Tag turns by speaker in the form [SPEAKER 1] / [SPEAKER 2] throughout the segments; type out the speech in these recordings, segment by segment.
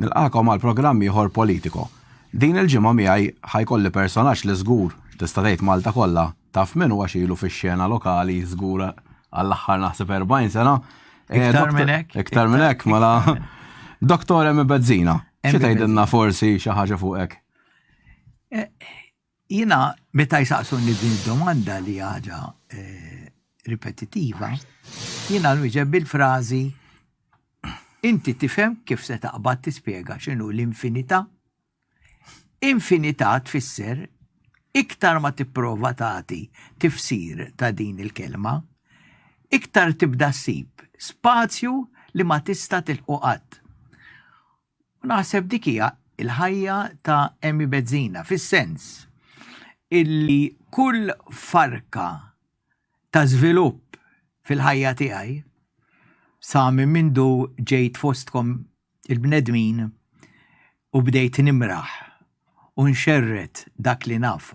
[SPEAKER 1] Nilqagħkom għal programm ieħor Politico. Din il-ġimgħa miegħi ħa jkolli personaġġ li żgur tista' tgħid Malta kollha taf min hu għax ilu fix-xena lokali żgur għall-aħħar naħseb 40 sena.
[SPEAKER 2] Eh, iktar minn hekk.
[SPEAKER 1] Iktar minn hekk, mela. Doktor Emmy Bezzina, xi tgħidilna forsi xi ħaġa fuqek?
[SPEAKER 2] Eh, jiena meta jsaqsuni din id-domanda li ħaġa eh, ripetitiva, jiena nwieġeb bil-frażi inti tifhem kif se taqbad tispjega x'inhu l-infinità? Infinità tfisser iktar ma tipprova tagħti tifsir ta' din il-kelma, iktar tibda ssib spazju li ma tista' tilħqu qatt. U naħseb dik hija l-ħajja ta' Emmy Bezzina fis-sens illi kull farka ta' żvilupp fil-ħajja tiegħi sa minn mindu ġejt fostkom il-bnedmin u bdejt nimraħ u nxerred dak li naf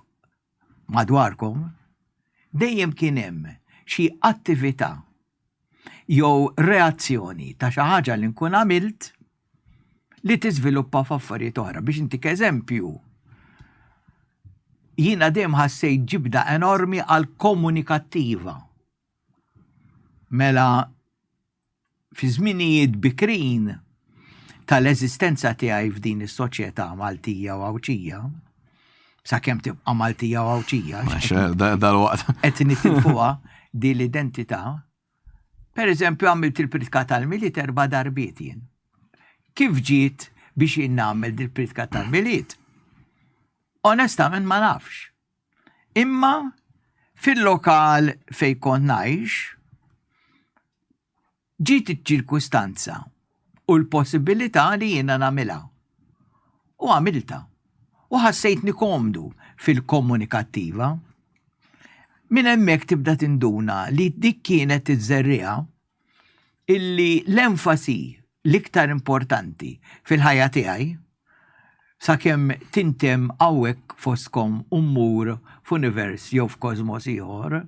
[SPEAKER 2] madwarkom, dejjem kien hemm xi attività jew reazzjoni ta' xi ħaġa li nkun għamilt li tiżviluppa f'affarijiet oħra. Biex intik eżempju, jiena dejjem ħassejt ġibda enormi għal komunikattiva. Mela fi żminijiet bikrin tal-eżistenza tiegħi f'din is-soċjetà Maltija u Għawdxija, sakemm tibqa' Maltija u Għawdxija,
[SPEAKER 1] dal-waqt.
[SPEAKER 2] Qed nitilfuha din l-identità. Per eżempju, għamilt il-pritka tal-Milied erba' darbiet jien. Kif ġiet biex jien nagħmel dil-pritka tal-Milied? Onestament ma nafx. Imma fil-lokal fejn kont ngħix, ġiet iċ-ċirkustanza u l-possibilità li jiena nagħmilha. U għamiltha. U ħassejtni komdu fil-komunikattiva. Minn hemmhekk tibda tinduna li dik kienet iż-żerriegħa illi l-enfasi l-iktar importanti fil-ħajja tiegħi sakemm tintemm hawnhekk fostkom u mmur f'univers jew f'kosmos ieħor,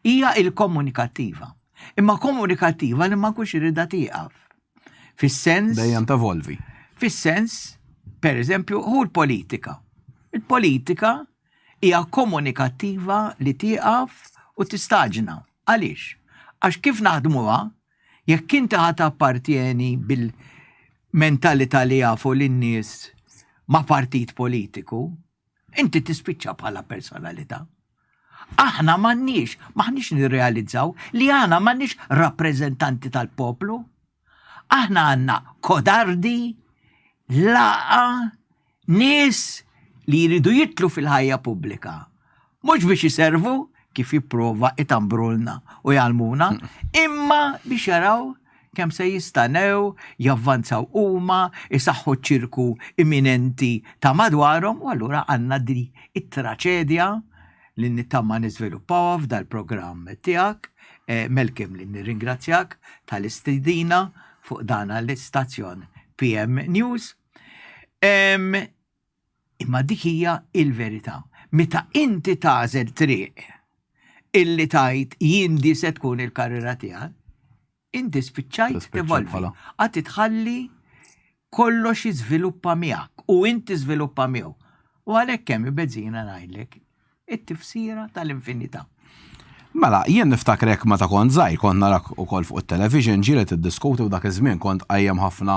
[SPEAKER 2] hija il-komunikattiva. Imma komunikattiva li ma nkunx irridha tieqaf. Fis-sens.
[SPEAKER 1] Dejjem tevolvi.
[SPEAKER 2] Fis-sens, per eżempju, hu l-politika. Il-politika hija komunikattiva li tieqaf u tistaġna. Għaliex? Għax kif naħdmuha, jekk inti ħa tappartjeni bil-mentalità li jafu lin-nies ma' partit politiku, inti tispiċċa bħala personalità. Aħna m'għandniex, m'aħniex nirrealizzaw li aħna m'għandniex rappreżentanti tal-poplu. Aħna għandna kodardi, laqa, nies li jridu jitlu fil-ħajja pubblika. Mhux biex iservu kif jipprova itambrulna u jgħallmuna, imma biex jaraw kemm se jistanew, javvanzaw huma, isaħħu ċ-ċirku imminenti ta' madwarhom u allura għandna di it-traċedja li nittama niżviluppawha f'dal-programm tiegħek. Eh, Melkim li nirringrazzjak tal-istedina fuq dan l-istazzjon PM News. Imma dik hija il-verità. Meta inti tagħżel triq illi tajt jien di se tkun il-karriera tiegħek, Inti spiċċajt tevolvi. Għad tħalli kollox jiżviluppa miegħek u inti żviluppa miegħu. U għalhekk hemm bezzina ngħidlek it-tifsira tal-infinità.
[SPEAKER 1] Mela, jien niftakrek meta kont żgħir, kont narak ukoll fuq it-television ġieli tiddiskuti u dak iż-żmien kont qajjem ħafna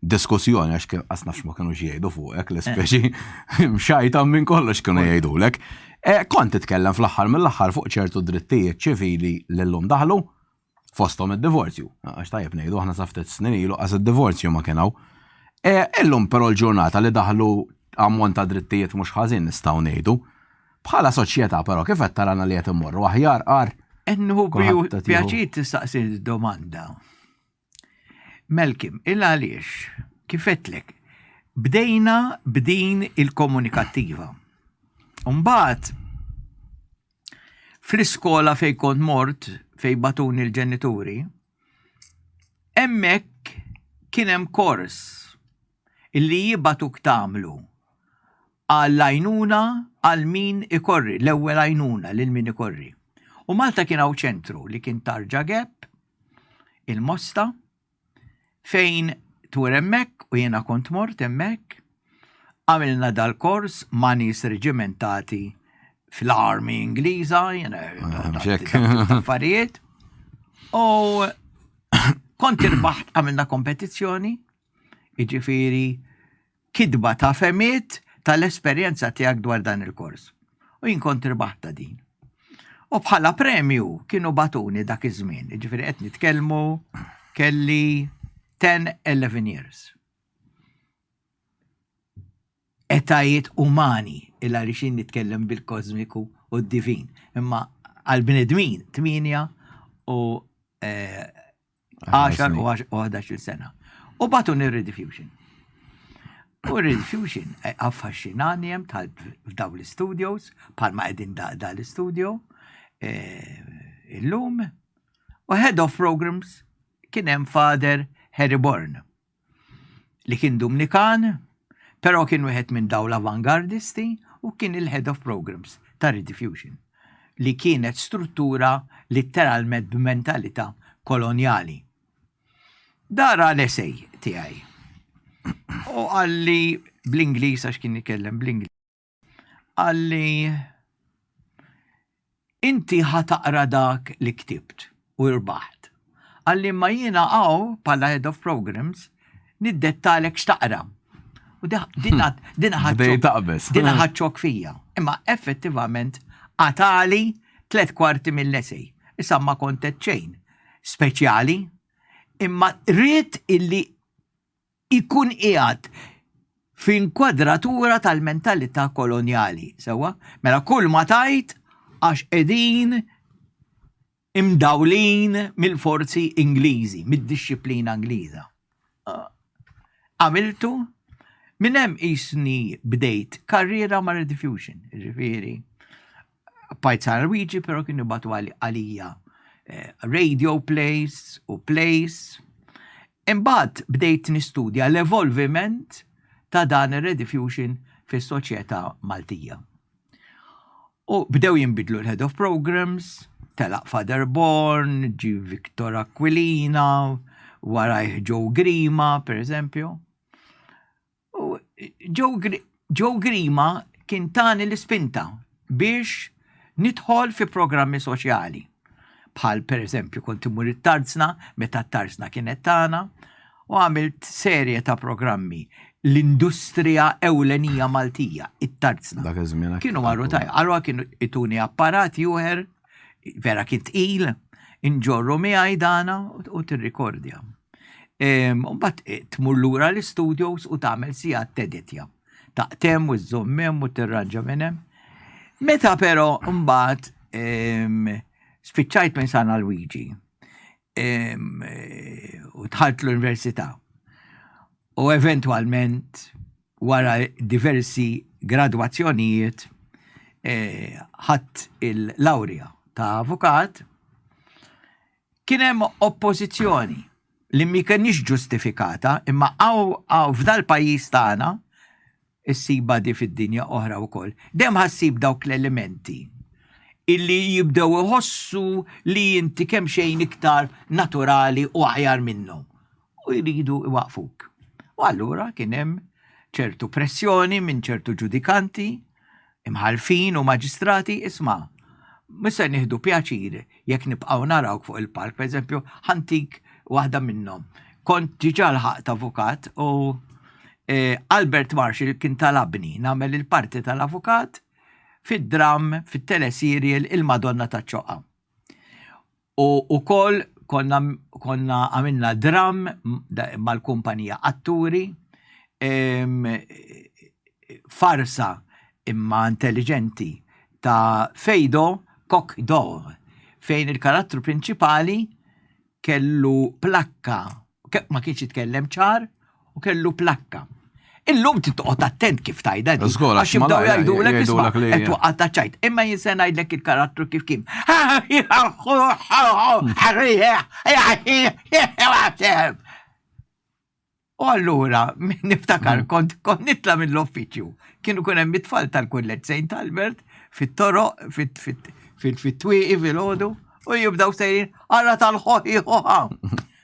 [SPEAKER 1] diskussjoni għax kien qas nafx ma kinux jgħidu fuqek l-ispeċi mxajta minn kollox kienu jgħidulek. Eh, kont titkellem fl-aħħar mill-aħħar fuq ċertu drittijiet ċivili li llum daħlu fosthom id-divorzju. Għax tajjeb ngħidu aħna sa ftit snin ilu qas id-divorzju ma kien hawn. E, illum però l-ġurnata li daħlu ammont ta' drittijiet mhux ħażin nistgħu ngħidu. Bħala soċjetà però kif qed tarana li qed immorru aħjar qar.
[SPEAKER 2] Ennu pjaċir tistaqsi domanda. Melkim, il għaliex, kif għedtlek, bdejna b'din il-komunikattiva. Mbagħad fl-iskola fej kont mort, fej batuni l-ġenituri, hemmhekk kien hemm kors illi jibatuk tagħmlu għall-għajnuna għal min ikorri, l-ewwel għajnuna lil min ikorri. U Malta kien hawn ċentru li kien Tarġa Gap, il-Mosta, fejn Tur hemmhekk u jiena kont mort hemmhekk. Għamilna dal-kors ma' nies reġimentati fl-army Ingliża, jiena ah, affarijiet. U kont irbaħt għamilna kompetizzjoni, jiġifieri kitba ta' fehmiet tal-esperjenza tiegħek dwar dan il-kors. U jien kont irbaħtha din. U bħala premju kienu bagħtuni dak iż-żmien, jiġifieri qed nitkellmu kelli 10-11 years. Etajiet umani, il għaliex jien nitkellem bil-kosmiku u d-divin, imma għal-bnedmin 8 u eh, 10 u 11 sena. U bagħtuni Rediffusion. U Rediffusion eh, affaxxinani hemm tal f'daw l-studios, bħalma qegħdin da, da l-studio eh, illum. U head of programs kien hemm Father Harry Bourne li kien Dumnikan, però kien wieħed minn dawn l-avangardisti u kien il-head of programs ta' Rediffusion, li kienet struttura litteralment b'mentalità kolonjali. Dara l-essay tiegħi. U qalli bl-Ingliż għax kien jitkellem bl-Ingliż. Qalli inti ħa taqra dak li ktibt u rbaħt. Qalli imma jiena hawn bħala head of programs niddettalek x'taqra. U dina dina dina ħaċċok fija. Imma effettivament qatali tlet kwarti mill-essay. Issa ma kontet xejn speċjali, imma rrid illi ikun qiegħed f'inkwadratura tal-mentalità kolonjali, sewwa? Mela kull ma tgħid għax qegħdin imdawlin mill-forzi Ingliżi, mid-dixxiplina Ingliża. Għamiltu, minn hemm qisni bdejt karriera ma' Rediffusion, jiġifieri Bqajt San Luigi, però kienu jibgħatu għalija eh, radio plays u plays. Imbagħad bdejt nistudja l-evolviment ta' dan ir-rediffusion fis-soċjetà Maltija. U bdew jinbidlu l-head of programs, telaq Father Born, ġi Victor Aquilina, warajh Joe Grima, per eżempju. U Joe Grima kien tani l-ispinta biex nidħol fi programmi soċjali. Bħal per eżempju kont imur it-Tarzna meta t-Tarzna kienet tagħna u għamilt serje ta' programmi l-industrija ewlenija Maltija, it-Tarzna.
[SPEAKER 1] Dak iż-żmien.
[SPEAKER 2] Kienu marru tajja, allura kienu ituni apparat juher, vera kien tqil, inġorru miegħi dana u tirrikordja. Mbagħad eh, tmur lura l-studios u tagħmel sigħat teditja. Taqtem u żżomm hemm u tirranġa minn hemm. Meta però mbagħad spiċċajt minn San Luigi eh, u dħalt l-università u eventwalment wara diversi gradwazzjonijiet eh, ħadd il-lawrja ta' avukat Kien hemm oppożizzjoni li mi kenix ġustifikata, imma hawn f'dal-pajjiż tagħna, issibha di fid-dinja oħra wkoll, dejjem ħa ssib dawk l-elementi illi jibdew iħossu li inti kemm xejn iktar naturali u aħjar minnhom u jridu iwaqfuk. U allura kien hemm ċertu pressjoni minn ċertu ġudikanti Imħallfin u maġistrati, isma', mhux se nieħdu pjaċir jekk nibqgħu narawk fuq il-palk, pereżempju, ħa ntik waħda minnhom. Kont diġà lħaqt avukat u eh, Albert Marshall kien talabni nagħmel il-parti tal-avukat fid-dram, fit-teleserial Il-Madonna taċ-Ċoqqa. U wkoll konna konna għamilna dram mal-kumpanija Atturi, farsa imma intelligenti ta' Feydeau Coq d'Or, fejn il-karattru prinċipali kellu plakka ma kienx jitkellem ċar u kellu plakka. Illum trid toqgħod attent kif tgħidha di.
[SPEAKER 1] Żgur,
[SPEAKER 2] għax jibdew jgħidulek isma'
[SPEAKER 1] li
[SPEAKER 2] qed twaqqat ta' ċajt. Imma jien se ngħidlek il-karattru kif kien. U allura, niftakar, mm. kont kont nitla mill-uffiċċju. Kienu kun hemm it-tfal tal-kulleġġ St. Albert fit-toroq, fit-twieqi fil-ħodu, u jibdaw sejrin ara tal-ħoħi ħoħa.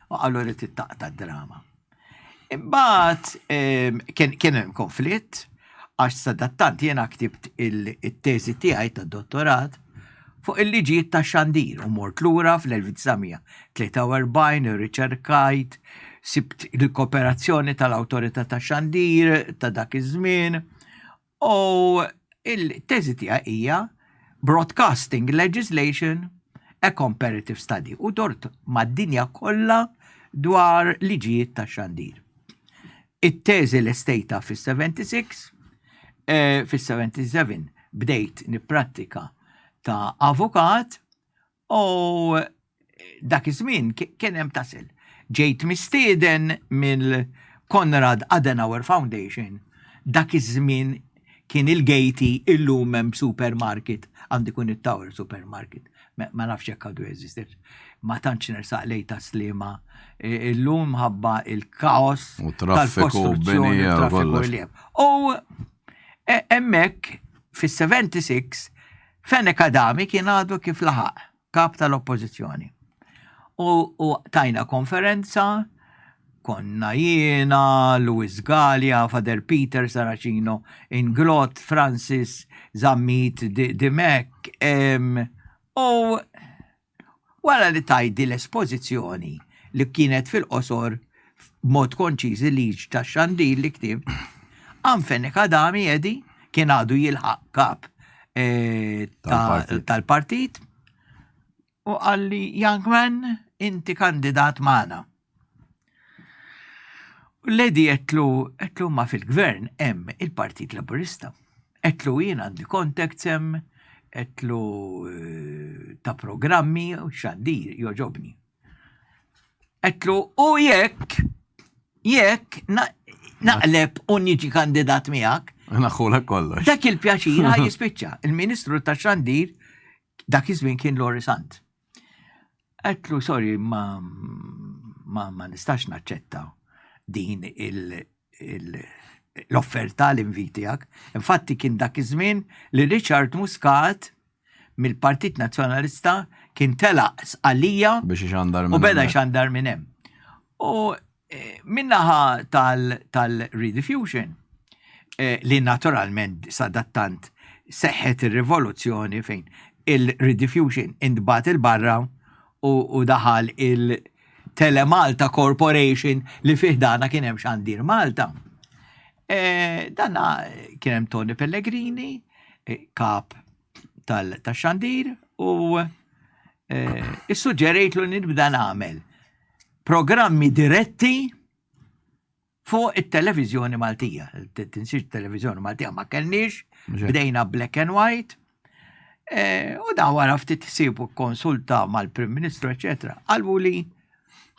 [SPEAKER 2] U allura tittaqta drama. Imbagħad kien hemm konflitt għax sadattant jiena ktibt it-teżi tiegħi tad-dottorat fuq il-liġijiet tax-xandir u mort lura fl-1943 irriċerkajt, sibt il-kooperazzjoni tal-awtorità tax-xandir ta' dak iż-żmien U il-teżi tiegħi hija Broadcasting Legislation, a Comparative Study u dort mad-dinja kollha dwar liġijiet ta' xandir. It-teżi lestejtha fis-76, eh, fis-77 bdejt nipprattika ta' avukat U dak iż-żmien kien hemm tasel. Ġejt mistieden mill-Konrad Adenauer Foundation. Dak iż-żmien kien il-Gejti illum hemm supermarket, għandu jkun it-Tower Supermarket. Ma nafx jekk għadu jeżisti. Ma tantx nersaq lejn tas-Sliema e, illum ħabba il-kaos
[SPEAKER 1] tal-kostruzzjoni
[SPEAKER 2] u traffiku li hemm. U e, hemmhekk fis-76 Fenech Adami kien għadu kif laħaq kap tal-Oppożizzjoni. U, u tajna konferenza, konna jiena, Louis Galea, Father Peter Saracino, Inglot, Francis, Zammit, Dimech, u Wara li tajt din l-espożizzjoni li kienet fil-qosor b'mod konċiż il-liġi tax-xandir li ktibt, qam Fenech Adami Eddie kien għadu jilħaq kap eh, tal-partit u qalli young man inti kandidat magħna. U l-Lady għedtlu, għedtlu ma fil-gvern hemm il-Partit Laburista. Għedtlu jien għandi contacts hemm, għedtlu eh, ta' programmi u xandir joġobni. Għedtlu u jekk, jekk naqleb u niġi kandidat miegħek.
[SPEAKER 1] Naħħulek kollox.
[SPEAKER 2] Dak il-pjaċir ħaj jispiċċa. Il-Ministru ta' xandir dak iż-żmien kien Lori Sant. Għedtlu sorry ma ma, ma nistax naċċetta din il, il l-offerta l-invit tiegħek. Infatti kien dak iż-żmien li Richard Muscat mill-Partit Nazzjonalista kien telaq Sqallija
[SPEAKER 1] biex ixandar
[SPEAKER 2] u beda jxandar minn hemm. U Min-naħa tal-rediffusion, li naturalment sadattant seħħet ir-rivoluzzjoni fejn il-rediffusion intbagħat 'il barra u daħal il-Telemalta Corporation li fih dana kien hemm Xandir Malta. Dana kien hemm Tony Pellegrini, kap tal-xandir u issuġġerejtlu nibda nagħmel programmi diretti fuq it-televiżjoni Maltija. Tinsiex televiżjoni Maltija ma kellniex, bdejna black and white. E, u da wara ftit ħsieb u konsulta mal-Prim Ministru, eċetera. Qalbu li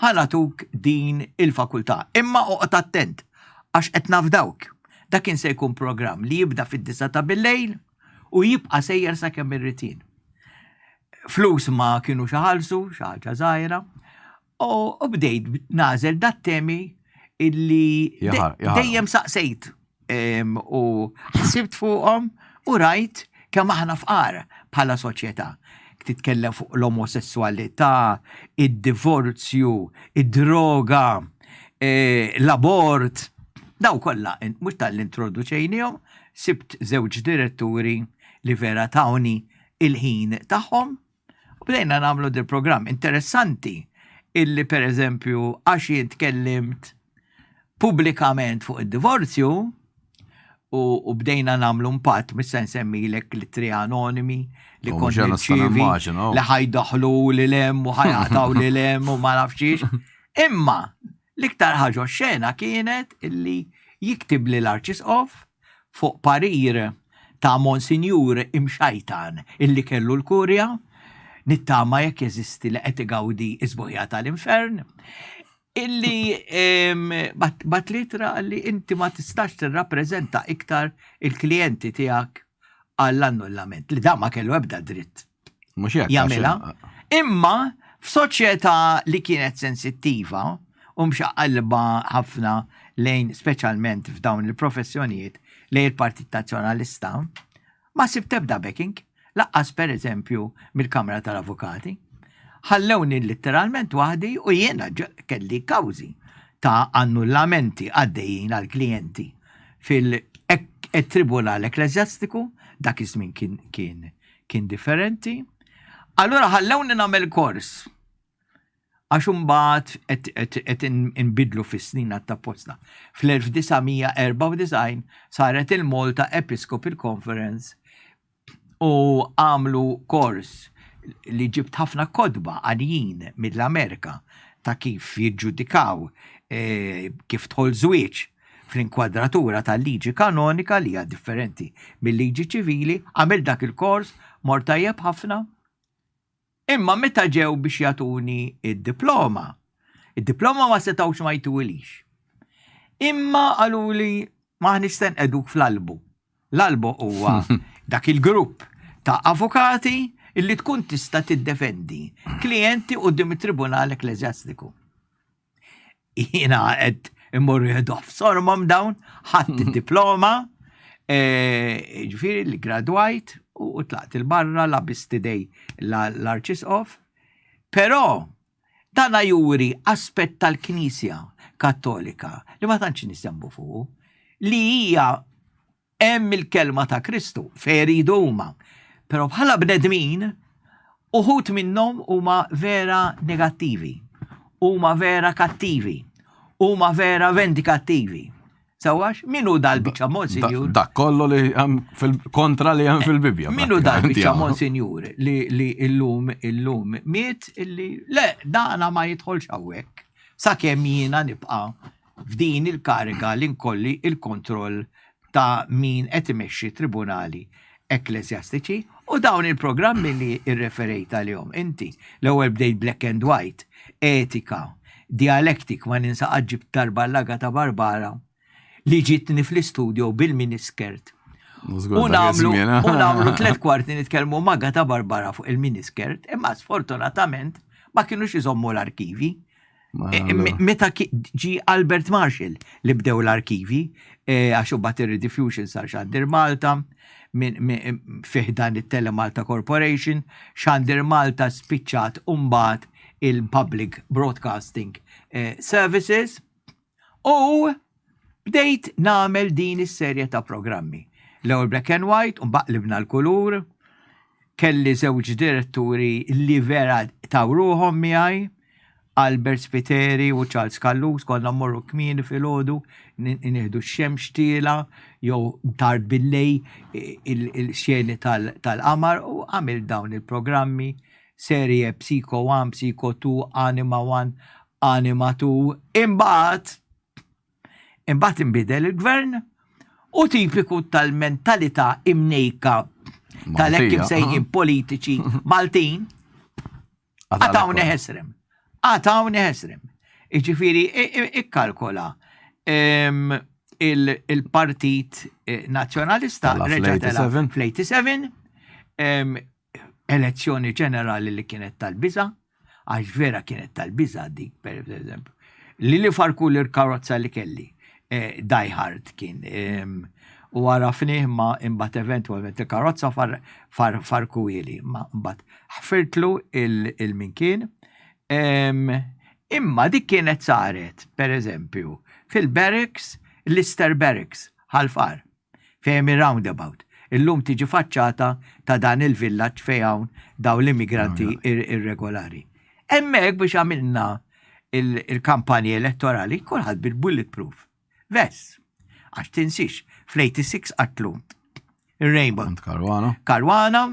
[SPEAKER 2] ħanatuk din il-fakultà. Imma oqgħod attent għax qed nafdawk. Dak kien se jkun programm li jibda fid-disa ta' bil-lejl u jibqa' sejjer sakemm irrid jien. Flus ma kienu xaħalsu, xaħġa żgħira, u bdejt nażel dat temi illi dejjem saqsejt u ħsibt fuqhom u rajt kemm aħna fqar bħala soċjetà. Titkellem fuq l-omosessualità, id-divorzju, id-droga, e, l-abort, daw kollha mhux tal-introduċejnihom, sibt żewġ diretturi li vera tawni il-ħin tagħhom u bdejna nagħmlu dil programm interessanti illi per eżempju għax jien tkellimt pubblikament fuq id-divorzju u, u bdejna nagħmlu impatt missa nsemmilek l-ittri anonimi li kont nirċievi li ħajdaħlu li lem u ħajaqtaw li lem u ma nafxiex. Imma l-iktar ħaġa xena kienet illi jiktib li l-Arċisqof fuq parir ta' Monsinjur imxajtan illi kellu l-Kurja, nittama jekk jeżisti li qed igawdi s-sbuħija tal-infern, illi bat litra li inti ma tistax tirrappreżenta iktar il-klijenti tiegħek għall-annullament, li dan ma kellu ebda dritt.
[SPEAKER 1] Mhux hekk.
[SPEAKER 2] Jagħmilha. Imma f'soċjetà li kienet sensittiva u mxaqalba ħafna lejn speċjalment f'dawn il-professjonijiet lejn il-Partit Nazzjonalista, ma sibt ebda backing, laqqas pereżempju mill-Kamra tal-Avukati. Ħallewni litteralment waħdi u jiena kelli kawżi. ta' annullamenti għaddejjin għal klijenti fil-Tribunal Ekklesjastiku, dak iż-żmien kien kien kien differenti. Allura ħallewni nagħmel kors għax imbagħad qed inbidlu fis-snin għat-tapposta. Fl-1994 saret il-Malta Episcopal Conference u għamlu kors li ġibt ħafna kotba għaljin mill-Amerika ta' kif jiġġudikaw eh, kif tħol żwieġ fl-inkwadratura tal-liġi kanonika li hija differenti mill-liġi ċivili, għamil dak il-kors, mor tajjeb ħafna. Imma meta ġew biex jagħtuni id-diploma, id-diploma ma setgħux ma jtuwilix. Imma qaluli maħniex se nqegħduk fl-albu. L-albo huwa dak il-grupp ta' avukati illi tkun tista' tiddefendi klijenti quddiem it-Tribunal Ekklesjastiku. Jiena qed immorru jieħdu f'sormhom dawn, ħadd id-diploma, e, ġifieri li gradwajt u tlaqt il-barra la bistidej l-Arċisqof. Però dana juri aspett tal-Knisja Kattolika li ma tantx nisemmu fuq, li hija Hemm il-kelma ta' Kristu fejn iridu huma. Però bħala bnedmin, uħud minnhom huma vera negattivi, huma vera kattivi, huma vera vendikattivi. Sawax, min hu dal-biċċa Monsinjur?
[SPEAKER 1] Dak kollu li hemm fil-kontra li hemm fil-Bibbja.
[SPEAKER 2] Min hu dal-biċċa Monsinjur li li illum illum miet illi le dana ma jidħolx hawnhekk sakemm jiena nibqa' f'din il-kariga li nkolli l-kontroll ta' min qed imexxi tribunali ekkleżjastiċi u dawn il-programmi li rreferejt għalihom inti. L-ewwel bdejt black and white, etika, dialectic, ma ninsa qatt ġibt darba l-Agata Barbara li ġietni fl-istudio bil-miniskirt. U nagħmlu u nagħmlu tlett kwarti nitkellmu ma' Agata Barbara fuq il-miniskirt, imma sfortunatament ma kinux iżommu l-arkivi. E, meta ġi Albert Marshall li bdew l-arkivi, e, għax u bat il-rediffusion sar Xandir Malta, fih dan it-Tele Malta Corporation, Xandir Malta spiċċat umbat il-Public Broadcasting e, Services, u bdejt namel din is-serje ta' programmi. L-ewwel black and white, u baqlibna l-kulur, kelli żewġ diretturi li vera tawruhom miegħi, Albert Spiteri u Charles Callus, konna mmorru kmieni filgħodu, nieħdu x-xemx tiela jew tard billej il-xeni tal-qamar u għamil dawn il-programmi serje Psycho 1, Psycho 2, Anima 1, Anima 2. Imbagħad Imbagħad inbidel il-gvern u tipiku tal-mentalità imnejka tal-hekk imsejħin politiċi Maltin għatawni ħesrem. Għatawni ħesrem. Iġifieri ikkalkola il-Partit eh, Nazzjonalista reġa' fl-87 elezzjoni ġenerali li kienet tal-biża', għax vera kienet tal-biża' dik, per eżempju. Li li farku l-karozza li kelli, eh, Die Hard kien. U għarafnih ma imbagħad eventwalment il-karozza far, far, farku ili, ma imbagħad ħfirtlu il-min kien. Imma dik kienet saret, per eżempju, fil-barracks, l-Lister Barracks, ħal-far. Fejn hemm ir-roundabout. Illum tiġi faċċata ta' dan il-villaġġ fejn hawn dawn l-immigranti irregolari. Hemmhekk biex għamilna il-kampanji elettorali kulħadd bil-bulletproof vest. Għax tinsix, fl-86 qatlu ir-Rainbow.
[SPEAKER 1] Caruana.
[SPEAKER 2] Caruana,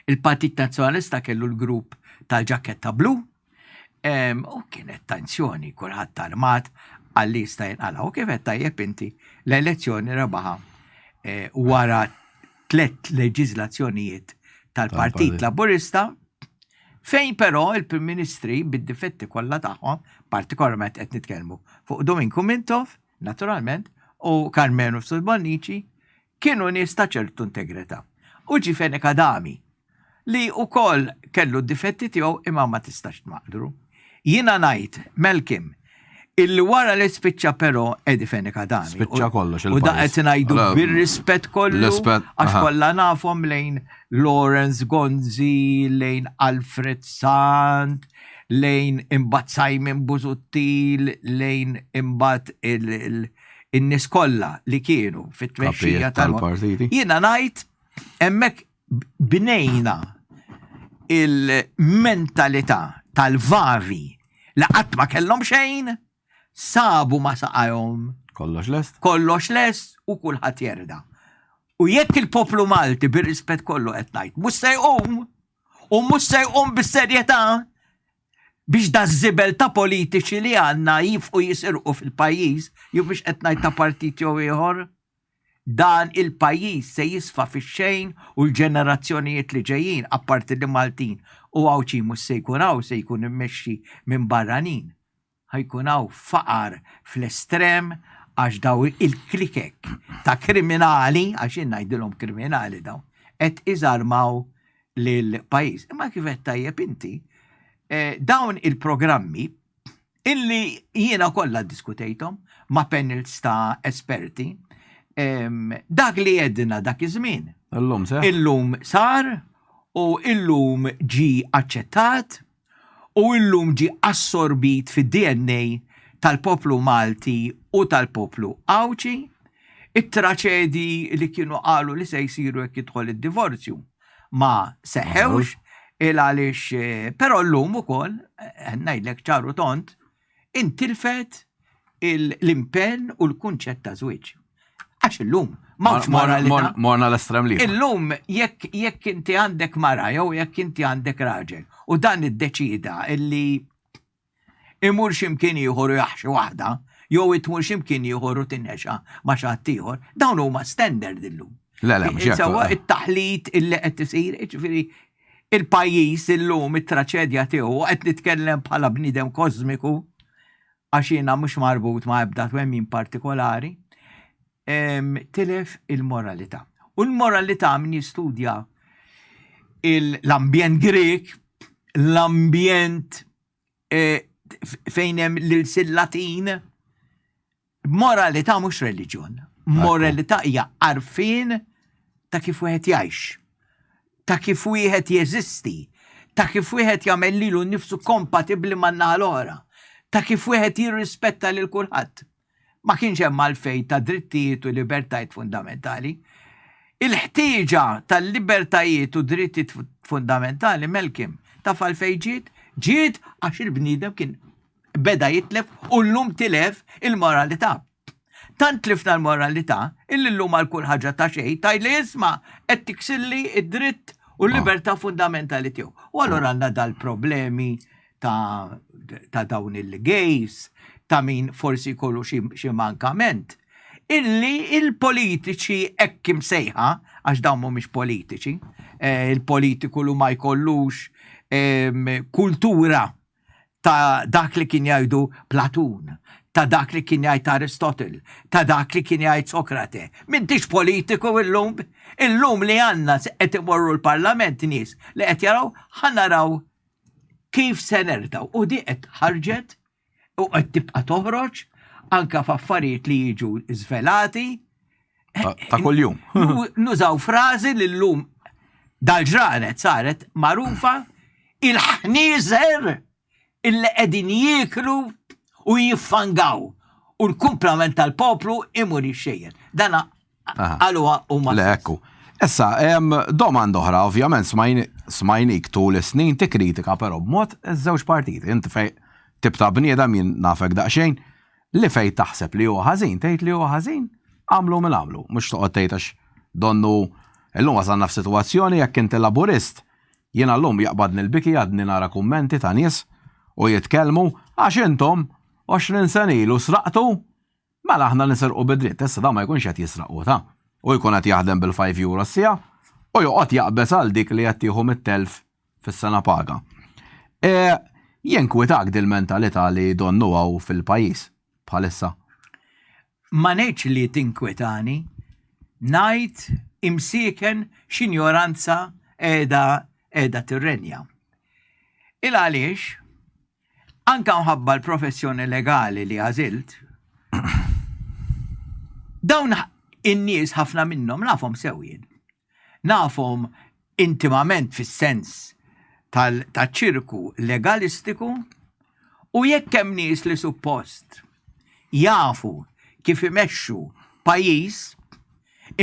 [SPEAKER 2] Il-Partit Nazzjonalista kellu l-grupp tal-ġaketta blu u kienet tensjoni kulħadd armat għalli jista' jinqala. U kif qed tajjeb inti l-elezzjoni rebaħa eh, wara tlet leġiżlazzjonijiet tal-Partit Laburista fejn però il-Prim Ministri bid-difetti kollha tagħhom, partikolarment qed nitkellmu fuq Dominku Mintoff, naturalment, u Karmenu Bonnici, Kienu nies ta' ċertu integrità. U ġie Fenech Adami, li wkoll kellu d-difetti tiegħu imma ma tistax tmaqdru. Jiena ngħid, Malcolm, illi wara li spiċċa però Eddie Fenech Adami.
[SPEAKER 1] Spiċċa kollox il-pajjiż.
[SPEAKER 2] U da qed ngħidu bir-rispett kollu għax kollha nafhom lejn Lawrence Gonzi, lejn Alfred Sant. lejn imbagħad Simon Busuttil, lejn imbagħad in-nies kollha li kienu fit-tmexxija
[SPEAKER 1] tal-partiti.
[SPEAKER 2] Jiena ngħid hemmhekk bnejna il-mentalità tal-vavi li qatt ma kellhom xejn, sabu ma saqajhom.
[SPEAKER 1] Kollox lest.
[SPEAKER 2] Kollox lest u kulħadd jerda. U jekk il-poplu Malti bir-rispett kollu qed ngħid mhux se jqum u mhux se jqum bis-serjetà biex da żibel ta' politiċi li għandna jifqu jisirqu fil-pajjiż, jew biex qed ngħid ta' partit jew ieħor, dan il-pajjiż se jisfa fix-xejn u l-ġenerazzjonijiet li ġejjin, apparti li Maltin u Għawdxin mhux se jkun hawn, se jkun immexxi minn barranin. Ħa jkun hawn faqar fl-estrem għax daw il-klikek ta' kriminali, għax jien ngħidilhom kriminali dawn, qed iżarmaw lill-pajjiż. Imma kif qed tajjeb inti, eh, dawn il-programmi illi jiena kollha ddiskutejthom ma' panels ta' esperti, dak li għedna dak iż-żmien.
[SPEAKER 1] Illum
[SPEAKER 2] seħ. Illum sar u illum ġi aċċettat u illum ġi assorbit fid-DNA tal-poplu Malti u tal-poplu Għawdxi. It-traċedji li kienu qalu li se jsiru jekk jidħol id-divorzju ma seħħewx il għaliex eh, però llum ukoll eh, ngħidlek ċaru tont intilfet l-impenn u l-kunċett ta' żwieġ. Għax illum m'hawnx moralità.
[SPEAKER 1] Morna l-estrem li.
[SPEAKER 2] Illum jekk jekk inti għandek mara jew jekk inti għandek raġel u dan iddeċida illi imur x'imkien ieħor u jaħxi waħda, jew tmur x'imkien ieħor u tinnexa ma' xi ħadd ieħor, dawn huma standard illum.
[SPEAKER 1] Le, le, mhux
[SPEAKER 2] Sewwa it-taħlit illi qed isir, jiġifieri il-pajjiż illum it-traċedja tiegħu qed nitkellem bħala bniedem kosmiku għax jiena mhux marbut ma' ebda twemmin partikolari, tilef il-moralità. U l-moralità min jistudja l-ambjent Grek, l-ambjent e, fejn hemm l-ilsil Latin, moralità mhux reliġjon. Moralità hija għarfien ta' kif wieħed jgħix, ta' kif wieħed jeżisti, ta' kif wieħed jagħmel lilu nnifsu kompatibbli man-naħa l-oħra, ta' kif wieħed jirrispetta lil kulħadd. Ma kienx hemm għalfejn ta' drittijiet u libertajiet fundamentali. Il-ħtieġa tal-libertajiet u drittijiet fundamentali, Malcolm, taf għalfejn ġiet? Ġiet għax il-bniedem kien beda jitlef u llum tilef il-moralità. Tant tlifna l-moralità illi llum għal kull ħaġa ta' xejn tgħidli isma' qed tiksilli id-dritt u l-libertà fundamentali tiegħu. U allura għandna dal-problemi ta', ta dawn il-gays, ta' min forsi jkollu xi mankament, illi il-politiċi hekk imsejħa, għax dawn mhumiex politiċi, eh, il-politiku lu ma jkollux ehm, kultura ta' dak li kien jgħidu Platun, ta' dak li kien jgħid Aristotle, ta' dak li kien jgħid Sokrate. M'intix politiku illum, illum li għandna qed imorru l-parlament nies li qed jaraw ħa naraw kif se nerdaw. U di qed ħarġet u qed tibqa' toħroġ anka f'affarijiet li jiġu żvelati.
[SPEAKER 1] Ta' kuljum.
[SPEAKER 2] Nużaw frażi li llum dal-ġranet saret magħrufa il-ħnieżer illi qegħdin jieklu u jiffangaw u l-kumplament tal-poplu imur jixxejjen. Dana għaluha huma.
[SPEAKER 1] Le, ekku. Issa, domanda oħra, ovvjament smajnik tul is-snin tikkritika però b'mod iż-żewġ partiti. Inti fej tip ta' bniedem jien nafek daqsxejn li fej taħseb li huwa ħażin, tgħid li huwa ħażin, għamlu minn għamlu, mhux toqgħod tgħid għax donnu illum wasalna f'sitwazzjoni jekk inti Laburist, jiena llum jaqbadni l-biki għadni nara kummenti ta' nies u jitkellmu għax intom 20 sena ilu sraqtu Mela aħna nisirqu bi dritt, issa dan ma jkunx qed jisraq hu ta. Hu jkun qed jaħdem bil-five euro s-siegħa u joqgħod jaqbeż għal dik li qed tieħu mit-telf fis-sena paga. E, jinkwitak dil-mentalità li donnu hawn fil-pajjiż bħalissa?
[SPEAKER 2] Ma ngħidx li tinkwetani, ngħid imsieken x'injoranza qiegħda qiegħda tirrenja. Il għaliex Anka mħabba l-professjoni legali li għażilt, dawn in-nies ħafna minnhom nafhom sew jien. Nafhom intimament fis-sens tal-ċirku legalistiku u jekk hemm nies li suppost jafu kif imexxu pajjiż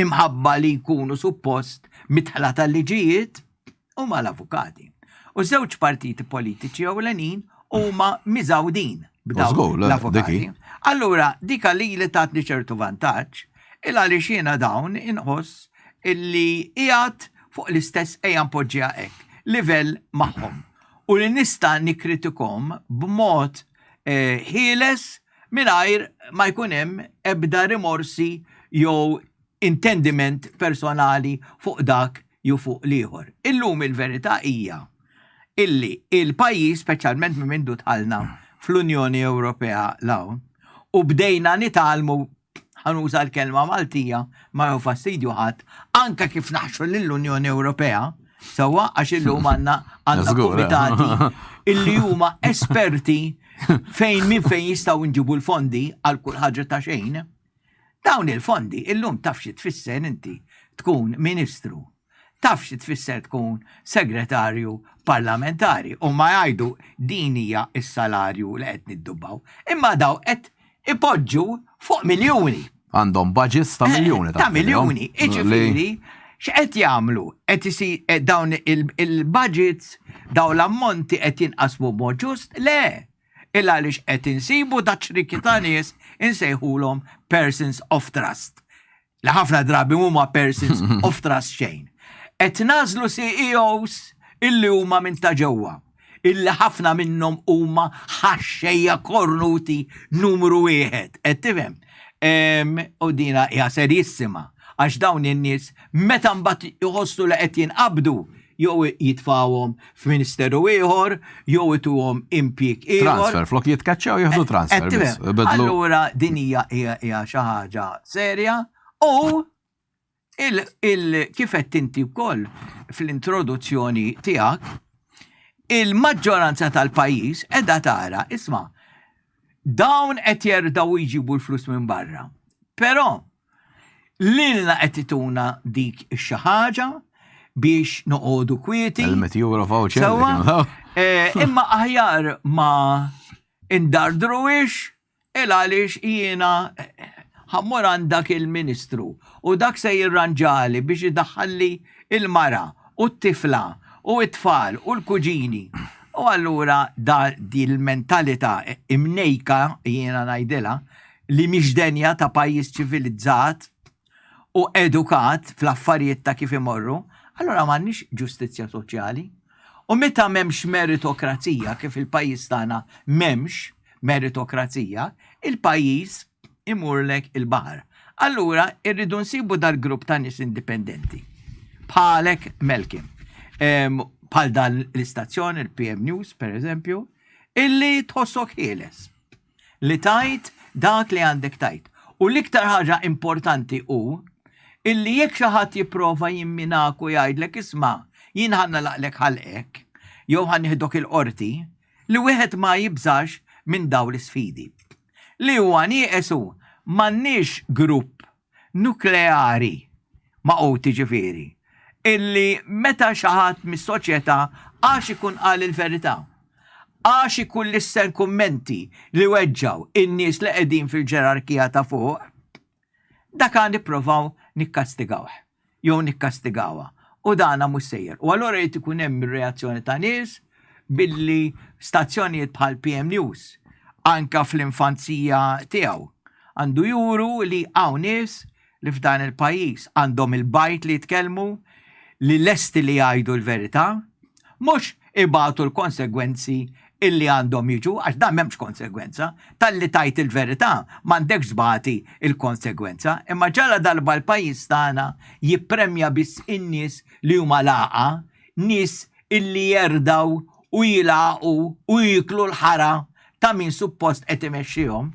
[SPEAKER 2] imħabba li jkunu suppost mitħla tal-liġijiet huma l-avukati. U żewġ partiti politiċi ewlenin huma miżawdin b'dawn l-avukati. Allura dika li li tatni ċertu vantaġġ il għaliex jiena dawn inħoss illi qiegħed fuq l-istess ejja npoġġiha hekk, livell magħhom. U li nista' nikkritikhom b'mod eh, ħieles mingħajr ma jkun hemm ebda rimorsi jew intendiment personali fuq dak jew fuq l-ieħor. Illum il-verità hija illi il-pajjiż, speċjalment minn mindu dħalna fl-Unjoni Ewropea l-hawn, u bdejna nitgħallmu ħa nuża l-kelma Maltija ma jew fastidju ħadd, anka kif naħxu lill-Unjoni Ewropea, sewwa għax illum għandna għandna kumitati illi huma esperti fejn minn fejn jistgħu nġibu l-fondi għal kull ħaġa ta' xejn. Dawn il-fondi illum taf xi tfisser inti tkun ministru Taf xi tfisser tkun segretarju parlamentari. Huma jgħidu din hija s-salarju li qed niddubbaw. Imma daw qed ipoġġu fuq miljuni.
[SPEAKER 1] Għandhom budgets ta' miljuni.
[SPEAKER 2] Ta' miljuni. Iġifieri, x'qed jagħmlu? Qed isir eh, dawn il-budgets, dawn l-ammonti qed jinqasmu b'mod ġust? Le. Il għaliex qed insibu da ċriki ta' nies insejħulhom persons of trust. Li ħafna drabi mhuma persons of trust xejn. Qed nagħżlu CEOs illi huma minn ta' ġewwa, illi ħafna minnhom huma ħaxxejja kornuti numru wieħed. Qed tifhem? U dina hija serjissima għax dawn in-nies meta mbagħad iħossu li qed jinqabdu jew jitfawhom f'ministeru ieħor, jew ituhom impjieg
[SPEAKER 1] ieħor. Transfer, flok jitkaċċaw jieħdu transfer.
[SPEAKER 2] Allura din hija hija xi ħaġa serja u il kif qed inti wkoll fl-introduzzjoni tiegħek il-maġġoranza tal-pajjiż qiegħda tara, isma' dawn qed jerdaw jġibu l-flus minn barra. Però Lilna qed ituna dik ix-xi ħaġa biex noqogħdu kwieti.
[SPEAKER 1] Il-meteoro voucher. Sewwa.
[SPEAKER 2] Eh, imma aħjar ma indardruwix il għaliex jiena eh, ħammur għand dak il-ministru u dak se jirranġali biex idaħħalli il-mara u t-tifla u t-tfal u l-kuġini. U allura da di l-mentalità imnejka jiena ngħidilha li mhix denja ta' pajjiż ċivilizzat u edukat fl-affarijiet ta' kif imorru, allura m'għandniex ġustizzja soċjali. U meta m'hemmx meritokrazija, kif il-pajjiż tagħna m'hemmx meritokrazija, il-pajjiż imurlek il-baħar. Allura irridu nsibu dal-grupp ta' nies indipendenti. Bħalek Malcolm. Bħal dan l-istazzjon, il-PM News, per eżempju, illi tħossok ħieles. Li tgħid dak li għandek tgħid. U l-iktar ħaġa importanti hu illi jekk xi ħadd jipprova jimminak u jgħidlek isma' jien ħa nagħlaqlek ħalqek jew ħa nieħdok il-qorti, li wieħed ma jibżax minn dawn l-isfidi. Li huwa nieqes hu m'għandniex grupp nukleari magħqud jiġifieri, illi meta xi ħadd mis-soċjetà għax ikun qal il-verità, għax ikun lissen kummenti li weġġgħu in-nies li qegħdin fil-ġerarkija ta' fuq, dak nipprovaw nikkastigawh. jew nikkastigawha. U dana mhux sejjer. U allura jrid ikun hemm ir-reazzjoni ta' nies billi stazzjonijiet bħal PM News anka fl-infanzija tiegħu għandu juru li hawn nies li f'dan il-pajjiż għandhom il-bajt li jitkellmu, li lesti li jgħidu l-verità, mhux ibatu l-konsegwenzi illi għandhom jiġu, għax dan m'hemmx konsegwenza, talli tgħid il-verità m'għandekx tbati l-konsegwenza, imma ġala darba l-pajjiż tagħna jippremja biss in-nies li huma lagħqa, nies illi jerdgħu u jilagħqu u jieklu l-ħara ta' min suppost qed imexxihom,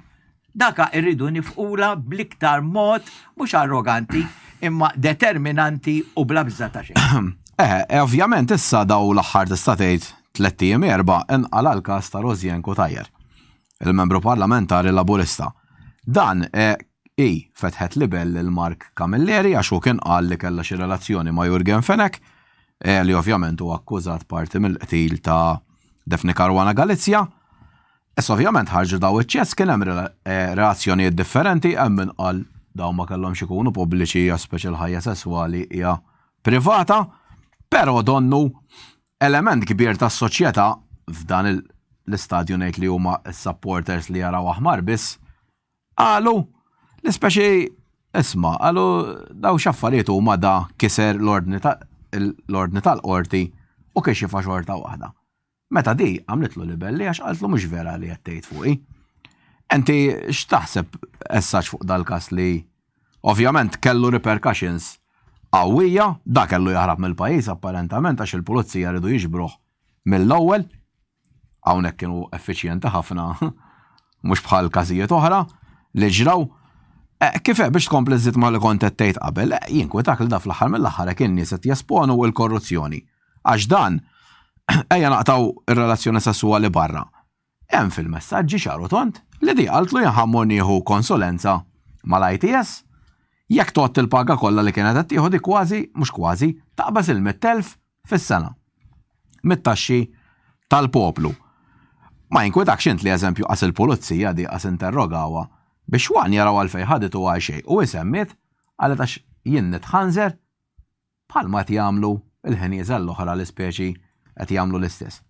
[SPEAKER 2] Daka irridu nifqulha bl-iktar mod mhux arroganti imma determinanti u bla biża' ta'
[SPEAKER 1] xejn. Eh, ovvjament issa daw l-aħħar tista' tgħid tlett ijiem erba' inqala' l-każ ta' Rosianne Cutajar, il-Membru Parlamentari Laburista. Dan eh, hi fetħet libell lil Mark Camilleri għax hu kien qal li kellha xi relazzjoni ma' Yorgen Fenech. eh, li ovvjament huwa akkużat parti mill-qtil ta' Daphne Caruana Galizia. Issa ovvjament ħarġu daw iċ-chats kien hemm eh, reazzjonijiet differenti hemm min qal dawn ma kellhomx ikunu pubbliċi għax speċi l-ħajja sesswali hija privata, però donnu element kbir tas-soċjetà f'dan l-istadju ngħid li huma s-supporters li jaraw aħmar biss qalu li speċi isma' qalu daw x'affarijiet huma da kiser l-ordni l-ordni tal-qorti u kixifha xorta waħda. Meta di għamlitlu libelli għax qaltlu mhux vera li qed tgħid fuqi. Enti x'taħseb essaċ fuq dal-każ li ovvjament kellu repercussions qawwija, da kellu jaħrab mill-pajjiż apparentament għax il-pulizija riedu jiġbruh mill-ewwel. Hawnhekk kienu effiċjenti ħafna mhux bħal każijiet oħra li ġraw. Eh, kif biex tkompli żżid ma li kont qed tgħid qabel, eh, jinkwetak li da fl-aħħar mill-aħħar hekk in-nies qed jesponu l-korruzzjoni. Għax dan, ejja naqtgħu r-relazzjoni sesswali barra. Hemm fil-messaġġi ċar u tond li di qaltlu jien ħa mmur nieħu konsulenza mal-ITS, jekk tgħodd il-paga kollha li kienet qed tieħu di kważi, mhux kważi, taqbeż il-100,000 fis-sena. Mit-taxxi tal-poplu. Ma jinkwetakx int li eżempju qas il-pulizija di qas interrogawha biex wan jaraw għalfejn ħaditu għal xejn u hi semmiet qalet għax jien nitħanżer Bħalma qed jagħmlu l-ħnieżel l-oħra li speċi qed jagħmlu l-istess.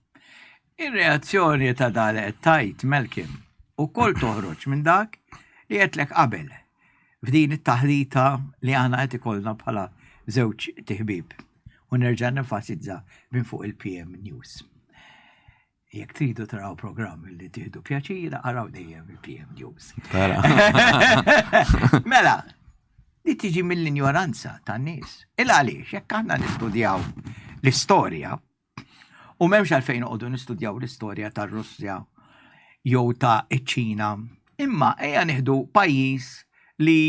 [SPEAKER 2] Ir-reazzjoni ta' dak li qed tgħid, Malcolm, ukoll toħroġ minn dak li għedtlek qabel f'din it-taħlita li aħna qed ikollna bħala żewġ tiħbib. U nerġa' nenfasizza minn fuq il-PM News. Jekk tridu taraw programm li tieħdu pjaċir, araw dejjem il-PM News. Mela, li tiġi mill-injoranza tan-nies. Il għaliex, jekk aħna nistudjaw l-istorja, u m'hemmx għalfejn noqogħdu nistudjaw l-istorja tar-Russja jew ta' iċ-Ċina, imma ejja nieħdu pajjiż li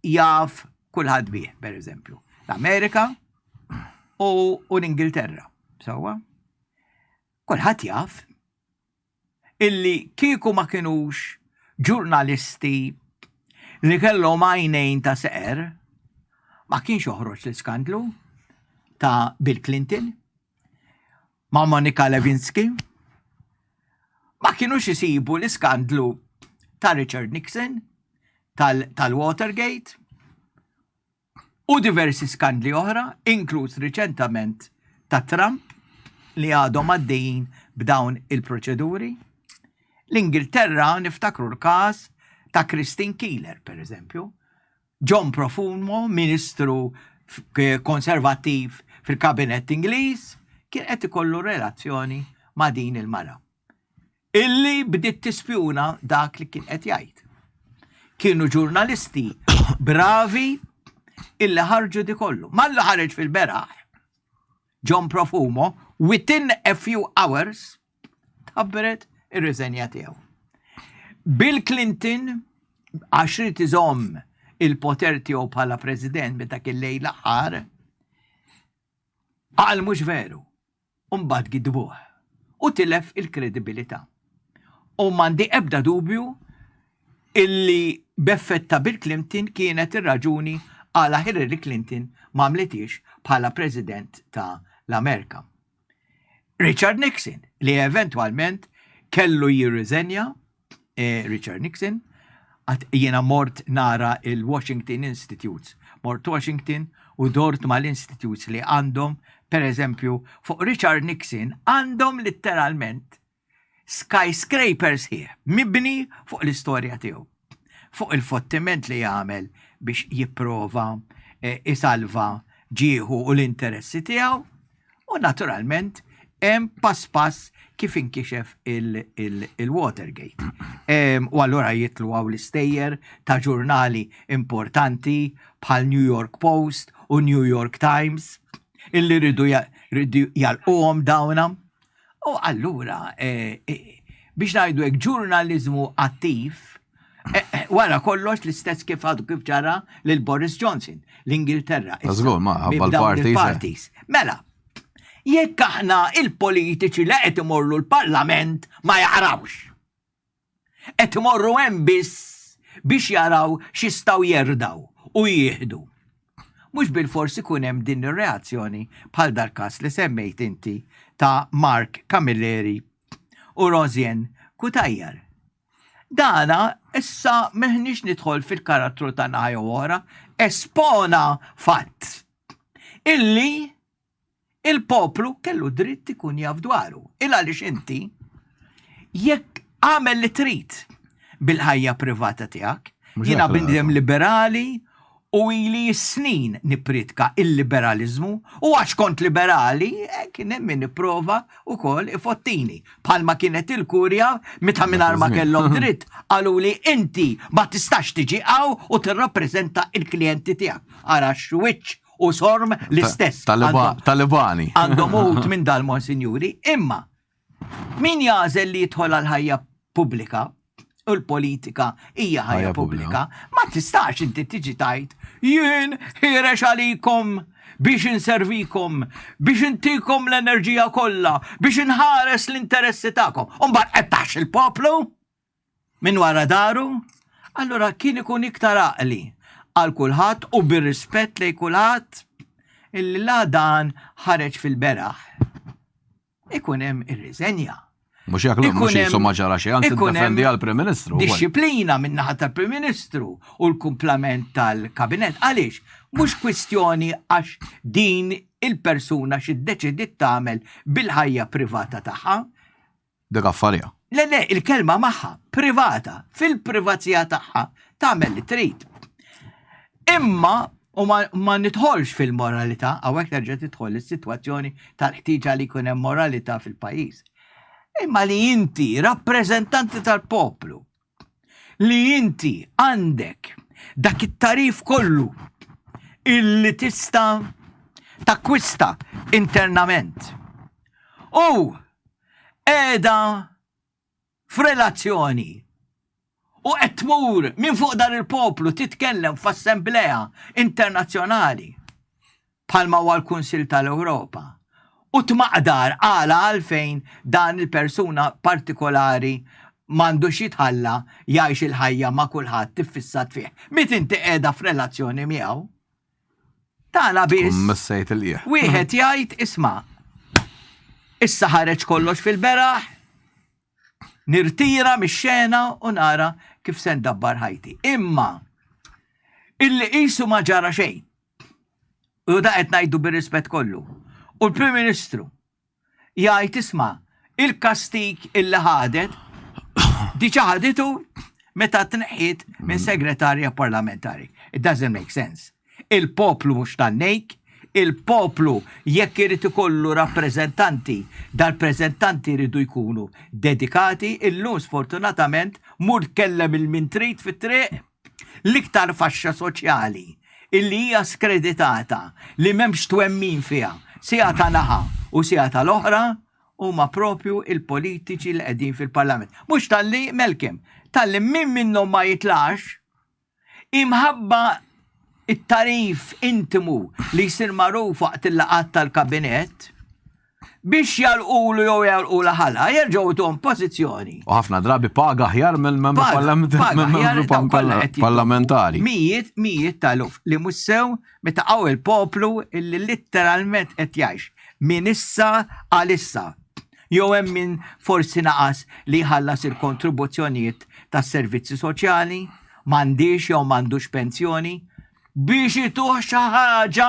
[SPEAKER 2] jaf kulħadd bih, per eżempju, l-Amerika u l-Ingilterra. Sewwa? Kulħadd jaf illi kieku ma kinux ġurnalisti li kellhom għajnejn ta' seqer, ma kienx joħroġ l-iskandlu ta' Bill Clinton ma' Monica Lewinsky, ma kienux isibu l-iskandlu ta' Richard Nixon tal-Watergate u diversi skandli oħra, inkluż riċentament ta' Trump, li għadhom għaddejjin b'dawn il-proċeduri. L-Ingilterra niftakru l-każ ta' Christine Keeler, per eżempju. John Profumo, ministru konservattiv fil-kabinett Ingliż, kien qed ikollu relazzjoni ma' din il-mara. Illi bdiet tispjuna dak li kien qed jgħid. Kienu ġurnalisti bravi illi ħarġu di kollu. Malli ħareġ fil-beraħ, John Profumo, within a few hours, tħabbret ir-riżenja tiegħu. Bill Clinton, għax ried iżomm il-poter tiegħu bħala president meta kien lejn l-aħħar, qal mhux veru. u mbagħad gidbuh u tilef il-kredibilità. U m'għandi ebda dubju illi b'effett ta' Bill Clinton kienet ir-raġuni għala Hillary Clinton m'għamlitiex bħala President ta' l-Amerika. Richard Nixon, li eventwalment kellu jirriżenja eh, Richard Nixon, għat jiena mort nara il-Washington Institutes. Mort Washington u dort mal-institutes li għandhom, per eżempju, fuq Richard Nixon għandhom litteralment skyscraper sħiħ mibni fuq l-istorja tiegħu. Fuq il-fottiment li jagħmel biex jipprova eh, isalva ġieħu u l-interessi tiegħu U naturalment hemm pass pass kif inkixef il-Watergate. U allura jitlu għaw l-istejjer ta' ġurnali importanti bħal New York Post u New York Times illi ridu jalquhom dawna. U allura e, e, biex ngħidu hekk ġurnaliżmu attiv e, wara kollox l-istess kif għadu kif ġara lil Boris Johnson, l-Ingilterra.
[SPEAKER 1] Żgur, ma ħabba l-parties.
[SPEAKER 2] Mela, jekk aħna il-politiċi li qed imorru l-Parlament ma jaqrawx. Qed imorru hemm biss biex jaraw x'jistgħu jerdaw u jieħdu. mhux bilfors ikun hemm din ir-reazzjoni bħal dal-każ li semmejt inti ta' Mark Camilleri u Rosianne Cutajar. Dana issa m'aħniex nidħol fil-karattru ta' naħa jew oħra, espona fatt illi il-poplu kellu dritt ikun jaf dwaru. Il għaliex inti jekk għamel li trid bil-ħajja privata tiegħek, jiena bniedem liberali u ili snin nipritka il-liberalizmu u għax kont liberali eh, kien hemm min ipprova wkoll ifottini. Bħalma kienet il-kurja meta mingħajr ma kellhom dritt qaluli inti ma tistax tiġi hawn u tirrappreżenta il-klijenti tiegħek. Ara x'wiċċ u sorm l-istess.
[SPEAKER 1] Talibani.
[SPEAKER 2] Għandhom uħut minn dal-monsinjuri, imma min jażel li jidħol għal ħajja pubblika u l-politika hija ħajja pubblika, ma tistax inti tiġi tajt jien ħirex għalikom biex inservikom, biex intikom l-enerġija kollha, biex inħares l-interessi tagħkom. U mbagħad qed taħx il-poplu? minn wara daru, allura kien ikun iktar għaqli għal kulħadd u bir-rispett lejn kulħadd illi la dan ħareġ fil-beraħ. Ikun hemm ir-riżenja.
[SPEAKER 1] Mhux jekk mhux qisu ma ġara xejn, anzi defendi għall-Prim Ministru.
[SPEAKER 2] Dixxiplina minn naħa tal-Prim Ministru u l-kumplament tal-Kabinett. Għaliex? Mhux kwistjoni għax din il-persuna xi ddeċidiet tagħmel bil-ħajja privata tagħha.
[SPEAKER 1] Dik affarija.
[SPEAKER 2] Le, le, il-kelma magħha, privata, fil-privazija tagħha, tagħmel li trid. Imma, u ma, ma nidħolx fil-moralità, hawnhekk terġa' tidħol is-sitwazzjoni tal-ħtieġa li jkun hemm moralità fil-pajjiż. Imma li inti rappreżentanti tal-poplu, li inti għandek dak it-tarif kollu illi tista' takkwista internament. U qiegħda f'relazzjoni u qed tmur minn fuq dar il-poplu titkellem f'assemblea internazzjonali bħalma huwa l-Kunsill tal-Ewropa u tmaqdar għala għalfejn dan il-persuna partikolari m'għandux jitħalla jgħix il-ħajja ma' kulħadd iffissat fih. Mit inti qiegħda f'relazzjoni miegħu. Tagħna biss.
[SPEAKER 1] Messejt il-qieħ.
[SPEAKER 2] Wieħed jgħid isma' issa ħareġ kollox fil-beraħ, nirtira mix-xena u nara kif se ndabbar ħajti. Imma illi qisu ma ġara xejn. U da qed ngħidu bir-rispett kollu. U l-Prim Ministru jgħid isma' il-kastig illi ħadet diġà ħaditu meta tneħħiet minn segretarja parlamentari. It doesn't make sense. Il-poplu mhux tan-nejk, il-poplu jekk irid ikollu rappreżentanti, dal-preżentanti jridu jkunu dedikati, illum sfortunatament mur tkellem il-min trid fit-triq, l-iktar faxxa soċjali illi hija skreditata li m'hemmx twemmin fiha, sija ta' naħa u sija tal-oħra, huma propju il-politiċi li qegħdin fil-Parlament. Mhux talli Malcolm, talli min minnhom ma jitlax, imħabba it-tarif intimu li jsir magħruf waqt il-laqgħat tal-kabinett, biex jalqulu jew jalqula ħala, jerġgħu jtuhom pożizzjoni.
[SPEAKER 1] U ħafna drabi paga aħjar mill-membru parlamentari.
[SPEAKER 2] Mijiet, mijiet tal-uf li mhux sew meta qaw il-poplu illi litteralment qed jgħix minn issa għal issa. Jew hemm min forsi naqas li jħallas il-kontribuzzjonijiet tas-servizzi soċjali, m'għandix jew m'għandux pensjoni, biex ituh xi ħaġa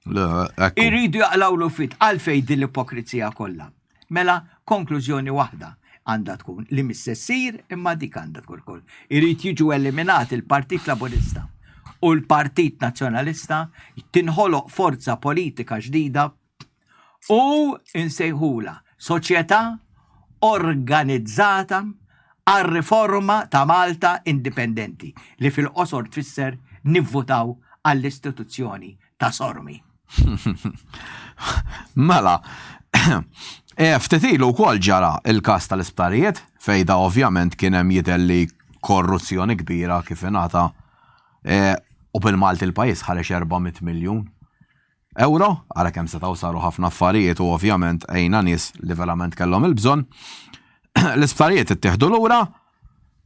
[SPEAKER 2] Iridu jaqlawlu fit għalfejn din l-ipokrizija kollha. Mela, konklużjoni waħda għandha tkun li mhix se ssir imma dik għandha tkun ukoll. Irid jiġu eliminati l-Partit Laburista u l-Partit Nazzjonalista, tinħoloq forza politika ġdida u nsejħula soċjetà organizzata għar-riforma ta' Malta indipendenti li fil-qosor tfisser nivvutaw għall-istituzzjoni ta' Sormi.
[SPEAKER 1] Mela, eh, ftit ilu wkoll ġara il-każ tal-isptarijiet fejn da ovvjament kien hemm jidher li korruzzjoni kbira kif ingħata eh, u bil-Malti l-pajjiż ħareġ 400 miljun euro, ara kemm setgħu saru ħafna affarijiet u ovvjament għejna nies li verament kellhom il-bżonn. L-isptarijiet ittieħdu lura.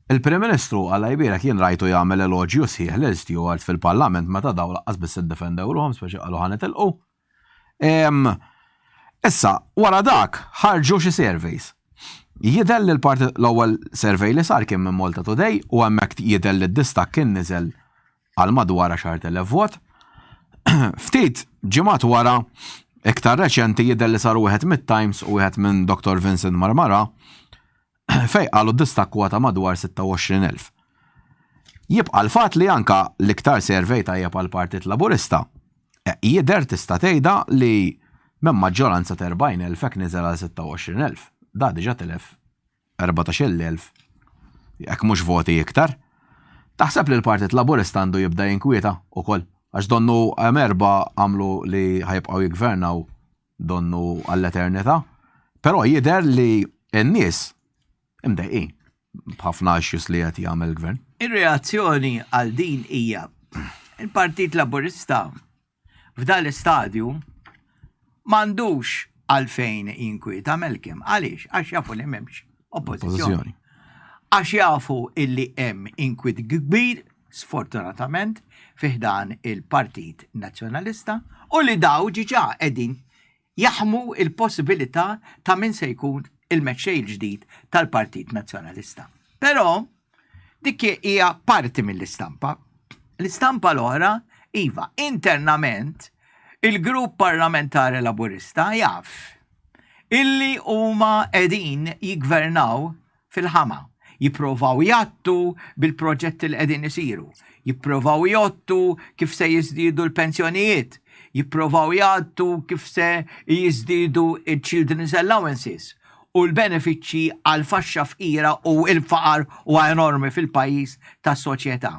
[SPEAKER 1] Il-Prim Ministru, Alla jbierek, jien rajtu jagħmel eloġju sħiħ lil Stewart fil-Parlament meta dawn lanqas biss iddefendew ruħhom, speċi qalu ħa nitilqu. Issa, wara dak, ħarġu xi surveys. Jidher li l-partit, l-ewwel survey li sar kien minn Malta Today u hemmhekk jidher li d-distakk kien niżel għal madwar 10,000 vot. Ftit ġimgħat wara, iktar reċenti jidher li sar wieħed mit-Times u wieħed minn Dr. Vincent Marmara fejn qalu d-distakk huwa ta' madwar 26,000. Jibqa' l-fatt li anka l-iktar survey tajjeb għall-Partit Laburista eh, jidher tista' tgħidha li minn maġġoranza ta' 40,000 hekk niżel għal 26,000. Da diġà tilef 14,000 jekk mhux voti iktar. Taħseb li l-Partit Laburista għandu jibda jinkwieta ukoll? Għax donnu hemm erba' għamlu li ħajbqgħu jiggvernaw donnu għall-eternità. Però jidher li n-nies imdejqin b'ħafna issues li qed jagħmel il-gvern.
[SPEAKER 2] Ir-reazzjoni għal din hija il-Partit Laburista f'dan l-istadju m'għandux għalfejn jinkwieta Malcolm. Għaliex? Għax jafu li m'hemmx oppożizzjoni. Għax jafu illi hemm inkwiet kbir sfortunatament, fi ħdan il-Partit Nazzjonalista u li daw ġiġa qegħdin jaħmu il-possibilità ta' min se jkun il-mexxej il-ġdid tal-Partit Nazzjonalista. Però dik hija parti mill-istampa. L-istampa l-oħra, iva, internament il-grupp parlamentari Laburista jaf illi huma qegħdin jiggvernaw fil-ħama. Jipprovaw jgħattu bil-proġetti li qegħdin isiru. Jipprovaw jgħottu kif se jiżdiedu l-pensjonijiet. Jipprovaw jgħattu kif se jiżdiedu il-children's allowances u l-benefiċċji għal faxxa fqira u l-faqar huwa enormi fil-pajjiż tas-soċjetà.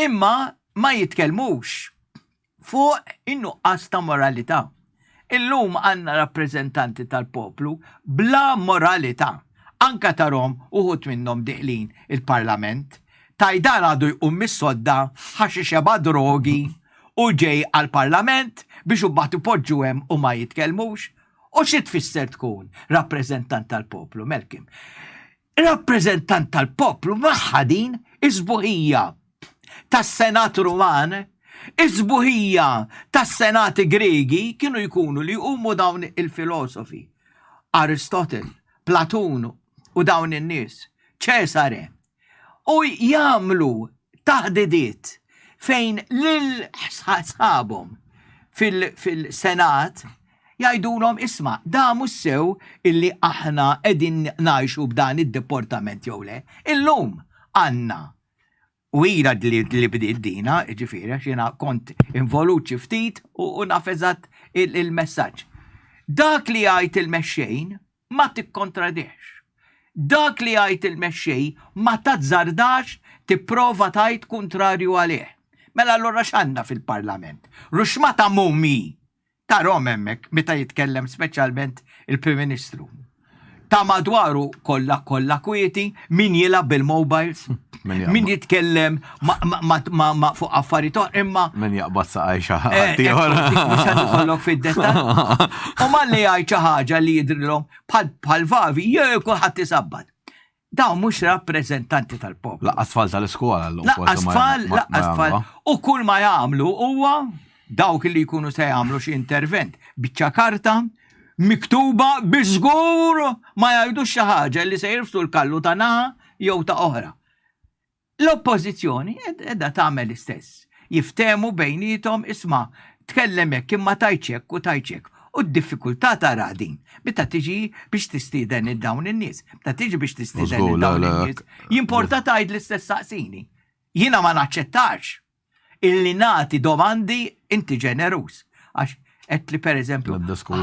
[SPEAKER 2] Imma ma jitkellmux fuq in-nuqqas ta' moralità. Illum għandna rappreżentanti tal-poplu bla moralità. Anka tarhom uħud minnhom diħlin il-Parlament. Tajdan għadu jqum mis-sodda ħa xi xeba' drogi u ġej għall-Parlament biex imbagħad ipoġġu hemm u ma jitkellmux. U xi tfisser tkun rappreżentant tal-poplu, Malcolm? Rappreżentant tal-poplu magħha din is-sbuħija tas-Senat Ruman, is-sbuħija tas-Senati Griegi kienu jkunu li jqumu dawn il-filosofi, Aristotle, Platun u dawn in-nies, Ċesare, u jagħmlu taħdidiet fejn lil sħabhom fil-Senat jgħidulhom isma' da mhux sew illi aħna qegħdin ngħixu b'dan id-deportament jew le. Illum għandna u ila li bdiet dina, ġifieri, għax jiena kont involut xi ftit u naf eżatt il-messaġġ. Dak li jgħid il-mexxejn ma tikkontradihx. Dak li jgħid il-mexxej ma tazzardax tipprova tgħid kuntrarju għalih. Mela allura x'għandna fil-Parlament? Ruxmata mumi Tarhom hemmhekk meta jitkellem speċjalment il-Prim Ministru. Ta' madwaru kollha kollha kwieti, min jilgħab bil-mobiles, min jitkellem ma fuq affarijiet oħra, imma
[SPEAKER 1] Min jaqbad saqaj xi ħadd ieħor.
[SPEAKER 2] Mhux ħa nidħollok fid-dettall. U malli jgħid xi ħaġa li jidrilhom bħal vavi, jew kulħadd isabbat. Dawn mhux rappreżentanti tal-poplu.
[SPEAKER 1] Laqqas tfal tal-iskola llum.
[SPEAKER 2] Laqqas tfal, laqqas tfal. U kull ma jagħmlu huwa dawk li jkunu se jagħmlu xi intervent biċċa karta miktuba biex żgur ma jgħidux xi ħaġa li se jirfsu l-kallu ta' naħa jew ta' oħra. L-Oppożizzjoni qiegħda tagħmel l-istess. Jiftehmu bejniethom isma' tkellem hekk imma tgħidx hekk u tgħidx hekk. U d-diffikultà taraha din meta tiġi biex tistieden lil dawn in-nies. Meta tiġi biex tistieden lil dawn in-nies. Jimporta tgħid l-istess saqsini. Jiena ma naċċettax illi nagħti domandi inti ġeneruż. Għax qed li pereżempju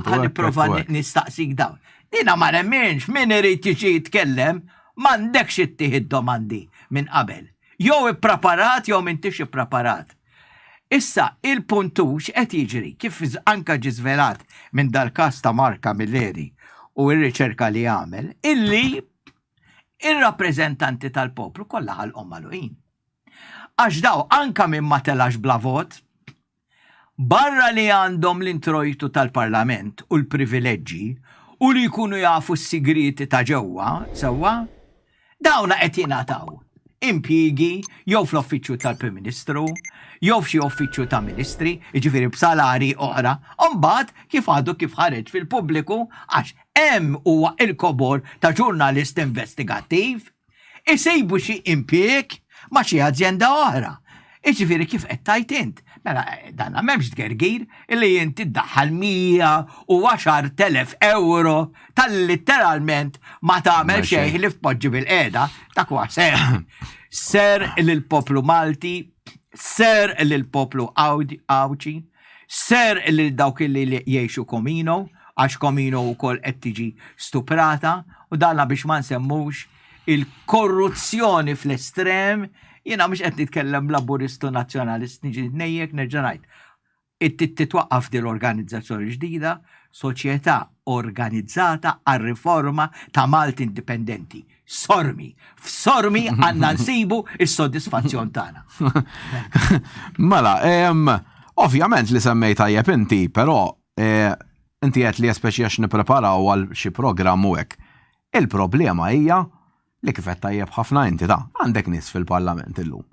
[SPEAKER 2] ħa nipprova nistaqsik dawn. Jiena ma nemminx min irid jiġi jitkellem m'għandekx ittih id-domandi minn qabel. Jew ippreparat jew m'intix ippreparat. Issa, il-punt hu x'qed jiġri, kif anka ġie żvelat minn dal-każ ta' Mark Camilleri u r-riċerka li għamel, illi ir-rappreżentanti tal-poplu kollha ħalqhom magħluqin. Għax daw anka min ma telax bla vot, barra li għandhom l-introjtu tal-Parlament u l-privileġġi u li jkunu jafu s-sigrieti ta' ġewwa, sewwa, dawna qed jingħataw. impjiegi jew fl-uffiċċju tal-Prim Ministru, jew f'xi uffiċċju ta' ministri, jiġifieri b'salari oħra, u mbagħad kif għadu kif ħareġ fil-pubbliku għax hemm huwa il-kobor ta' ġurnalist investigattiv, isibu xi impjieg ma' xi azjenda oħra. Jiġifieri kif qed tgħid int, mela danna m'hemmx tgergir illi inti ddaħħal 110,000 euro tal-litteralment ma tagħmel xejn li tpoġġi bil-qiegħda, dak huwa ser. Ser lill-poplu Malti, ser lill-poplu Għawdxi, ser lil dawk li jgħixu Comino, għax Comino wkoll qed tiġi stuprata, u dana biex ma nsemmux il-korruzzjoni fl-estrem, jiena mhux qed nitkellem Laburist u Nazzjonalist, niġi nejjek nerġa' ngħid. Titwaqqaf din l-organizzazzjoni ġdida, soċjetà organizzata għar-riforma ta' Malti Indipendenti. Sormi, f'Sormi għandna nsibu s-sodisfazzjon tagħna.
[SPEAKER 1] Mela, ovvjament li semmejt tajjeb inti, però eh, inti qed li speċi għax nippreparaw għal xi programm u hekk. Il-problema hija li kif qed tajjeb ħafna inti ta' għandek nies fil-Parlament illum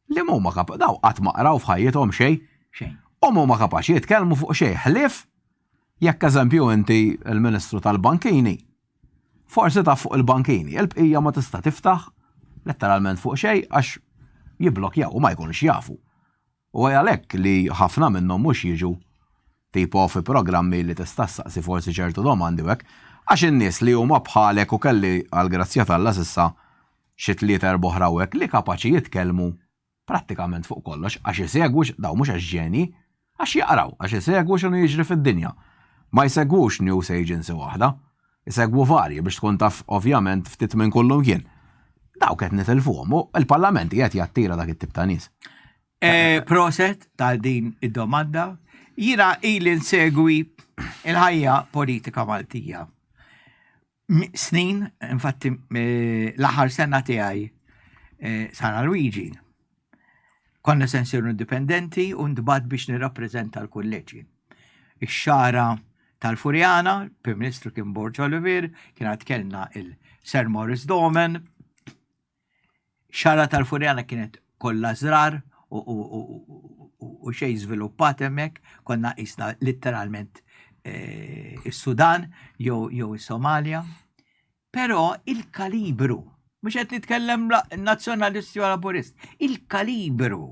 [SPEAKER 1] li m'huma kap daw qatt ma qraw f'ħajjithom xejn.
[SPEAKER 2] Xejn.
[SPEAKER 1] U m'huma kapaċi jitkellmu fuq xejn ħlief jekk eżempju inti l-Ministru tal-Bankini. Forsi taf fuq il-bankini, il-bqija ma tista' tiftaħ letteralment fuq xejn għax jibblokjaw u ma jkunux jafu. U għalhekk li ħafna minnhom mhux jiġu tipo fi programmi li tista' ssaqsi forsi ċertu domandi u hekk, għax in-nies li huma bħalek u kelli għall-grazzja t'Alla s'issa xi tlieta erba' oħra u hekk li kapaċi jitkellmu prattikament fuq kollox għax isegwu daw mhux għax ġenji, għax jaqraw, għax isegwu x'inhu jiġri fid-dinja. Ma jsegwux news agency waħda, isegwu varji biex tkun taf ovvjament ftit minn kullumkien. Dawk qed nitilfuhom u l-Parlament qiegħed jattira dak it-tip ta' nies.
[SPEAKER 2] Eh, proset tal din id-domanda. Jiena ili nsegwi il-ħajja politika Maltija. Snin, infatti eh, l-aħħar sena tiegħi eh, Sara Luigi. Konna se nsiru indipendenti u ntbagħat biex nirrappreżenta l-kulleġġi. Ix-xara tal-Furjana, Prim Ministru kien Borg Olivier, kien għad kellna il-Sir Morris Domen, Xara tal-Furjana kienet kollha żrar u xejn żviluppat hemmhekk, konna qisna litteralment eh, is-Sudan jew is-Somalja. Però il-kalibru, mhux qed nitkellem nazzjonalisti u laburist, il-kalibru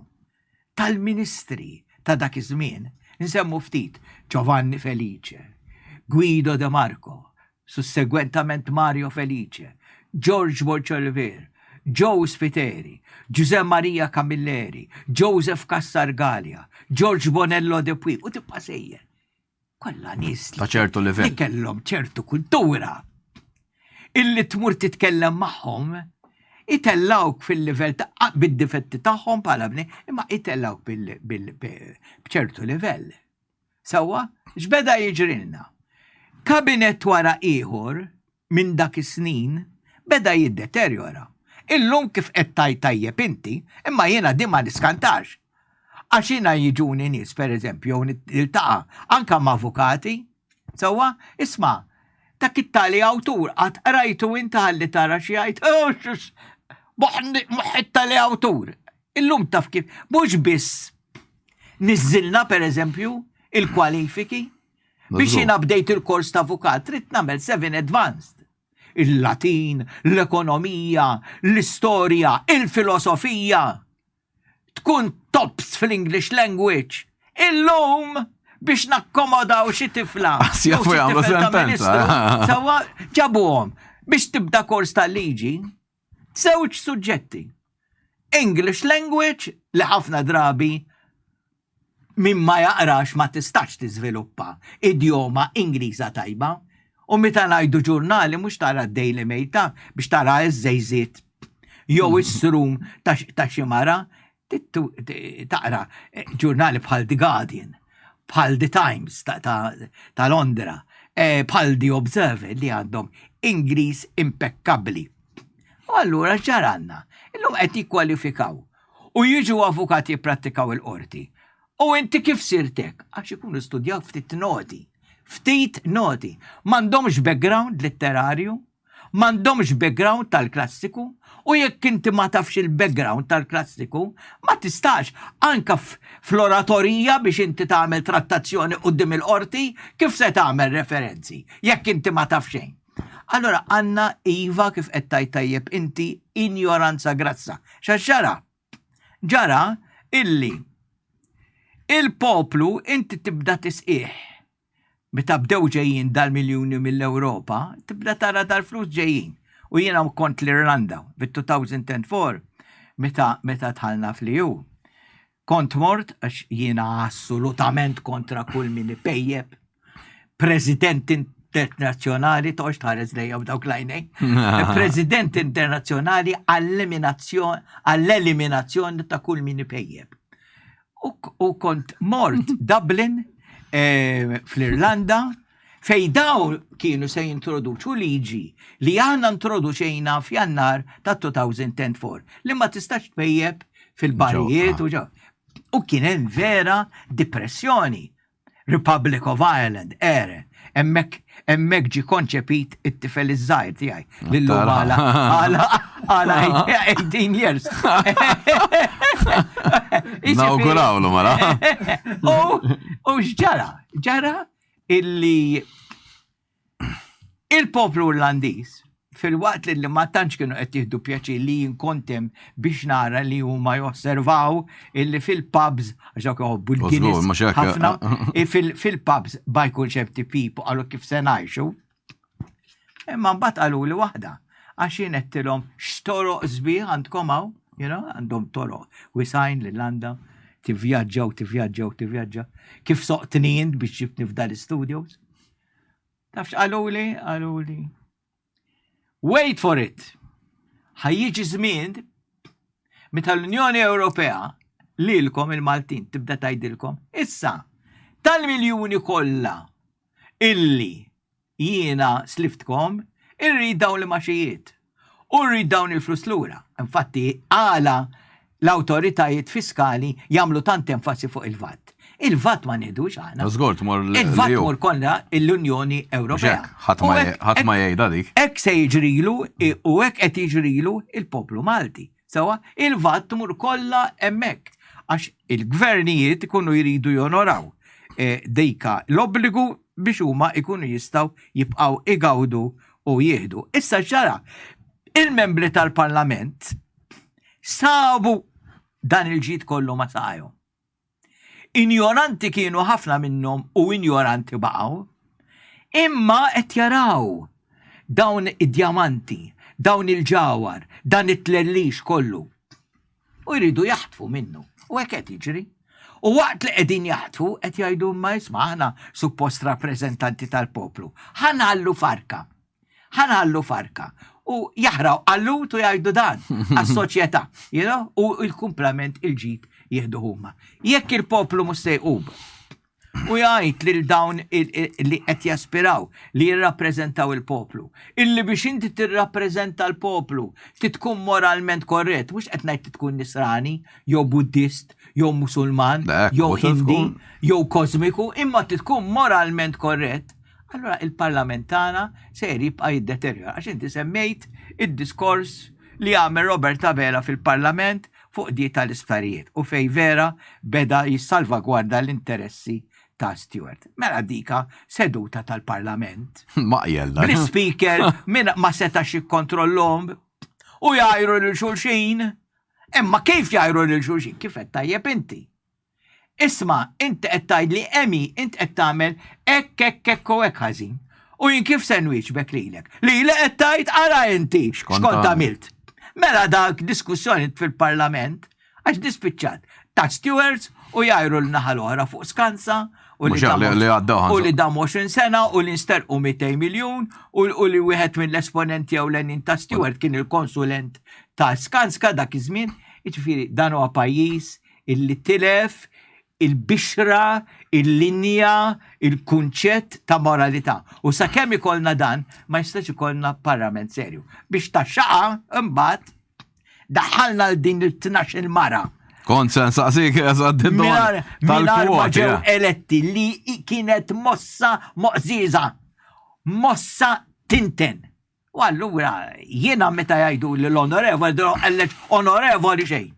[SPEAKER 2] tal-ministri ta' dak iż-żmien, nsemmu ftit Giovanni Felice, Guido De Marco, sussegwentament Mario Felice, George Borg Olivier, Joe Spiteri, Ġużè Maria Camilleri, Joseph Cassar Galea, George Bonello De Puy, u tibqa' sejjer. Kollha nies
[SPEAKER 1] ta' ċertu livell.
[SPEAKER 2] Li kellhom ċertu kultura. Illi tmur titkellem magħhom, itellawk fil-livell ta' bid-difetti tagħhom bħala bni, imma itellawk b'ċertu livell. Sewwa, x'beda jiġrilna? Kabinett wara ieħor minn dak is-snin beda jiddeterjora. Illum kif qed tgħid tajjeb inti, imma jiena din ma niskantax. Għax jiena jiġuni nies, pereżempju, jew niltaqa' anke ma' avukati, sewwa, isma' dak it-tali awtur qatt qrajtu inti ħalli tara xi jgħid, oh, moħħ it-tali awtur. Illum taf kif, mhux biss niżżilna pereżempju il-kwalifiki biex jiena bdejt il-kors ta' avukat trid nagħmel 7 advanced. Il-Latin, l-ekonomija, l-istorja, il-filosofija. Tkun tops fl-English language. Illum biex nakkomodaw xi tifla.
[SPEAKER 1] Jafu jagħmlu sentenza.
[SPEAKER 2] Sawa ġabuhom biex tibda kors tal-liġi. Żewġ suġġetti. English language li ħafna drabi min ma jaqrax ma tistax tiżviluppa idjoma Ingliża tajba. U meta ngħidu ġurnali mhux tara d-Daily Mail ta' biex tara ż-żejżiet jew is-srum ta' xi mara, taqra eh, ġurnali bħal The Guardian, bħal The Times ta' Londra, eh, bħal The Observer li għandhom Ingliż impeccabli. U allura x'ġaranna? Illum qed jikkwalifikaw u jiġu avukati jipprattikaw il-qorti. U inti kif sirtek? Għax ikunu studjaw ftit noti. Ftit noti. M'għandhomx background litterarju, M'għandhomx background tal-klassiku u jekk inti ma tafx il-background tal-klassiku, ma tistax anka fl-oratorija biex inti tagħmel trattazzjoni quddiem il-qorti kif se tagħmel referenzi jekk inti ma taf xejn. Allora għandna iva kif qed tgħid tajjeb inti injoranza grassa. X'ġara? Ġara illi il-poplu inti tibda tisqih Meta bdew ġejjin dal-miljuni mill-Ewropa, tibda tara dal-flus ġejjin. U jiena kont l-Irlanda fit-2004 meta meta dħalna fl-EU. Kont mort għax jiena assolutament kontra kull min ipejjep. President internazzjonali, toqgħodx tħares lejja b'dawk l-għajnejn. President internazzjonali għall-eliminazzjoni ta' kull min ipejjep. U kont mort Dublin eh, fl-Irlanda fej daw kienu se jintroduċu liġi li aħna introduċejna f'Jannar ta' 2004 li ma tistax tpejjeb fil-barijiet u ġew. U kien hemm vera depressjoni Republic of Ireland, ere, hemmhekk hemmhekk ġie konċepit it-tifel iż-żgħir tiegħi li llum għala għala għala 18 years.
[SPEAKER 1] Nawgurawlu mela.
[SPEAKER 2] U x'ġara? Ġara illi Il-poplu Irlandiż, filwaqt li ma tantx kienu qed jieħdu pjaċir li jien kont hemm biex nara li huma josservaw illi fil-pubs, għax dawk iħobbu l-Guinness ħafna, fil-pubs ma jkunx hemm tipip u qalu kif se ngħixu. Imma mbagħad qaluli waħda, għax jien għedtilhom x'toroq sbieħ għandkom hawn, you know, għandhom toroq wisgħin l-Irlanda, tivvjaġġa u tivvjaġġa u tivvjaġġa. Kif soqtni int biex ġibtni f'dal-istudios. Taf x'qaluli? Qaluli. Wait for it! Ħa jiġi żmien meta l-Unjoni Ewropea lilkom il-Maltin tibda tgħidilkom issa tal-miljuni kollha illi jiena sliftkom irrid dawn l-imgħaxijiet. U rrid dawn il-flus lura. Infatti għala l-awtoritajiet fiskali jagħmlu tant enfasi fuq il-VAT. Il-VAT ma nieħdux aħna.
[SPEAKER 1] Żgur tmur
[SPEAKER 2] Il-VAT tmur kollha l-Unjoni Ewropea.
[SPEAKER 1] Ħadd ma jgħidha dik.
[SPEAKER 2] Hekk se jiġrilu u hekk qed jiġrilu il-poplu Malti. Sewa, il-VAT tmur kollha hemmhekk għax il-gvernijiet ikunu jridu jonoraw eh, dejka l-obbligu biex huma ikunu jistgħu jibqgħu igawdu u jieħdu. Issa x'ġara? Il-membri tal-Parlament sabu dan il-ġid kollu ma saqajhom. Injoranti kienu ħafna minnhom u injoranti baqgħu. Imma qed jaraw dawn id-djamanti, dawn il-ġawar, dan it-tlellix kollu. U jridu jaħtfu minnu. U hekk qed jiġri. U waqt li qegħdin jaħtfu qed jgħidu imma isma' aħna suppost rappreżentanti tal-poplu. Ħa nħallu farka. Ħa nħallu farka. U jaħraw qallut u jgħidu dan għas-soċjetà, you know? U l-kumplament il-ġid jieħdu huma. Jekk il-poplu mhux se jqum u jgħid lil dawn li qed jaspiraw li jirrappreżentaw il-poplu, illi biex inti tirrappreżenta l-poplu trid tkun moralment korrett, mhux qed ngħid tkun nisrani, jew Buddist, jew Musulman, jew Hindi, jew kosmiku, imma trid tkun moralment korrett, allura il-parlament tagħna ser jibqa' jiddeterjora. Għax inti semmejt id-diskors li għamel Robert Abela fil-parlament fuq di tal-isptarijiet u fejn vera beda jissalvagwarda l-interessi ta' Steward. Mela dika seduta tal-parlament.
[SPEAKER 1] Maqjel
[SPEAKER 2] dan. Bl-speaker min ma setax jikkontrollhom u jgħajru lil xulxin. Imma kif jgħajru lil xulxin? Kif qed tajjeb inti? Isma', inti qed tgħidli Emi, int qed tagħmel hekk hekk hekk u hekk ħażin. U jien kif se nwieġbek lilek? Lili qed tgħid ara inti x'kont għamilt. Mela dak diskussjoni fil-Parlament għax dispiċċat ta' stewards u jgħajru l-naħa l-oħra fuq skansa u li u li dam 20 sena u li nsterqu 200 miljun u li wieħed mill-esponenti ewlenin ta' Stewart kien il-konsulent ta' Skanska dak iż-żmien. Jiġifieri dan huwa pajjiż illi tilef il-bixra, il-linja, il-kunċett ta' moralità. U sakemm ikollna dan, ma jistax ikollna parlament serju. Biex taxxaqa, imbagħad daħħalna l din il-12 il-mara.
[SPEAKER 1] Kont se nsaqsik eżatt
[SPEAKER 2] Mingħajr ma ġew eletti li kienet mossa moqżiża, mossa tinten. U allura jiena meta jgħidu li l-onorevoli, onorevoli xejn.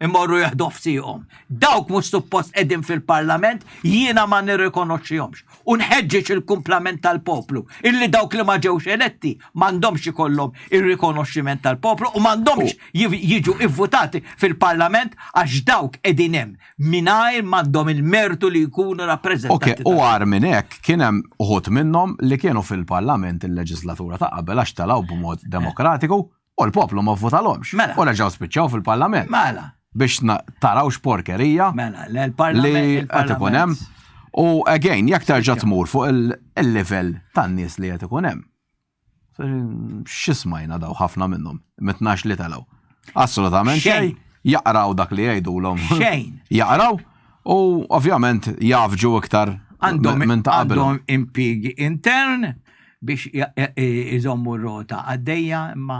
[SPEAKER 2] Imorru jeħdu f'sieqhom. Dawk mhux suppost qegħdin fil-Parlament, jiena ma nirrikonoxxihomx. U nħeġġeġ il-kumplament tal-poplu illi dawk li ma ġewx eletti m'għandhomx ikollhom ir-rikonoxximent tal-poplu u m'għandhomx jiġu ivvutati fil-Parlament għax dawk qegħdin hemm mingħajr m'għandhom il-mertu li jkunu rappreżentati.
[SPEAKER 1] Ok, u agħar minn hekk kien hemm uħud minnhom li kienu fil-Parlament il-leġislatura ta' qabel għax telgħu b'mod demokratiku U l-poplu ma vvotalhomx.
[SPEAKER 2] Mela.
[SPEAKER 1] U reġgħu spiċċaw fil-Parlament.
[SPEAKER 2] Mela.
[SPEAKER 1] Biex taraw x'porkerija.
[SPEAKER 2] Mela, l-Parlament.
[SPEAKER 1] Li qed ikun hemm. U again, jekk terġa' tmur fuq il-level tan-nies li qed ikun hemm. X'ismajna daw ħafna minnhom, mitnax li telgħu. Assolutament xejn. Jaqraw dak li jgħidulhom.
[SPEAKER 2] Xejn.
[SPEAKER 1] Jaqraw u ovvjament jafġu iktar minn ta' qabel.
[SPEAKER 2] Għandhom impjiegi intern biex iżommu r-rota għaddejja imma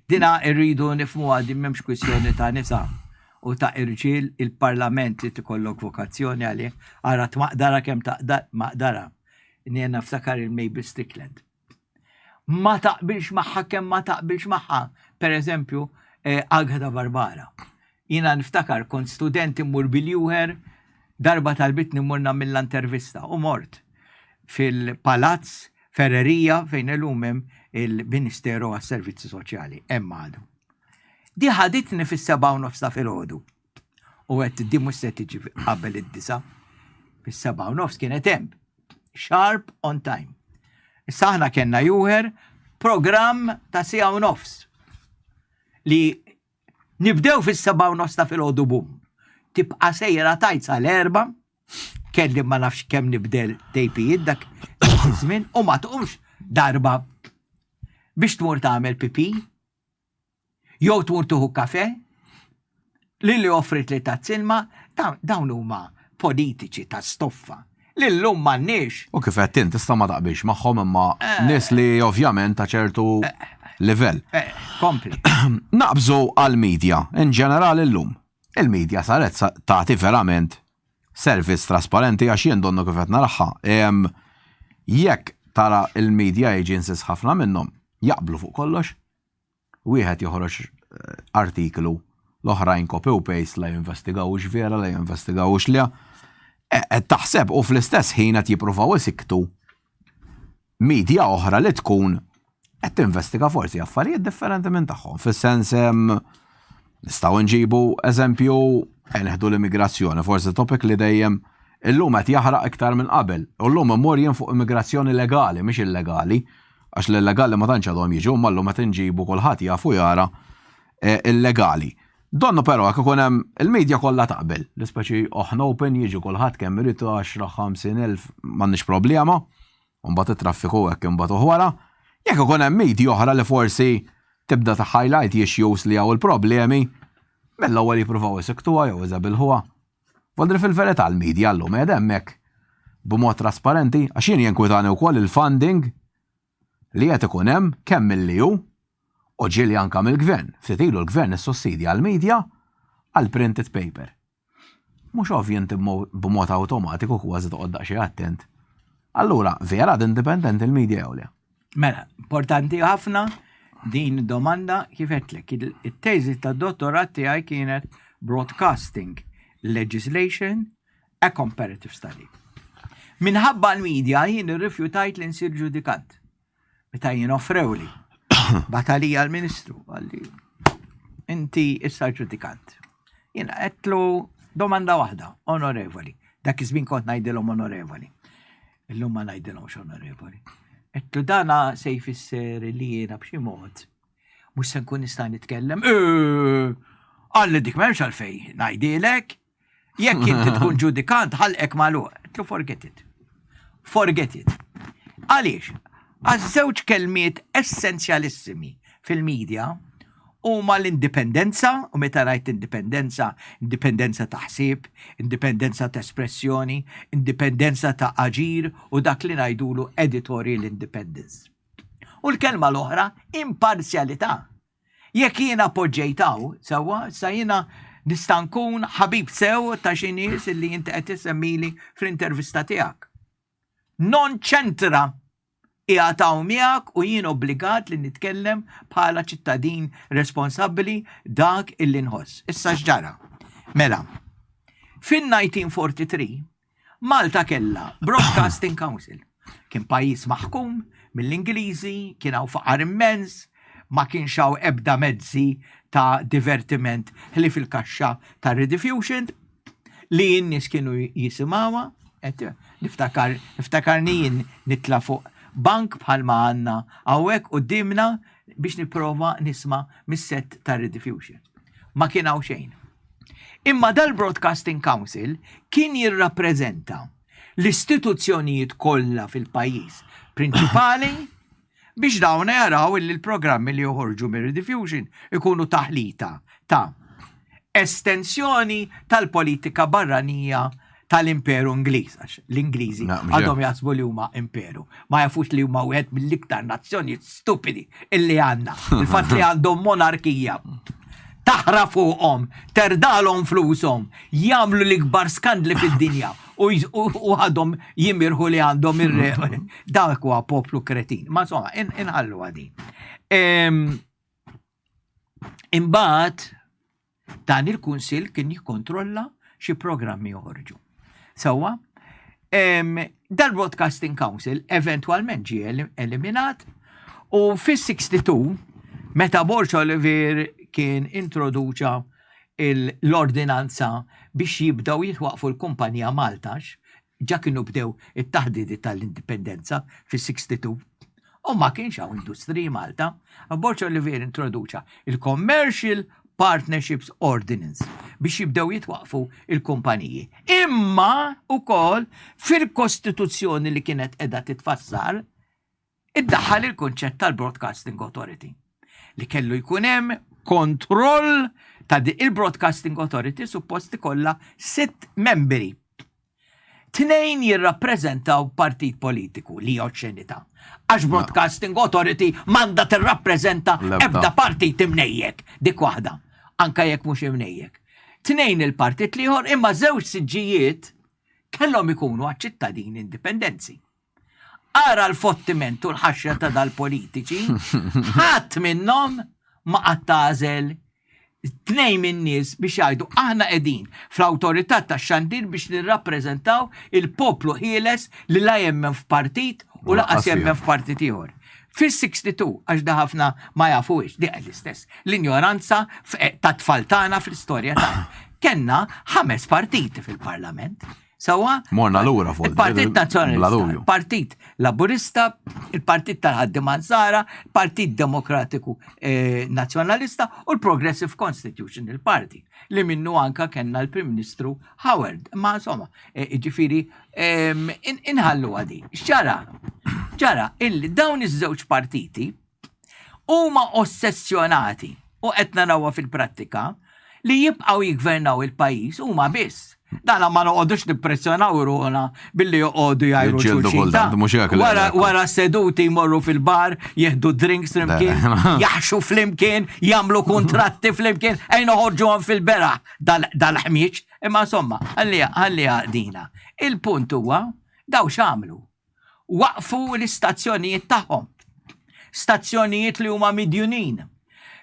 [SPEAKER 2] dina rridu nifhmuha din m'hemmx kwistjoni ta' nisa u ta' irġiel il-parlament li tikollok vokazzjoni għalih ara tmaqdara kemm taqdar maqdara. Jiena niftakar il-Mabel Strickland. Ma taqbilx magħha kemm ma taqbilx magħha. Per eżempju, eh, Agatha Barbara. Jiena niftakar kont student immur bil-juher, darba talbitni mmur nagħmilha intervista u mort fil-palazz Ferrerija fejn illum hemm il-Ministeru għas-Servizzi Soċjali, hemm għadu. Di ħaditni fis-sebgħa u nofs ta' filgħodu. U għedt di mhux se tiġi qabel id-disa. Fis-sebgħa u nofs kienet hemm. Sharp on time. Issa aħna kellna juher programm ta' siegħa u nofs li Nibdew fis-7:30 ta' filgħodu bum. Tibqa' sejra tgħid sal-erba', kelli ma nafx kemm nibdel tejpijiet dak iż-żmien u ma tqumx darba biex tmur tagħmel pipi jew tmur tieħu kafe lili offrit li tazz ilma dawn huma politiċi ta' stoffa li llum m'għandniex.
[SPEAKER 1] U kif għedt int tista' ma taqbilx magħhom imma eh. nies li ovvjament ta' ċertu eh. livell.
[SPEAKER 2] Eh, kompli.
[SPEAKER 1] Naqbżu għall-media in ġenerali llum. Il-media saret tagħti verament servizz trasparenti għax jien donnu kif qed naraha. Jekk tara il-media agencies ħafna minnhom jaqblu fuq kollox, wieħed joħroġ eh, artiklu, l-oħrajn copy u paste la jinvestigaw hux vera, la jinvestigaw hux le. Eh, qed taħseb u fl-istess ħin qed jippruvaw isiktu media oħra li tkun qed tinvestiga forsi affarijiet differenti minn tagħhom. Fis-sens nistgħu nġibu eżempju eh, neħdu l-immigrazzjoni, forsi topic li dejjem illum qed jaħraq iktar minn qabel. U llum immur jien fuq immigrazzjoni legali, mhix illegali. Għax l-illegali ma tantx għadhom jiġu, imma llum qed inġibu kulħadd jaf u jara eh, illegali. Donnu però jekk ikun hemm il-medja kollha taqbel, l-ispeċi oħna open jiġi kulħadd kemm irid 10 50 elf m'għandniex problema, u mbagħad it-traffiku hekk imbagħad wara. Jekk ikun hemm media oħra li forsi tibda ta' highlight issues li hawn il-problemi, mill-ewwel jippruvaw isiktuha jew iżabilħuha. Voldri fil-verità l-media llum qiegħda hemmhekk b'mod trasparenti għax jien jinkwitani wkoll il-funding li qed ikun hemm kemm mill-EU u ġieli anke mill-gvern. Ftit ilu l-gvern issussidja l-media għal printed paper. Mhux ovvju inti b'mod awtomatiku kważi toqgħod daqsxejn attent. Allura, vera għad indipendenti l-media jew le?
[SPEAKER 2] Mela, importanti ħafna din domanda kif għedtlek. Il-teżi tad-dottorat tiegħi kienet Broadcasting Legislation, a Comparative Study. Minħabba l-media jien irrifjutajt li nsir ġudikant. Meta jien offrewli. Batalija l-ministru, għalli, inti issa ġudikant. Jiena għedtlu domanda waħda, onorevoli. Dak iż-żmien kont ngħidilhom onorevoli. Illum ma ngħidilhomx onorevoli. Għedtlu dana se jfisser li jiena b'xi mod mhux se nkun nista' nitkellem. Qalli dik m'hemmx għalfejn ngħidilek. Jekk inti tkun ġudikant ħalqek magħluq. Għedtlu forget it. Forget it. Għaliex? Għax żewġ kelmiet essenzjalissimi fil-media huma l-indipendenza, u meta ngħid indipendenza, indipendenza ta' ħsieb, indipendenza ta' espressjoni, indipendenza ta' aġir u dak li ngħidulu editorial independence. U l-kelma l-oħra, imparzjalità. Jekk jiena poġġejt hawn, sewwa, issa jiena nista' nkun ħabib sew ta' xi nies illi inti qed isemmili fl-intervista tiegħek. Non ċentra. Qiegħed hawn miegħek u jien obbligat li nitkellem bħala ċittadin responsabbli dak illi nħoss. Issa x'ġara? Mela, fin-1943 Malta kellha Broadcasting Council. Kien pajjiż maħkum mill-Ingliżi, kien hawn faqar immens, ma kienx hawn ebda mezzi ta' divertiment ħlief il-kaxxa ta' Rediffusion li n-nies kienu jisimgħuha. Niftakar, niftakarni jien nitla' fuq bank bħalma għandna hawnhekk quddiemna biex nipprova nisma' mis-set ta' Rediffusion. Ma kien hawn xejn. Imma dal-Broadcasting Council kien jirrappreżenta l-istituzzjonijiet kollha fil-pajjiż prinċipali biex dawn jaraw illi l-programmi li joħorġu mir-Rediffusion ikunu taħlita ta' estensjoni tal-politika barranija tal-Imperu Ingliż, għax l-Ingliżi għadhom jaħsbu li huma imperu. Ma jafux li huma wieħed mill-iktar nazzjonijiet stupidi illi għandna. Il-fatt li għandhom monarkija taħra fuqhom, terdalhom flushom, jagħmlu l-ikbar skandli fid-dinja u għadhom jimirħu li għandhom ir-re. Dak huwa poplu kretin. Ma insomma, inħallu għadin. Imbagħad Dan il-kunsill kien jikkontrolla xi programmi joħorġu. Sewwa, dal-Broadcasting Council eventwalment ġie eliminat u fis-62 meta Borg Olivier kien introduċa l-ordinanza biex jibdew jitwaqfu l-kumpanija Maltax, Ġa kienu bdew it-taħdidiet tal-indipendenza fis-62 u ma kienx hawn industriji Malta. Borg Olivier introduċa il-Commercial Partnerships Ordinance biex jibdew jitwaqfu il-kumpaniji. Imma ukoll fil-Kostituzzjoni li kienet qiegħda titfassal iddaħħal il-kunċett tal-Broadcasting Authority li kellu jkun hemm kontroll ta' il-Broadcasting Authority suppost ikollha sitt membri. Tnejn jirrappreżentaw partit politiku li oxxenità. Għax Broadcasting Authority m'għandha tirrappreżenta ebda partit imnejjek, dik waħda, anka jekk mhux imnejjek. Tnejn il-partit l-ieħor imma żewġ siġġijiet kellhom ikunu għaċ-ċittadini indipendenzi. Ara l-fottiment u l-ħaxja ta' dal-politiċi, ħadd minnhom ma qatt għażel tnejn min-nies biex jgħidu aħna qegħdin fl-awtorità tax-xandir biex nirrappreżentaw il-poplu ħieles li la jemmen f'partit u laqas jemmen f'partit ieħor. Fis-62, għax da ħafna ma jafuhiex, di l-istess, l-injoranza ta' tfal tagħna fl-istorja tagħna. Kenna ħames partiti fil-Parlament. Sawa?
[SPEAKER 1] Morna lura fuq.
[SPEAKER 2] Il-Partit Nazzjonalista, il-Partit Laburista, il-Partit tal-Ħaddiema Nsara, il-Partit Demokratiku eh, Nazzjonalista u l-Progressive Constitutional Party li minnu anka kellna l-Prim Ministru Howard. Ma insomma, eh, ġifiri, ehm, inħallu għadi. X'ġara? Ġara illi dawn iż-żewġ partiti huma ossessjonati u qed narawha fil-prattika li jibqgħu jiggvernaw il-pajjiż huma biss. Dana ma noqogħdux nippressjonaw ruħna billi joqogħdu jgħajru xulxin. Wara wara seduti jmorru fil-bar, jieħdu drinks flimkien, jaħxu flimkien, jagħmlu kuntratti flimkien, ejn noħorġuhom fil-beraħ dal-ħmieġ. Imma insomma, ħalliha dina. Il-punt huwa daw x'għamlu? Waqqfu l-istazzjonijiet tagħhom. Stazzjonijiet li huma midjunin.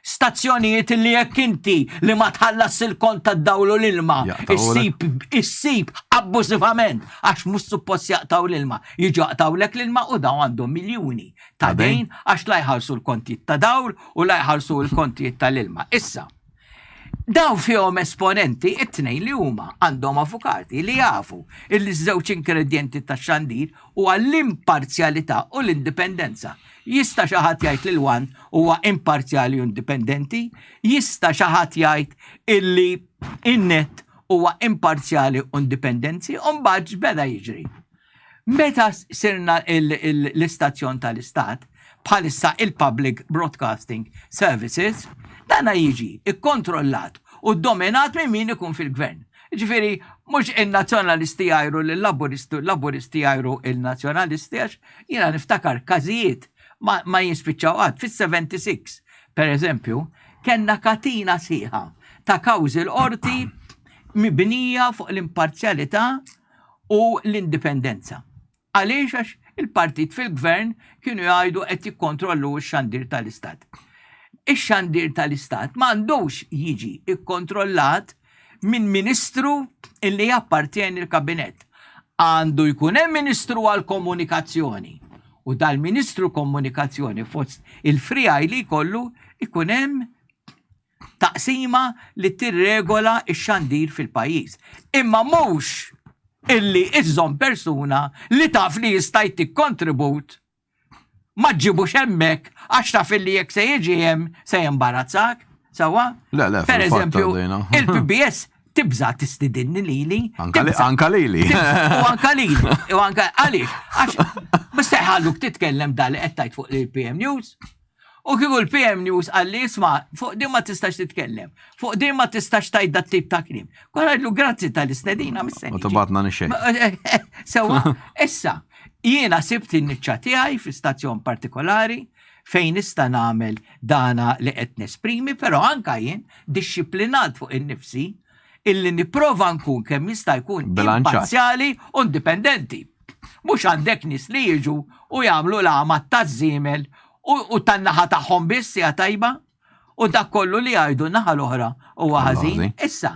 [SPEAKER 2] Stazzjonijiet li jekk inti li ma tħallas il-kont tad-dawl u l-ilma, issib issib abbużivament għax mhux suppost jaqtaw l-ilma, jiġu jaqtawlek l-ilma u dawn għandhom miljuni ta' dejn għax la jħallsu l-kontijiet ta' dawl u la jħallsu l-kontijiet tal-ilma. Issa, Dawn fihom esponenti, it-tnejn li huma għandhom avukati li jafu illi ż-żewġ ingredjenti tax-xandir huwa l-imparzjalità u l-indipendenza. Jista' xi ħadd jgħid li l-One huwa imparzjali u indipendenti? Jista' xi ħadd jgħid illi in-Net huwa imparzjali u indipendenzi? U mbagħad x'beda jiġri? Meta sirna l-istazzjon tal-Istat, bħalissa il-Public Broadcasting Services, dana jiġi ikkontrollat u dominat minn min ikun fil-gvern. Ġifieri, mhux in-nazzjonalisti jgħajru lill-laburisti, l-laburisti jgħajru il-nazzjonalisti għax jiena niftakar każijiet ma, ma jispiċċaw qatt. Fis-76, per eżempju, kellna katina sħiħa ta' kawżi l-qorti mibnija fuq l-imparzjalità u l-indipendenza. Għaliex għax il-partit fil-gvern kienu jgħidu qed jikkontrollu x-xandir tal-istat. Ix-xandir tal-istat m'għandux jiġi ikkontrollat minn ministru illi jappartjeni l-kabinett. Għandu jkun hemm ministru għall-komunikazzjoni. U dal-ministru komunikazzjoni fost il-frijaj li jkollu jkun hemm taqsima li tirregola x-xandir fil-pajjiż. Imma mhux illi iżżomm persuna li taf li jista' jtik kontribut ma ġġibux hemmhekk għax taf illi jekk se jiġi hemm se jimbarazzak. Sewwa?
[SPEAKER 1] Le, le,
[SPEAKER 2] Per
[SPEAKER 1] fil-fatt
[SPEAKER 2] eżempju,
[SPEAKER 1] għaddejna.
[SPEAKER 2] il-PBS tibża tistidinni lili.
[SPEAKER 1] Anka li-
[SPEAKER 2] tibża-
[SPEAKER 1] Anka lili.
[SPEAKER 2] U anka lili. U anka għaliex? Għax mhux se jħalluk titkellem dal li qed tgħid fuq il-PM News. U kieku l-PM News qalli isma' fuq din ma tistax titkellem, fuq din ma tistax tgħid dat tip ta' kliem. Kont għidlu grazzi tal-istedina mis-sena.
[SPEAKER 1] Ma tibatna nixxejn.
[SPEAKER 2] Sewwa, issa, jiena sibt in-niċċa tiegħi fi stazzjon partikolari fejn nista' nagħmel dana li qed nesprimi, però anka jien dixxiplinat fuq innifsi illi nipprova nkun kemm jista' jkun imparzjali u indipendenti. Mhux għandek nies li jiġu u jagħmlu l-għama taż-żiemel u tan-naħa tagħhom biss hija tajba u dak kollu li jgħidu naħa l-oħra huwa ħażin. Issa,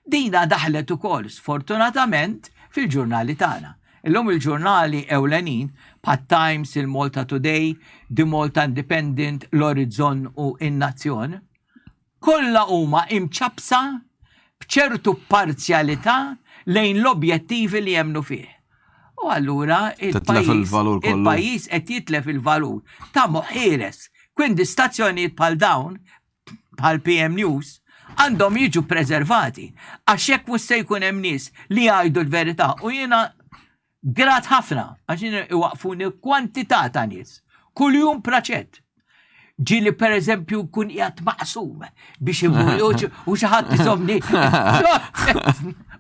[SPEAKER 2] dina daħlet ukoll sfortunatament fil-ġurnali tagħna. Illum il-ġurnali ewlenin bħat-Times, il-Malta Today, The Malta Independent, l-Orizzon u in-Nazzjon, kollha huma imċappsa b'ċertu parzjalità lejn l-objettivi li jemmnu fih. U allura il-pajjiż qed jitlef il-valur ta' moħħ ħieles. Kwindi stazzjonijiet bħal dawn, bħal PM News, għandhom jiġu preservati. Għax jekk mhux se jkun hemm nies li jgħidu l-verità u jiena Grat ħafna, għax jien iwaqfuni kwantità ta' nies. Kuljum praċett. Ġieli per eżempju kun qiegħed maqsum biex imur u xi ħadd iżomni.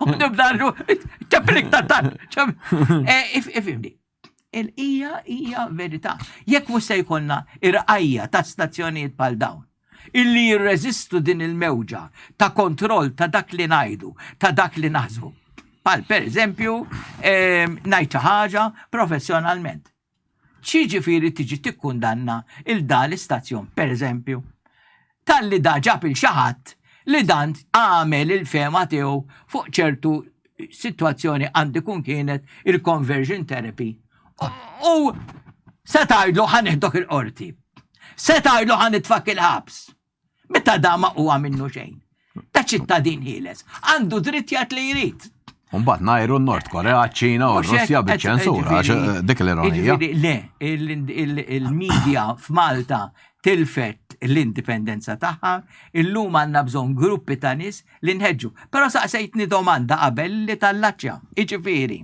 [SPEAKER 2] U nibda ċeplik ta' tan. Eh, ifimni. Il-hija hija verità. Jekk mhux se jkollna irqajja ta' stazzjonijiet bħal dawn illi jirreżistu din il-mewġa ta' kontroll ta' dak li ngħidu, ta' dak li naħsbu. Bħal per eżempju, ehm, ngħid xi ħaġa professjonalment. X'jiġifieri tiġi tikkundanna il dan l-istazzjon, per eżempju, talli da ġab il xi ħadd li dan għamel il-fema tiegħu fuq ċertu sitwazzjoni għandi kun kienet il-conversion therapy. U se tgħidlu ħa nieħdok il-qorti. Se tgħidlu ħa nitfak il-ħabs. Meta da ma huwa minnu xejn. Ta' ċittadin ħieles. Għandu dritt jgħid li jrid.
[SPEAKER 1] Mbagħad ngħajru n-Nord Korea, ċ-Ċina u r-Russja biċ-ċensura, eh, dik l-ironija.
[SPEAKER 2] Le, il-media f'Malta tilfet l-indipendenza tagħha, illum għandna bżonn gruppi ta' nies li nħeġġu. Però saqsejtni domanda qabel li tallaċċja, jiġifieri,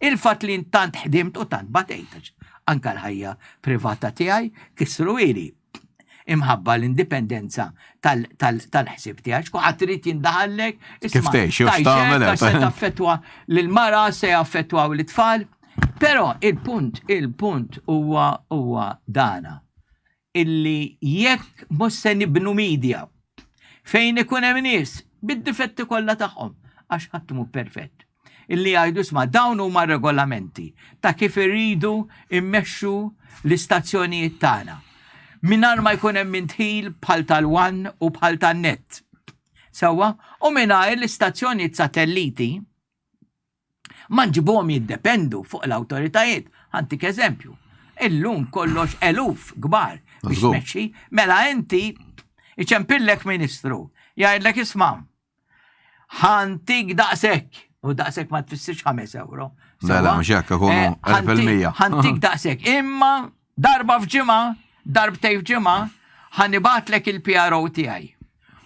[SPEAKER 2] il-fatt li tant ħdimt u tant batejt, anka l-ħajja privata tiegħi kisruhieli imħabba l-indipendenza tal-ħsieb tiegħek. Kulħadd irid jindaħallek.
[SPEAKER 1] Kif tgħix, jew x'tagħmel.
[SPEAKER 2] Se taffettwa lill-mara, se jaffettwaw l-itfal. Però il-punt, il-punt huwa huwa dana illi jekk mhux se nibnu media fejn ikun hemm nies bid-difetti kollha tagħhom għax ħadd mhu perfett. Illi jgħidu isma' dawn huma regolamenti ta' kif irridu immexxu l-istazzjonijiet tagħna. Mingħajr ma jkun hemm indħil bħal tal-One u bħal tan-Net. Sewwa, u mingħajr l-istazzjonijiet satelliti Ma nġibuhom jiddependu fuq l-awtoritajiet. Ħa ntik eżempju. Illum kollox eluf kbar biex tmexxi, mela inti iċempillek ministru, jgħidlek isma' ħantik daqshekk, u daqshekk ma tfissirx 5 euro.
[SPEAKER 1] Mela, mhux hekk ikunu 1000%.
[SPEAKER 2] Eh, ħantik daqshekk, imma darba f'ġimgħa, darbtej f'ġimgħa, ħanibatlek il-PRO tiegħi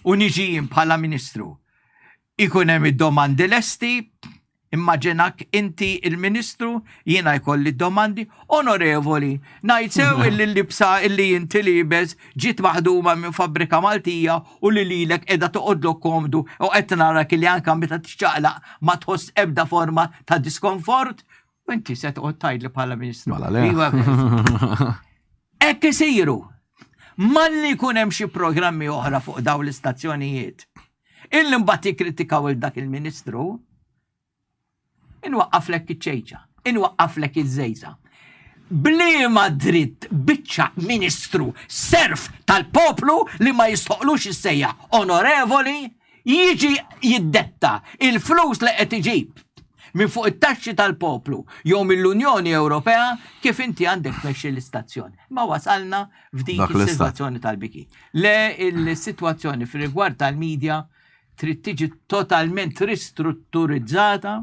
[SPEAKER 2] u niġi jien bħala ministru. Ikun hemm id-domandi lesti, immaġinak inti il-Ministru, jiena jkolli d-domandi, onorevoli, ngħid sew illi l-libsa illi inti liebes ġiet maħduma minn fabbrika Maltija u li lilek qiegħda toqgħodlok komdu u qed narak illi anke meta tiċċaqlaq ma tħoss ebda forma ta' diskomfort, u inti se toqgħod tgħidli bħala Ministru.
[SPEAKER 1] Mela le.
[SPEAKER 2] Iva, Hekk isiru. Malli jkun hemm xi programmi oħra fuq dawn l-istazzjonijiet Illi mbagħad jikkritikaw il dak il-ministru, inwaqqaflek iċ-ċejċa. Inwaqqaflek iż-żejża. B'liema dritt biċċa ministru serf tal-poplu li ma jistħoqlux jissejjaħ onorevoli jiġi jiddetta il-flus li qed iġib minn fuq it-taxxi tal-poplu jew mill-Unjoni Ewropea kif inti għandek tmexxi l-istazzjon. Ma wasalna f'dik is-sitwazzjoni tal-biki. Le il-sitwazzjoni fir-rigward tal-medja trid tiġi totalment ristrutturizzata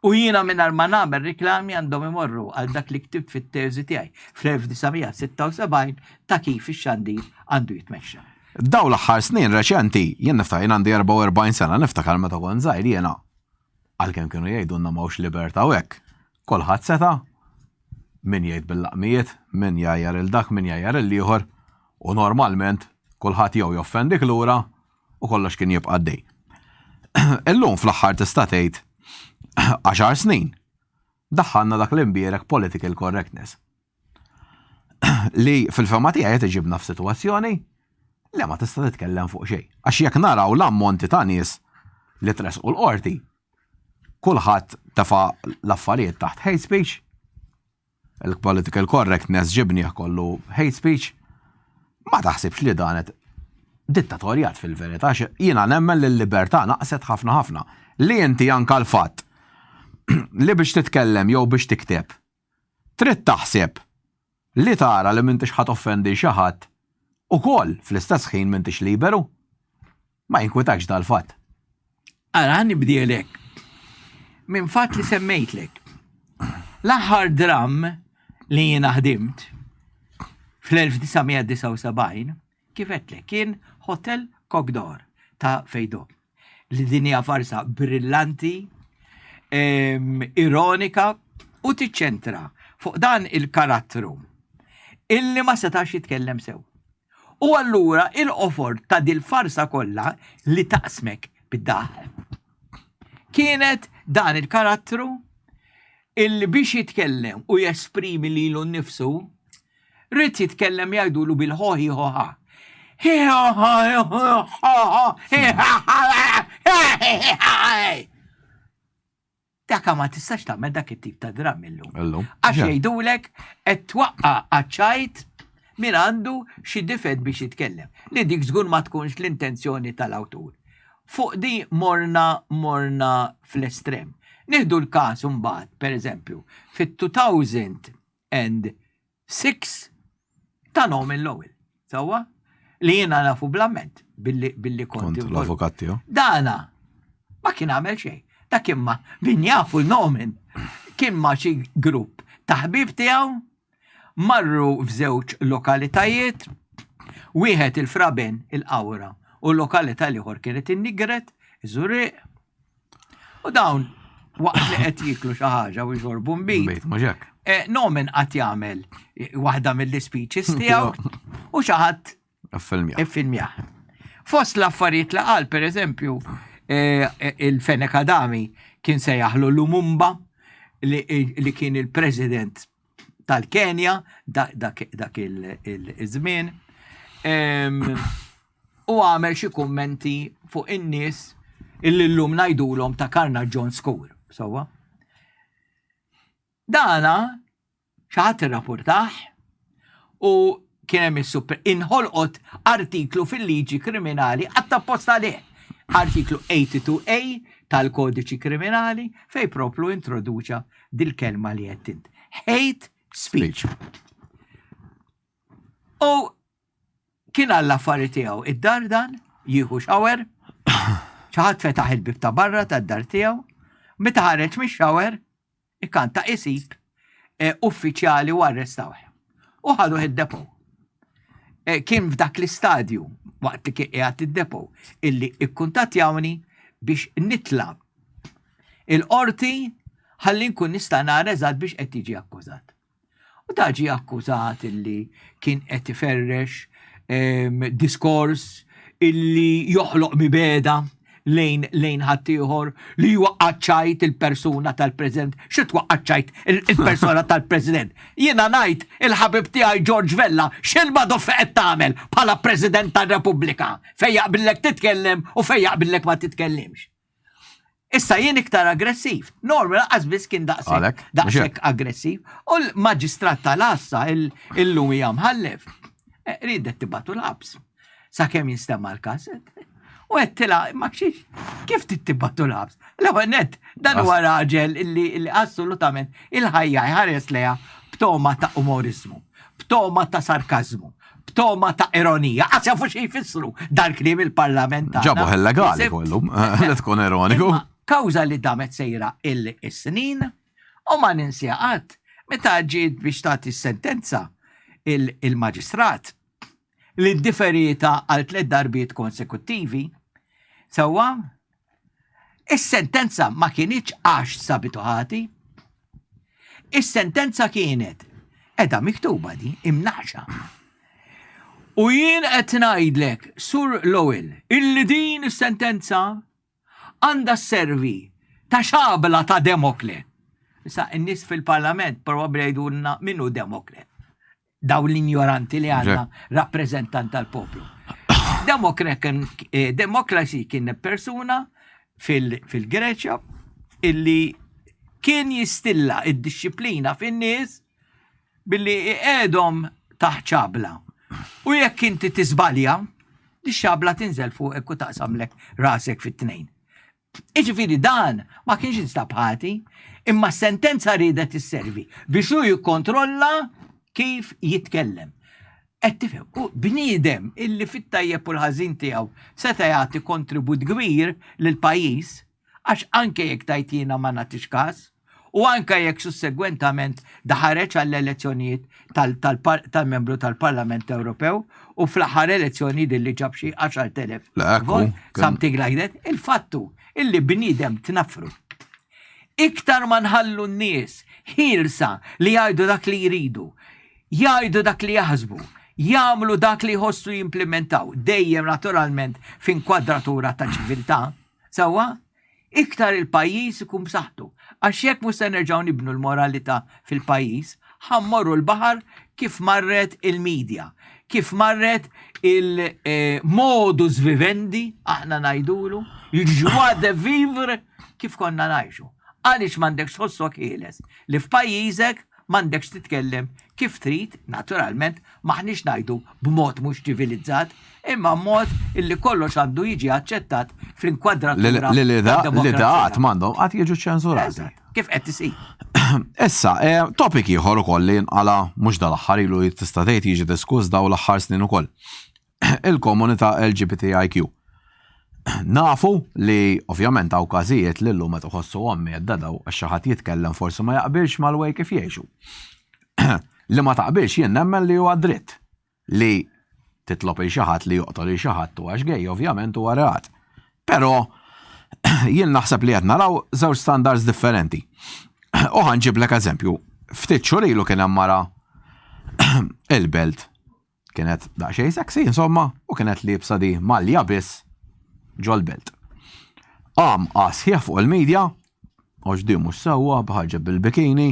[SPEAKER 2] U jiena mingħajr ma nagħmel riklami għandhom imorru għal dak li ktibt fit-teżi tiegħi fl-1976 ta' kif ix-xandir għandu jitmexxa.
[SPEAKER 1] Dawn l-aħħar snin reċenti, jien niftakar jien għandi 44 sena, niftakar meta kont żgħir jiena għalkemm kienu jgħidulna m'hawnx libertà u hekk, kulħadd seta' min jgħid bil-laqmijiet, min jgħajjar 'il dak, min jgħajjar 'il ieħor u normalment kulħadd jew joffendik lura u kollox kien jibqa' għaddej. Illum fl-aħħar tista' tgħid għaxar snin daħħalna dak l-imbierek political correctness. Li fil-fema tiegħi qed iġibna f'sitwazzjoni li ma tista' titkellem fuq xejn. Għax jekk naraw l-ammonti ta' nies li tresqu l-qorti, kulħadd tefa' l-affarijiet taħt hate speech, il-political correctness ġibnieh kollu hate speech, ma taħsibx li dan qed dittatorjat fil-verità, jiena nemmen li l-libertà naqset ħafna ħafna. Li inti anka l-fatt li biex titkellem jew biex tikteb, trid taħseb li tara li m'intix ħa toffendi xi ħadd ukoll fl-istess ħin m'intix liberu. Ma jinkwitakx dal-fatt?
[SPEAKER 2] Ara, ħa nibdielek minn fatt li semmejtlek. L-aħħar dramm li jiena ħdimt fl-1979, kif għedtlek, kien Hotel Coq d'Or ta' Feydeau. Li din hija farsa brillanti, ironika u tiċċentra fuq dan il-karattru illi ma setax jitkellem sew. U allura il-qofol ta' dil-farsa kollha li taqsmek bid-daħ kienet dan il-karattru illi biex jitkellem u jesprimi lilu nnifsu ried jitkellem jgħidulu bil-ħoħi ħoħa. Daka ma tistax tagħmel dak it-tip ta' dramm illum.
[SPEAKER 1] Illum.
[SPEAKER 2] Għax jgħidulek qed twaqqa' għaċ-ċajt min għandu xi difett biex jitkellem. Li dik żgur ma tkunx l-intenzjoni tal-awtur. Fuq di morna morna fl-estrem. Nieħdu l-każ imbagħad, pereżempju, fit-2000 and 6 ta' Norman Lowell. Sewwa? Li jiena nafu bl-amment billi, billi kont.
[SPEAKER 1] L-avukat tiegħu.
[SPEAKER 2] Dana ma kien għamel xejn. Dak imma min jafu l-Norman kien ma xi grupp ta' ħbieb tiegħu marru f'żewġ lokalitajiet, wieħed il-Fraben il-Qawra u l-lokalità l-ieħor kienet in-Nigret, iż-Żurrieq. U dawn waqt li qed jiklu xi ħaġa u jxorbu nbid.
[SPEAKER 1] Bejt mhux hekk.
[SPEAKER 2] Eh, Nomen qatt jagħmel eh, waħda mill-ispeeches tiegħu u xi ħadd
[SPEAKER 1] Iffilmjah.
[SPEAKER 2] Iffilmjah. Fost l-affarijiet li qal, pereżempju, eh, il-Fenek Adami kien se jaħlu Lumumba li, li kien il-president tal-Kenja dak il-żmien. U għamel xi kummenti fuq in-nies illi llum ngħidulhom ta' Karnaġġon Skur. Sewwa. Dana xi ħadd irrapportah u kien hemm is-super inħolqot artiklu fil-liġi kriminali għadd apposta għalih. Artiklu 82A tal-Kodiċi Kriminali fej proplu introduċa dil-kelma li qed int. Hate speech. U kien għall affari tiegħu id-dar dan, jieħu shower, xi ħadd fetaħ il-bib ta' barra tad-dar tiegħu, meta ħareġ mix-shower, ikkanta isib eh, uffiċjali u arrestawh. U ħaduh id-depo. Eh, kien f'dak l-istadju waqt li kien qiegħed id-depo illi ikkuntattjawni biex nitla' il-qorti ħalli nkun nista' nara eżatt biex qed jiġi akkużat. U da ġie akkużat illi kien qed iferrex ehm, diskors illi joħloq mibeda lejn lejn ħaddieħor li jwaqqaċċajt il-persuna tal-President. Xi twaqqaċċajt il-persuna tal-President? Jiena ngħid il-ħabib tiegħi George Vella x'il-madoffi qed tagħmel bħala President tar-Repubblika fejn jaqbillek titkellem u fejn jaqbillek ma titkellimx. Issa jien iktar aggressiv. Norman lanqas biss kien daqshekk daqshekk aggressiv. U l-maġistrat tal-għassa illum hija mħallef. Eh, ridet tibatu l-ħabs. Sakemm jinstema' l-każ. U għedtilha, ma xiex, kif tittibatu l-ħabs? L-ewwel nett, dan huwa raġel illi assolutament il-ħajja jħares lejha b'toma ta' umorizmu, b'toma ta' sarkazmu, b'toma ta' ironija. Għas jafu xi jfissru dal-kliem il-parlament.
[SPEAKER 1] Ġabu illegali kollu, li tkun ironiku.
[SPEAKER 2] Kawża li damet sejra il-snin u ma ninsija qatt meta ġiet biex tagħti sentenza il-maġistrat li ddiferietha għal tlett darbiet konsekuttivi, sewwa, is-sentenza ma kinitx għax sabitu ħati. Is-sentenza kienet qiegħda miktuba di, imnaqqxa. U jien qed ngħidlek, Sur Lowell, illi din is-sentenza għandha sservi ta' xabla ta' Demokle. Issa, n-nies fil-Parlament probabbli jgħidulna min hu Demokle. Dawn l-injoranti li għandna rappreżentant tal-poplu. Eh, Democracy kien persuna fil-Greċja illi kien jistilla id-disciplina fin-nies billi iqegħdhom taħt ċabla. U jekk inti tiżbalja, di xabla tinżel fuqek u taqsamlek rasek fit-tnejn. Iġifieri dan ma kienx instab ħati, imma s-sentenza riedet isservi biex hu jikkontrolla kif jitkellem. Qed tifhem, u bniedem illi fit-tajjeb u l-ħażin tiegħu seta' jagħti kontribut kbir lill-pajjiż, għax anke jekk tgħid jiena ma nagħtix każ, u anke jekk sussegwentament da ħareġ għall-elezzjonijiet tal-membru tal-Parlament Ewropew u fl-aħħar elezzjoni din li ġab xi 10,000 vot, something like that, il-fattu illi bniedem tnaffru. Iktar ma nħallu n-nies ħielsa li jgħidu dak li jridu, jgħidu dak li jaħsbu, jagħmlu dak li jħossu jimplementaw, dejjem naturalment f'inkwadratura ta' ċiviltà, sewwa, iktar il-pajjiż ikun b'saħħtu. Għax jekk mhux se nerġgħu nibnu l-moralità fil-pajjiż, ħa mmorru l-baħar kif marret il-media, kif marret il-modus vivendi, aħna ngħidulu, il-joie de vivre kif konna ngħixu. Għaliex m'għandekx tħossok ħieles li f'pajjiżek m'għandekx titkellem kif trid, naturalment m'aħniex ngħidu b'mod mhux ċivilizzat, imma mod illi kollox għandu jiġi aċċettat fl-inkwadratura.
[SPEAKER 1] Li l-ideat m'għandhom qatt jiġu ċensurati.
[SPEAKER 2] Kif qed isir.
[SPEAKER 1] Issa, eh, topic ieħor ukoll li nqala mhux dal-aħħar ilu tista' tgħid jiġi diskuss daw l-aħħar snin ukoll. Il-komunità LGBTIQ. Nafu li ovvjament hawn każijiet li llum qed iħossuhom mhedda daw għax xi ħadd jitkellem forsi ma jaqbilx mal-way kif jgħixu. Li ma taqbilx jien nemmen li huwa dritt li titlob il xi ħadd li joqtol il xi ħadd u għax gay ovvjament huwa reat. Però jien naħseb li qed naraw żewġ standards differenti. U ħa nġiblek eżempju. Ftit xhur ilu kien hemm mara il-belt Kienet daqsxejn sexy, insomma, u kienet liebsa di malja biss ġol-belt. Qam sħiħ fuq il-media, għax di mhux sewwa bħarġet bil-bikini,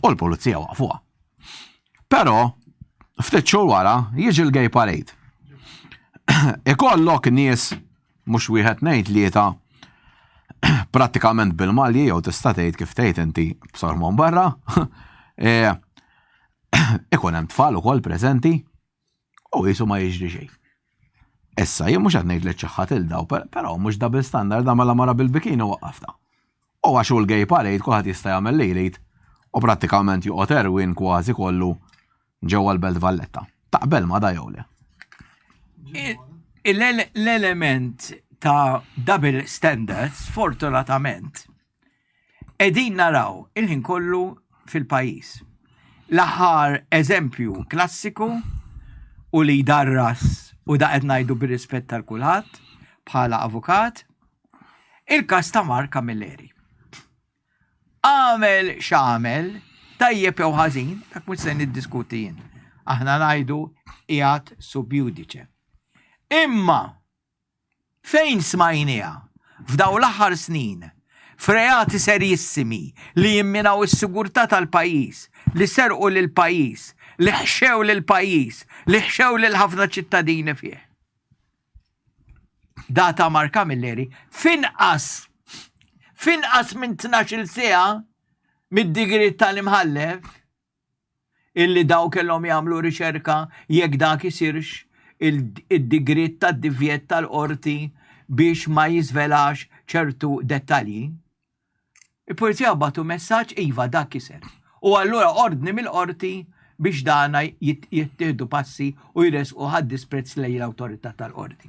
[SPEAKER 1] u l-pulizija waqfuha. Però, ftit xhur wara, jiġi l-gay parade. Ikollok nies mhux wieħed ngħid tlieta prattikament bil-malji jew tista' tgħid kif tgħid inti b'sormon barra. Eh, Ikun hemm tfal ukoll preżenti u jisu ma jiġri xejn. Issa, jien mhux qed ngħid li ċaħħat il daw, però mhux double standard għamel mara bil-bikini waqqafta. U għax hu l-gay parade kulħadd jista' jagħmel li jrid u prattikament joqgħod erwin kważi kollu ġewwa l-Belt Valletta. Taqbel ma da jew le?
[SPEAKER 2] L-element ta' double standards, fortunatament, Qegħdin naraw il-ħin kollu fil-pajjiż. L-aħħar eżempju klassiku u li jdarras u da qed ngħidu bir-rispett tal kulħadd bħala avukat, il-każ ta' Mark Camilleri. Għamel x'għamel, tajjeb jew ħażin, dak mhux se niddiskuti jien. Aħna ngħidu qiegħed sub judice. Imma Fejn smajniha, f'dawn l-aħħar snin, f'reati serjissimi li jimminaw is-sigurtà tal-pajjiż, li serqu lill-pajjiż, li ħxew lill-pajjiż, li ħxew lil ħafna ċittadini fih? Data Mark Camilleri f'inqas. F'inqas minn 12-il siegħa mid-digriet tal-imħallef illi daw kellhom jagħmlu riċerka jekk dak isirx id-digriet tad-divjet tal-qorti biex ma jiżvelax ċertu dettalji. Il-pulizija bagħtu messaġġ iva dak kiser. U allura ordni mill-qorti biex dana jittieħdu passi u jresqu ħad disprezz lejn l-awtorità tal-qorti.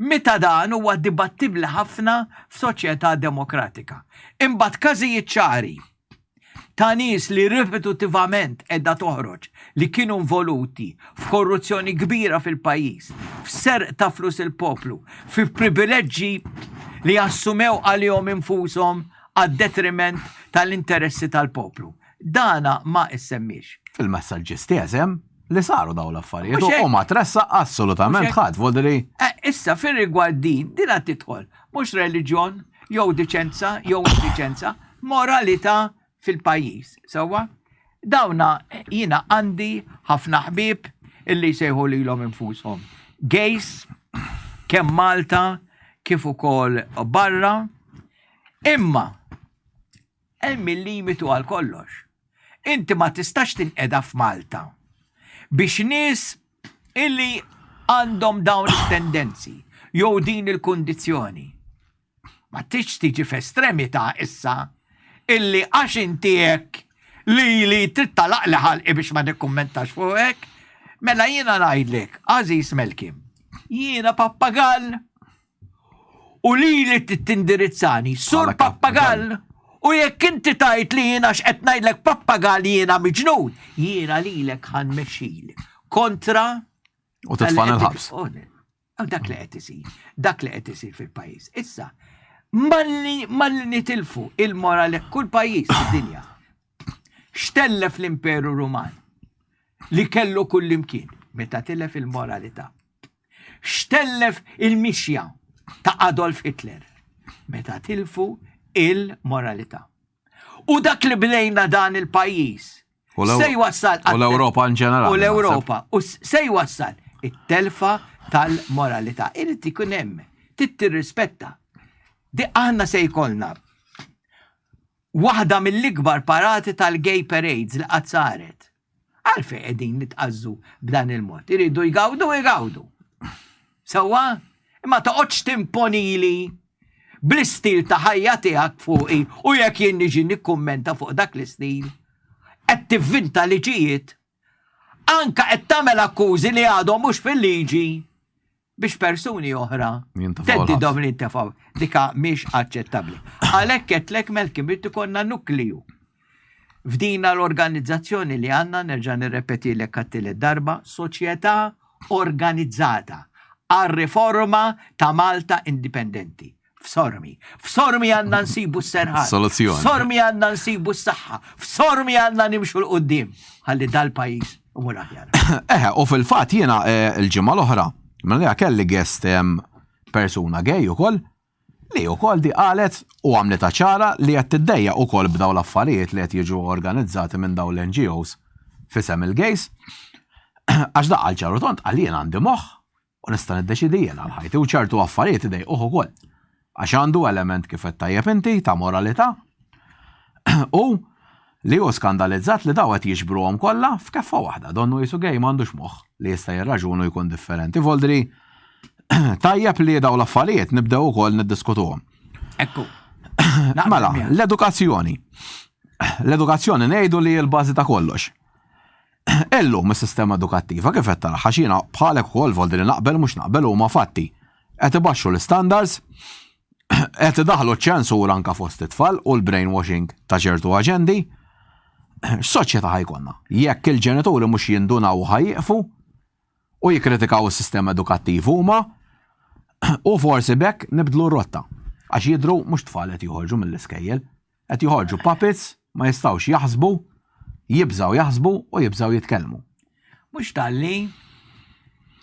[SPEAKER 2] Meta dan huwa dibattibbli ħafna f'soċjetà demokratika. Imbagħad każijiet ċari ta' nies li ripetuttivament qiegħda toħroġ li kienu involuti f'korruzzjoni kbira fil-pajjiż, f'serq ta' flus il-poplu, fi privileġġi li assumew għalihom infushom għad-detriment tal-interessi tal-poplu. Dana ma issemmiex.
[SPEAKER 1] Fil-messaġġi stess hemm li saru dawn l-affarijiet u ma tressaq assolutament ħadd, voldri.
[SPEAKER 2] Eh, issa fir-rigward din, din għad tidħol mhux reliġjon jew diċenza jew indiċenza, moralità fil-pajjiż. Sewwa? Dawna jiena għandi ħafna ħbieb illi jsejħu lilhom infushom gays kemm Malta kif ukoll barra. Imma hemm il-limitu għal kollox. Inti ma tistax tinqeda f'Malta biex nies illi għandhom dawn it-tendenzi jew din il-kundizzjoni Ma tridx tiġi f'estremità issa illi għax inti hekk lili trid tagħlaqli ħalqi biex ma nikkummentax fuqek. Mela jiena ngħidlek, għażiż Melkim, jiena pappagall u lili trid tindirizzani sur pappagall u jekk inti tgħid li jiena x'qed ngħidlek pappagall jiena miġnun, jiena lilek ħa nmexxilek kontra
[SPEAKER 1] U titfagħni l-ħabs.
[SPEAKER 2] U dak li qed isir, dak li qed isir fil-pajjiż. Issa, malli malli nitilfu il-morali kull pajjiż fid-dinja. Xtellef l-Imperu Ruman li kellu kull imkien meta tilef il-moralità. Xtellef il-mixja ta' Adolf Hitler meta tilfu il-moralità. U dak li bnejna dan il-pajjiż Se jwassal.
[SPEAKER 1] U l-Ewropa in ġenerali.
[SPEAKER 2] U l-Ewropa. U se jwassal it-telfa tal-moralità. Irid ikun hemm, trid tirrispetta. Di aħna se jkollna waħda mill-ikbar parati tal-gay parades li qatt saret. Għalfejn qegħdin nitqażżu b'dan il-mod. Iridu jgawdu jgawdu. Sewwa? Imma toqgħodx timponili bl-istil ta' ħajja tiegħek fuqi u jekk jien niġi nikkummenta fuq dak l-istil, qed tivvinta liġijiet, anka qed tagħmel akkużi li għadhom mhux fil-liġi biex persuni oħra teddidhom li jintefgħu. Dika mhix aċċettabbli. Għalhekk qedlek Malcolm irid ikollna nukliju. F'dina l-organizzazzjoni li għandna nerġa' nirrepetilek għat-tielet darba, soċjetà organizzata għar-riforma ta' Malta Indipendenti. F'Sormi. F'Sormi għandna nsibu s-serħan.
[SPEAKER 1] Soluzzjoni.
[SPEAKER 2] F'Sormi għandna nsibu s-saħħa. F'Sormi għandna nimxu 'l quddiem ħalli dal-pajjiż imur aħjar.
[SPEAKER 1] Eħe, u fil-fatt jiena eh, l-ġimgħa l-oħra, mela kelli guest persuna gay ukoll, Li wkoll di qalet u għamlitha ċara li qed tiddejjaq ukoll b'dawn l-affarijiet li qed jiġu organizzati minn dawn l-NGOs f'isem il-gays. Għax da qal ċar u tond qal jien għandi moħħ u nista' niddeċiedi jien għal ħajti u ċertu affarijiet idejquh ukoll. Għax għandu element kif għedt tajjeb inti ta' moralità u li hu skandalizzat li dawn qed jiġbruhom kollha f'keffa waħda, donnu qisu gay m'għandux moħħ li jista' jirraġuna u jkun differenti. Voldri tajjeb li dawn l-affarijiet nibdew ukoll niddiskutuhom.
[SPEAKER 2] Ekku.
[SPEAKER 1] Mela, l-edukazzjoni. L-edukazzjoni ngħidu li l-bażi ta' kollox. Illum is-sistema edukattiva kif qed taraha għax jiena bħalek ukoll voldri naqbel mhux naqbel huma fatti. Qed ibaxxu l-istandards, qed idaħħlu ċ-ċensura anka fost it-tfal u l-brainwashing ta' ċertu aġendi. X'soċjetà ħa jkollna? Jekk il-ġenituri mhux jindunaw u ħa jieqfu u jikkritikaw is-sistema edukattiv huma u forsi b'hekk nibdlu r-rotta. Għax jidhru mhux tfal qed joħorġu mill-iskejjel, qed joħorġu puppets ma jistgħux jaħsbu, jibżgħu jaħsbu u jibżgħu jitkellmu.
[SPEAKER 2] Mhux talli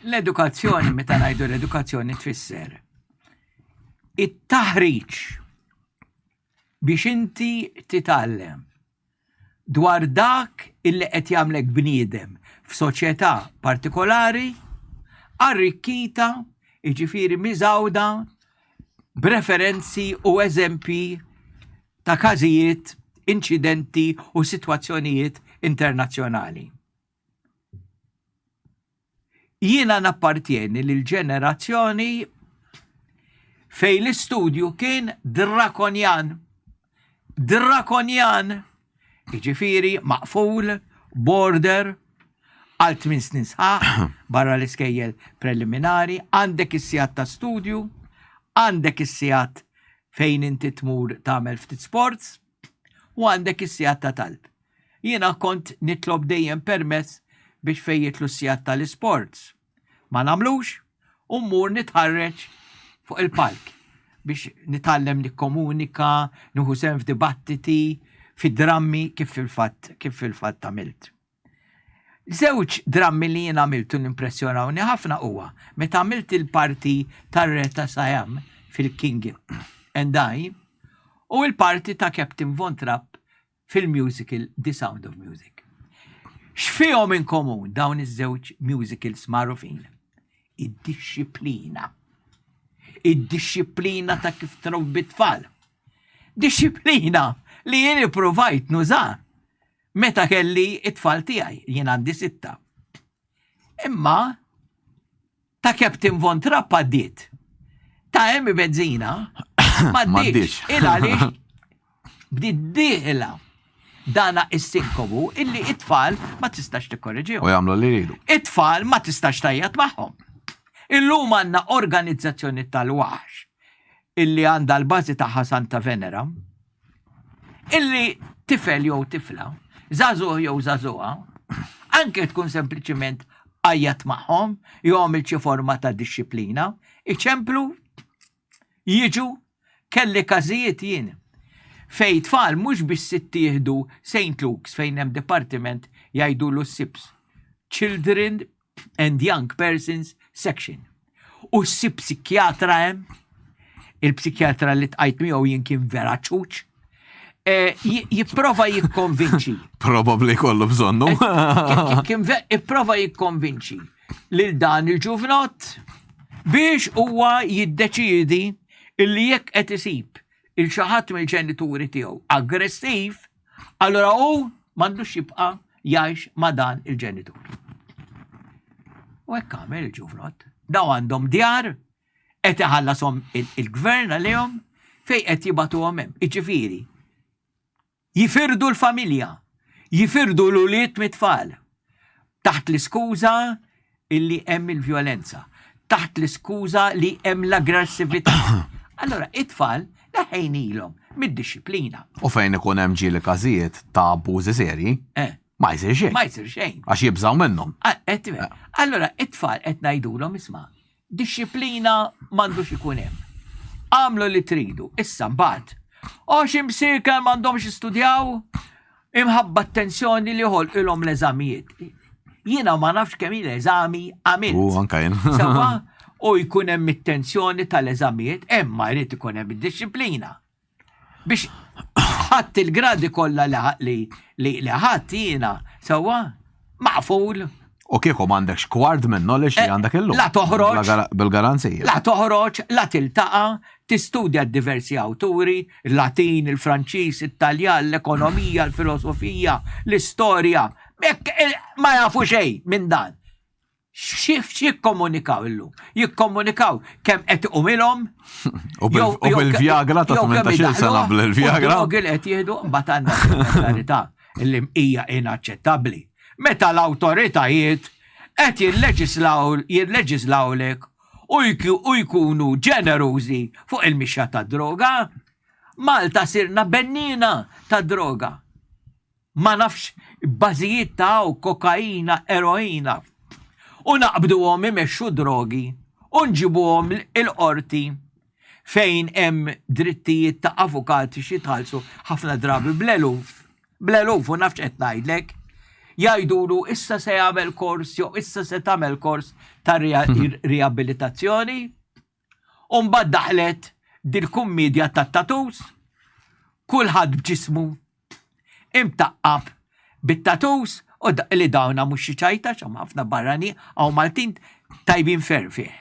[SPEAKER 2] l-edukazzjoni, meta ngħidu l-edukazzjoni tfisser it-taħriġ biex inti titgħallem dwar dak illi qed jagħmlek bniedem f'soċjetà partikolari arrikkita, jiġifieri miżgħuda b'referenzi u eżempji. ta' każijiet, inċidenti u sitwazzjonijiet internazzjonali. Jiena nappartjeni lil ġenerazzjoni fejn l-istudju kien drakonjan. Drakonjan! Jiġifieri maqful, border, għal tmin snin sħaħ, barra l-iskejjel preliminari, għandek is-sigħat ta' studju, għandek is-sigħat fejn inti tmur tagħmel ftit sports u għandek is-sigħat ta' talb. Jiena kont nitlob dejjem permess biex fejn jidħlu s-sigħat tal-isports. Ma nagħmlux u mmur nitħarreġ fuq il-palk biex nitgħallem nikkomunika, nieħu sehem f'dibattiti, fi drammi kif fil-fatt kif fil-fatt għamilt. Żewġ drammi li jien għamilt u li impressjonawni ħafna huwa meta għamilt il-parti tar-Re ta' Siam fil-King and I u l-parti ta' Captain Von Trapp fil-musical The Sound of Music. X'fihom in komun dawn iż-żewġ musicals magħrufin? Id-dixxiplina. Id-dixxiplina ta' kif trobbi tfal. Dixxiplina li jien ippruvajt nuża meta kelli it-tfal tiegħi, jien għandi sitta. Imma ta' Captain Von Trapp għaddiet. Ta' Emmy Bezzina m'għaddietx. Il għaliex bdiet dieħla dana is-sinkobu illi it-tfal ma tistax tikkorreġihom.
[SPEAKER 1] U jagħmlu li jridu.
[SPEAKER 2] It-tfal ma tistax tajjat magħhom. Illum għandna organizzazzjoni tal-waħx illi għandha l-bażi tagħha Santa Venera Illi tifel jew tifla, żagħżugħ jew żagħżugħa, anke tkun sempliċiment għajjat magħhom jew għamilt xi forma ta' dixxiplina, iċemplu, jiġu, kelli każijiet jien fejn tfal mhux biss ittieħdu St. Luke's fejn hemm dipartiment jgħidulu s-SIPS, Children and Young Persons Section. U ssib psikjatra hemm, il-psikjatra li tqajt miegħu jien kien vera ċuċ, e, jipprova jikkonvinċi.
[SPEAKER 1] Probably kollu bżonnu.
[SPEAKER 2] E, kien ipprova jikkonvinċi lil dan il-ġuvnott biex huwa jiddeċiedi illi jekk qed isib il xi ħadd mill-ġenituri tiegħu aggressiv, Allura hu m'għandux jibqa' jgħix ma' dan il-ġenitur. U hekk għamel il-ġuvnott. Daw għandhom djar, qed iħallashom il-gvern għalihom fejn qed jibatuhom hemm. Iġifieri, jifirdu l-familja, jifirdu l-ulied mit-tfal. Taħt l-iskuża illi hemm il-vjolenza, taħt l-iskuża li hemm l-aggressività. Allora, it-tfal neħejnilhom mid-dixxiplina.
[SPEAKER 1] U fejn ikun hemm ġieli każijiet ta' abbużi serji, eh. ma jsir xejn.
[SPEAKER 2] Ma jsir xejn.
[SPEAKER 1] Għax jibżgħu minnhom.
[SPEAKER 2] Ah, eh. Allora, it-tfal qed ngħidulhom isma' Dixxiplina m'għandux ikun hemm. Agħmlu li tridu, issa mbagħad. Għax imsieker m'għandhomx jistudjaw imħabba t-tensjoni li ħolqilhom l-eżamijiet. Jiena ma nafx kemm il-eżami għamilt.
[SPEAKER 1] U anka jien.
[SPEAKER 2] Sewwa, u jkun hemm it-tensjoni tal-eżamijiet, imma jrid ikun hemm id-dixxiplina. Biex ħadd il-gradi kollha li li li ħadd jiena sewwa maqful.
[SPEAKER 1] U kieku m'għandekx kwart minn knowledge li eh, għandek illum.
[SPEAKER 2] La toħroġ.
[SPEAKER 1] Bil-garanzija.
[SPEAKER 2] La toħroġ, la tiltaqa, tistudja diversi awturi, il-Latin, il-Franċiż, it-Taljan, l-ekonomija, l-filosofija, l-istorja. Eh, ma jafu xejn minn dan. X'jikkomunikaw illum? Jikkomunikaw kemm qed iqumilhom.
[SPEAKER 1] U bil-Viagra ta' 18 sena bil-Viagra.
[SPEAKER 2] Drogi li qed jieħdu mbagħad għandna mentalità li hija inaċċettabbli. Meta l-awtoritajiet qed jilleġislaw jilleġislawlek u jkunu ġenerużi fuq il-mixja tad-droga, Malta sirna benniena tad-droga. ma nafx bażijiet ta' hawn kokaina, eroina. U naqbduhom imexxu drogi u nġibuhom il-qorti fejn hemm drittijiet ta' avukati x'jitħallsu ħafna drabi bl-eluf, bl-eluf u nafx qed ngħidlek. Jgħidulu issa se jagħmel kors jew issa se tagħmel kors ta' riabilitazzjoni. U mbagħad daħlet dil-kummedja tat-tattoos, kulħadd b'ġismu imtaqqab bit-tattoos u li dawna mhux xi ċajta x'hemm ħafna barranin hawn Maltin tajbin ferm fih.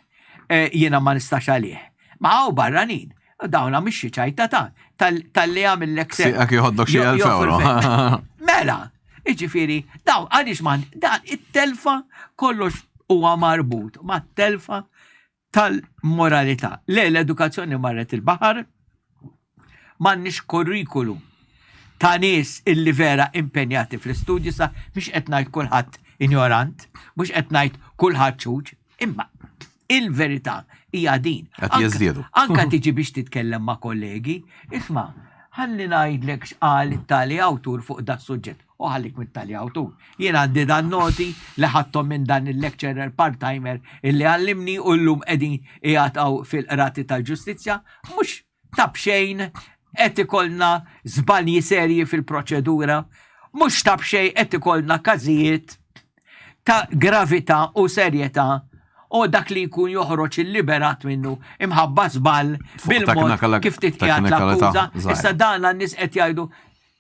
[SPEAKER 2] E, jiena ma nistax għalih. Ma hawn barranin. Dawna mhix xi ċajta ta' tal-li għamillek
[SPEAKER 1] sew. Sieqek joħodlok xi 1000 euro.
[SPEAKER 2] Mela, jiġifieri, daw għaliex ma dan it-telfa kollox huwa marbut ma' telfa tal-moralità. Le l-edukazzjoni marret il-baħar, m'għandniex kurrikulu ta' nies illi vera impenjati fl-istudju sa mhix qed ngħid kulħadd injorant, mhux qed ngħid kulħadd ċuċ, imma il-verità hija din.
[SPEAKER 1] Qed jiżdiedu.
[SPEAKER 2] Anka tiġi biex titkellem ma' kollegi, isma' ħalli ngħidlek x'qal it-tali awtur fuq dat suġġett u ħallik mit-tali awtur. Jien għandi dan noti li ħadthom minn dan il-lecturer part-timer illi għallimni u llum qegħdin jgħataw fil-qrati tal-ġustizzja, mhux ta' b'xejn qed ikollna żbalji serji fil-proċedura, mhux ta' b'xejn qed ikollna każijiet ta' gravità u serjetà u dak li jkun joħroġ illiberat minnu imħabba żball bil-mod kif titqiegħed l-akkuża. Issa dan n-nies qed jgħidu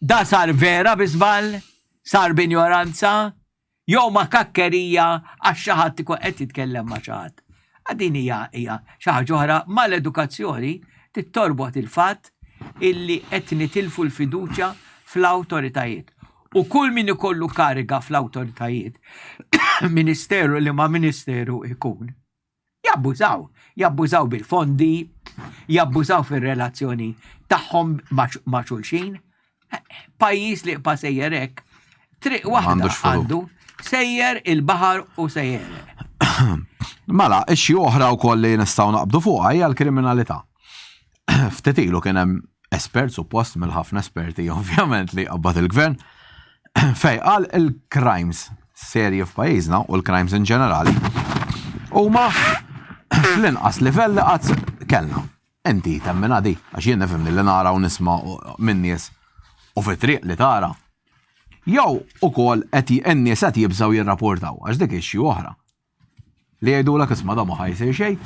[SPEAKER 2] da sar vera bi żball, sar b'injoranza, jew ma' kakkerija għax xi ħadd ikun qed jitkellem ma' xi ħadd. Din hija hija xi ħaġa oħra mal-edukazzjoni tittorbot il-fatt illi qed nitilfu l-fiduċja fl-awtoritajiet. U kull min ikollu kariga fl-awtoritajiet, ministeru li ma ministeru ikun, jabbużaw. Jabbużaw bil-fondi, jabbużaw fir-relazzjoni tagħhom ma' xulxin. Pajjiż li jibqa' sejjer hekk, triq waħda għandu, sejjer il-baħar u sejjer.
[SPEAKER 1] Mela, ixxi oħra wkoll li nistgħu naqbdu fuqha hija l-kriminalità. Ftit ilu kien hemm espert suppost mill-ħafna esperti ovvjament li qabbad il-gvern fej qal il-crimes serji f'pajjiżna u l-crimes in ġenerali huma fl-inqas livell li qatt kellna. Inti temminha di, għax jien nifhimni li nara u nisma' minn nies u fit-triq li tara. Jew ukoll qed in-nies qed jibżgħu jirrapportaw għax dik issue oħra. Li jgħidulek isma' da ma ħa jsir xejn,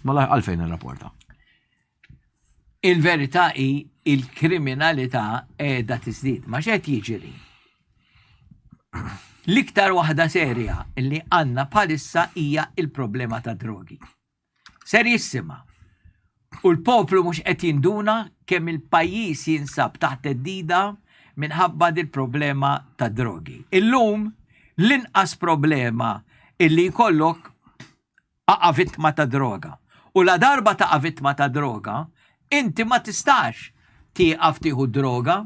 [SPEAKER 1] mela għalfejn nirrapporta.
[SPEAKER 2] Il-verità hi il-kriminalità qiegħda tiżdied. Ma x'qed jiġri? L-iktar waħda serja li għandna bħalissa hija il-problema ta' drogi. Serjissima. U l-poplu mhux qed jinduna kemm il-pajjiż jinsab taħt theddida minħabba dil-problema tad-drogi. Illum l-inqas problema illi jkollok aqa' vittma ta' droga. U la darba taqa' vittma ta' droga, inti ma tistax tieqaf tieħu d-droga.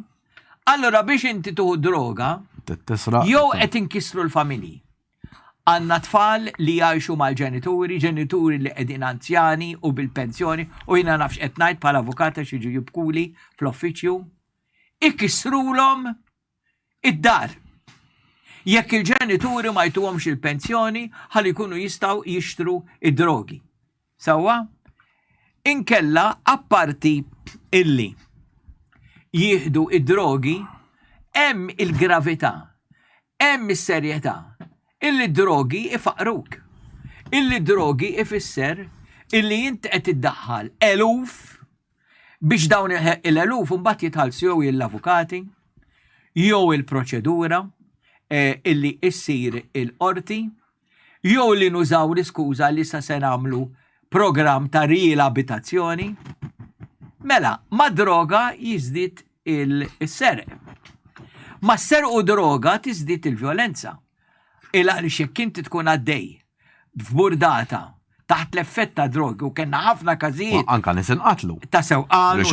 [SPEAKER 2] Allura biex inti tieħu droga, jew qed inkissru l-familji. Għandna tfal li jgħixu mal-ġenituri, ġenituri li qegħdin anzjani u bil-pensjoni u jiena naf x'qed ngħid bħala avukat għax jiġu jibkuli fl-uffiċċju. Ikissrulhom id-dar. Jekk il-ġenituri ma jtuhomx il-pensjoni ħalli jkunu jistgħu jixtru id-drogi. Sewwa? Inkella apparti illi jieħdu id-drogi hemm il-gravità Hemm is-serjetà illi d-drogi ifaqruk. Illi d-drogi ifisser illi int qed iddaħħal eluf biex dawn l-eluf imbagħad jitħallsu jew lill-avukati jew il-proċedura eh, illi issir il-qorti jew li nużaw l-iskuża li sa se nagħmlu programm ta' riabitazzjoni. Mela, ma' droga jiżdied il-serq. Ma' serq u droga tiżdied il-vjolenza. Il għaliex jekk inti tkun għaddej f'burdata taħt l-effett ta' drogi u kellna ħafna każijiet.
[SPEAKER 1] Anka nies inqatlu.
[SPEAKER 2] Ta' sewqan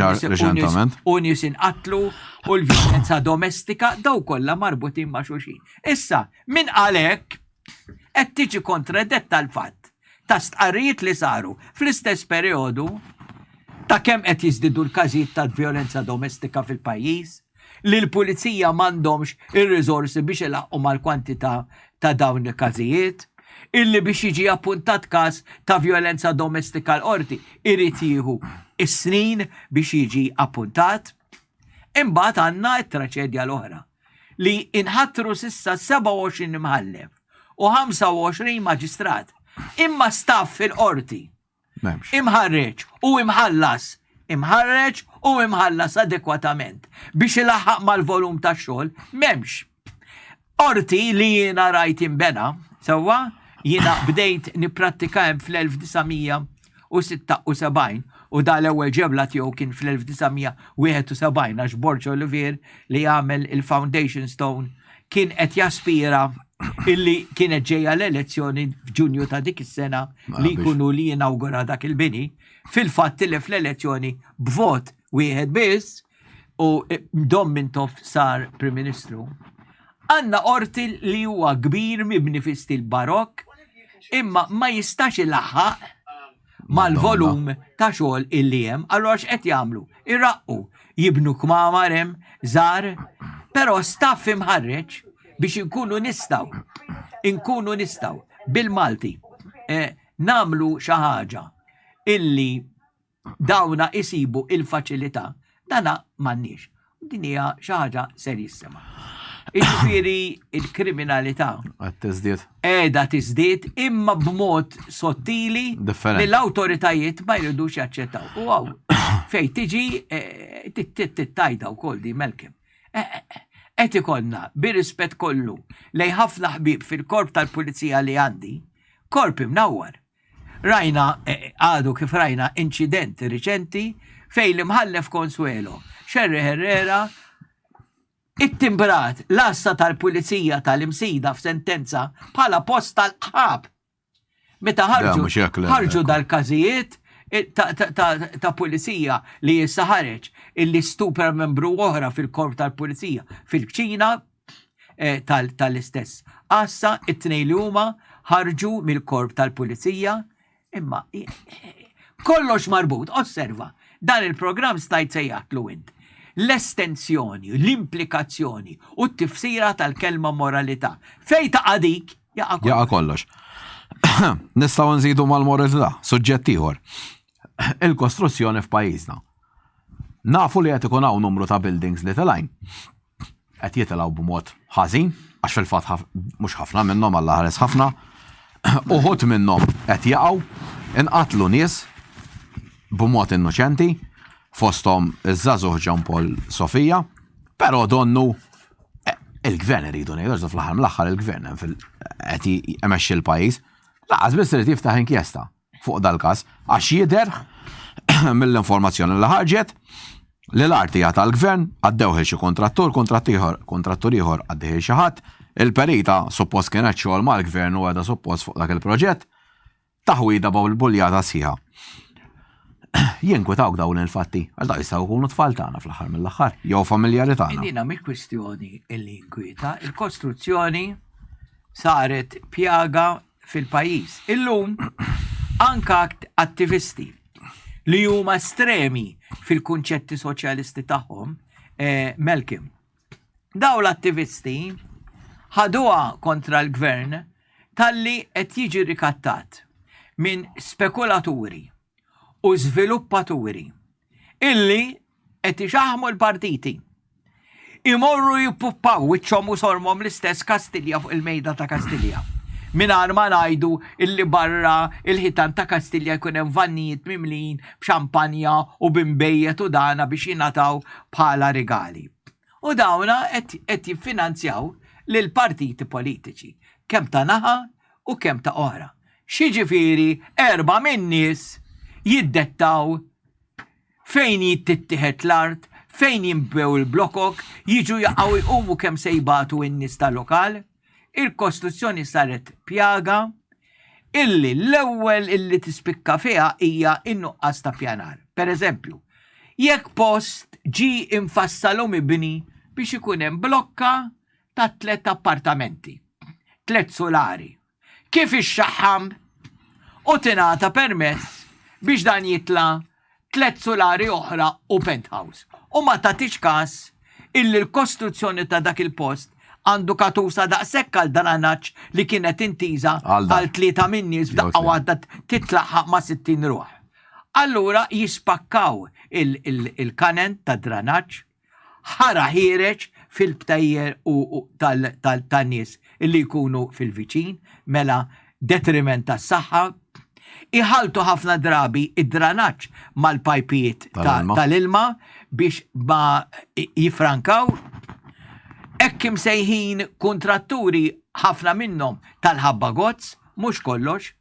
[SPEAKER 2] u nies inqatlu u l-vjolenza domestika daw kollha marbutin ma' xulxin. Issa, min qal hekk qed tiġi kontradetta l-fatt ta' stqarrijiet li saru fl-istess perjodu ta' kemm qed jiżdiedu l-każijiet ta' vjolenza domestika fil-pajjiż, li l-pulizija m'għandhomx ir-riżorsi biex ilaħħqu mal-kwantità ta' dawn il-każijiet, illi biex jiġi appuntat każ ta' vjolenza domestika l-qorti irid jieħu s-snin biex jiġi appuntat. Imbagħad għandna t-traċedja l-oħra, li inħatru s'issa 27 imħallef u 25 maġistrat, imma staff fil-qorti imħarreġ u imħallas imħarreġ u imħallas adekwatament biex ilaħħaq mal-volum tax-xogħol m'hemmx. Qorti li jiena rajt inbena, sewwa, jiena bdejt nipprattika hemm fl-1900. fl-1976 u da l-ewwel ġebla tiegħu kien fl-1971 għax Borg Olivier li għamel il-Foundation Stone kien qed jaspira illi kienet ġejja l-elezzjoni f'Ġunju ta' dik is-sena li jkunu li jinawgura dak il-bini, fil-fatt tilef l-elezzjoni b'vot wieħed biss u Dom Mintoff sar Prim Ministru. Għandna qorti li huwa kbir mibni fi stil barokk, imma ma jistax ilaħħaq mal-volum ta' xogħol illi hemm, allura x'qed jagħmlu? Iraqqu, jibnu kmamar hemm żgħar, però staff imħarreġ biex inkunu nistgħu inkunu nistgħu bil-Malti eh, nagħmlu xi ħaġa illi dawna isibu il-faċilità, dana m'għandniex. Din hija xi ħaġa serjissima. Jiġifieri il-kriminalità
[SPEAKER 1] Qed tiżdied.
[SPEAKER 2] qiegħda tiżdied imma b'mod sottili
[SPEAKER 1] Differenti.
[SPEAKER 2] li l-awtoritajiet ma jridux jaċċettaw. U għaw, fej tiġi eh, tittajda wkoll di Malcolm. Eh, eh, Qed ikollna bir-rispett kollu lej ħafna ħbieb fil-korp tal-pulizija li għandi, korp imnawwar. Rajna, għadu kif rajna inċident riċenti fejn l-Imħallef Consuelo Scerri Herrera ittimbrat l-għassa tal-Pulizija tal-Imsida f'sentenza bħala post tal-qħab. Meta ħarġu ħarġu dal-każijiet eh, ta' pulizija li issa ħareġ illi stupra membru oħra fil-korp tal-pulizija fil-kċina eh, tal-istess għassa it-tnejn li huma ħarġu mill-korp tal-pulizija imma eh, kollox marbut, osserva, dan il-programm stajt sejjaħtlu int. L-estensjoni, l-implikazzjoni u t-tifsira tal-kelma moralità. Fej ta' dik, jaqa' kollox.
[SPEAKER 1] Jaqa' kollox. Nistgħu nżidu mal-moralità, suġġett ieħor. Il-kostruzzjoni f'pajjiżna. Nafu li qed ikun hawn numru ta' buildings li telgħin. Qed jitilgħu b'mod ħażin, għax fil-fatt mhux ħafna minnhom Alla ħares ħafna, uħud minnhom qed jaqgħu, inqatlu nies b'mod innoċenti, fosthom iż-żagħżugħ Jean Paul Sofia, però donnu eh, il-gvern iridu ngħidu għax fl-aħħar mill-aħħar il-gvern hemm qed imexxi l-pajjiż, laqas biss irid jiftaħ inkjesta. fuq dal-każ għax jidher mill-informazzjoni li ħarġet li l-art hija tal-gvern, għaddewh il xi kontrattur, kontrattur ieħor għaddih il xi ħadd, il-perita suppost kienet xogħol mal-gvern u għedha suppost fuq dak il-proġett, taħwida buljata sħiħa. Jinkwetawk dawn il-fatti, għax dawn jistgħu jkunu tfal tagħna fl-aħħar mill-aħħar, jew familjari tagħna.
[SPEAKER 2] Dina mhix kwistjoni illi jinkwieta, il-kostruzzjoni saret pjaga fil-pajjiż. Illum anka attivisti li huma estremi fil-kunċetti soċjalisti tagħhom, eh, Malcolm. Daw l-attivisti ħaduha kontra l-gvern talli qed jiġi rikattat minn spekulaturi u żviluppaturi illi qed ixaħħmu l-partiti. Imorru jippuppaw wiċċhom u sormhom l-istess Kastilja fuq il-mejda ta' Kastilja. Mingħajr ma ngħidu illi barra il-ħitan ta' Kastilja jkun hemm vannijiet mimlijin b'xampanja u b'inbejjed u dana biex jingħataw bħala rigali. U dawna qed jiffinanzjaw lill-partiti politiċi, kemm ta' naħa u kemm ta' oħra. X'jiġifieri erbgħa min-nies jiddettaw fejn tittieħed l-art, fejn jinbnew il-blokok, jiġu jaqgħu jqumu kemm se jbatu n-nies tal-lokal. Il-kostruzzjoni saret pjaga illi l-ewwel illi tispikka fiha hija n-nuqqas ta' pjanar. Per eżempju, jekk post ġie imfassal u mibni biex ikun hemm blokka ta' tlett appartamenti, tlett sulari, kif ixxaħħam u tingħata permess biex dan jitla' tlett sulari oħra u penthouse u ma tagħtix każ illi l-kostruzzjoni ta' dak il-post għandu katusa daqshekk għal dranaġġ li kienet intiża għal tlieta min-nies f'daqqa waħda titlaħħaq ma' 60 ruħ. Allura jispakkaw il-kanen tad-dranaġġ ħara ħiereġ fil-btajjer u tan-nies li jkunu fil-viċin, mela detriment tas-saħħa. Iħalltu ħafna drabi id-dranaġġ mal-pajpijiet tal-ilma biex ma jifrankaw. Hekk imsejħin kuntratturi ħafna minnhom tal-ħabba gozz, mhux kollox.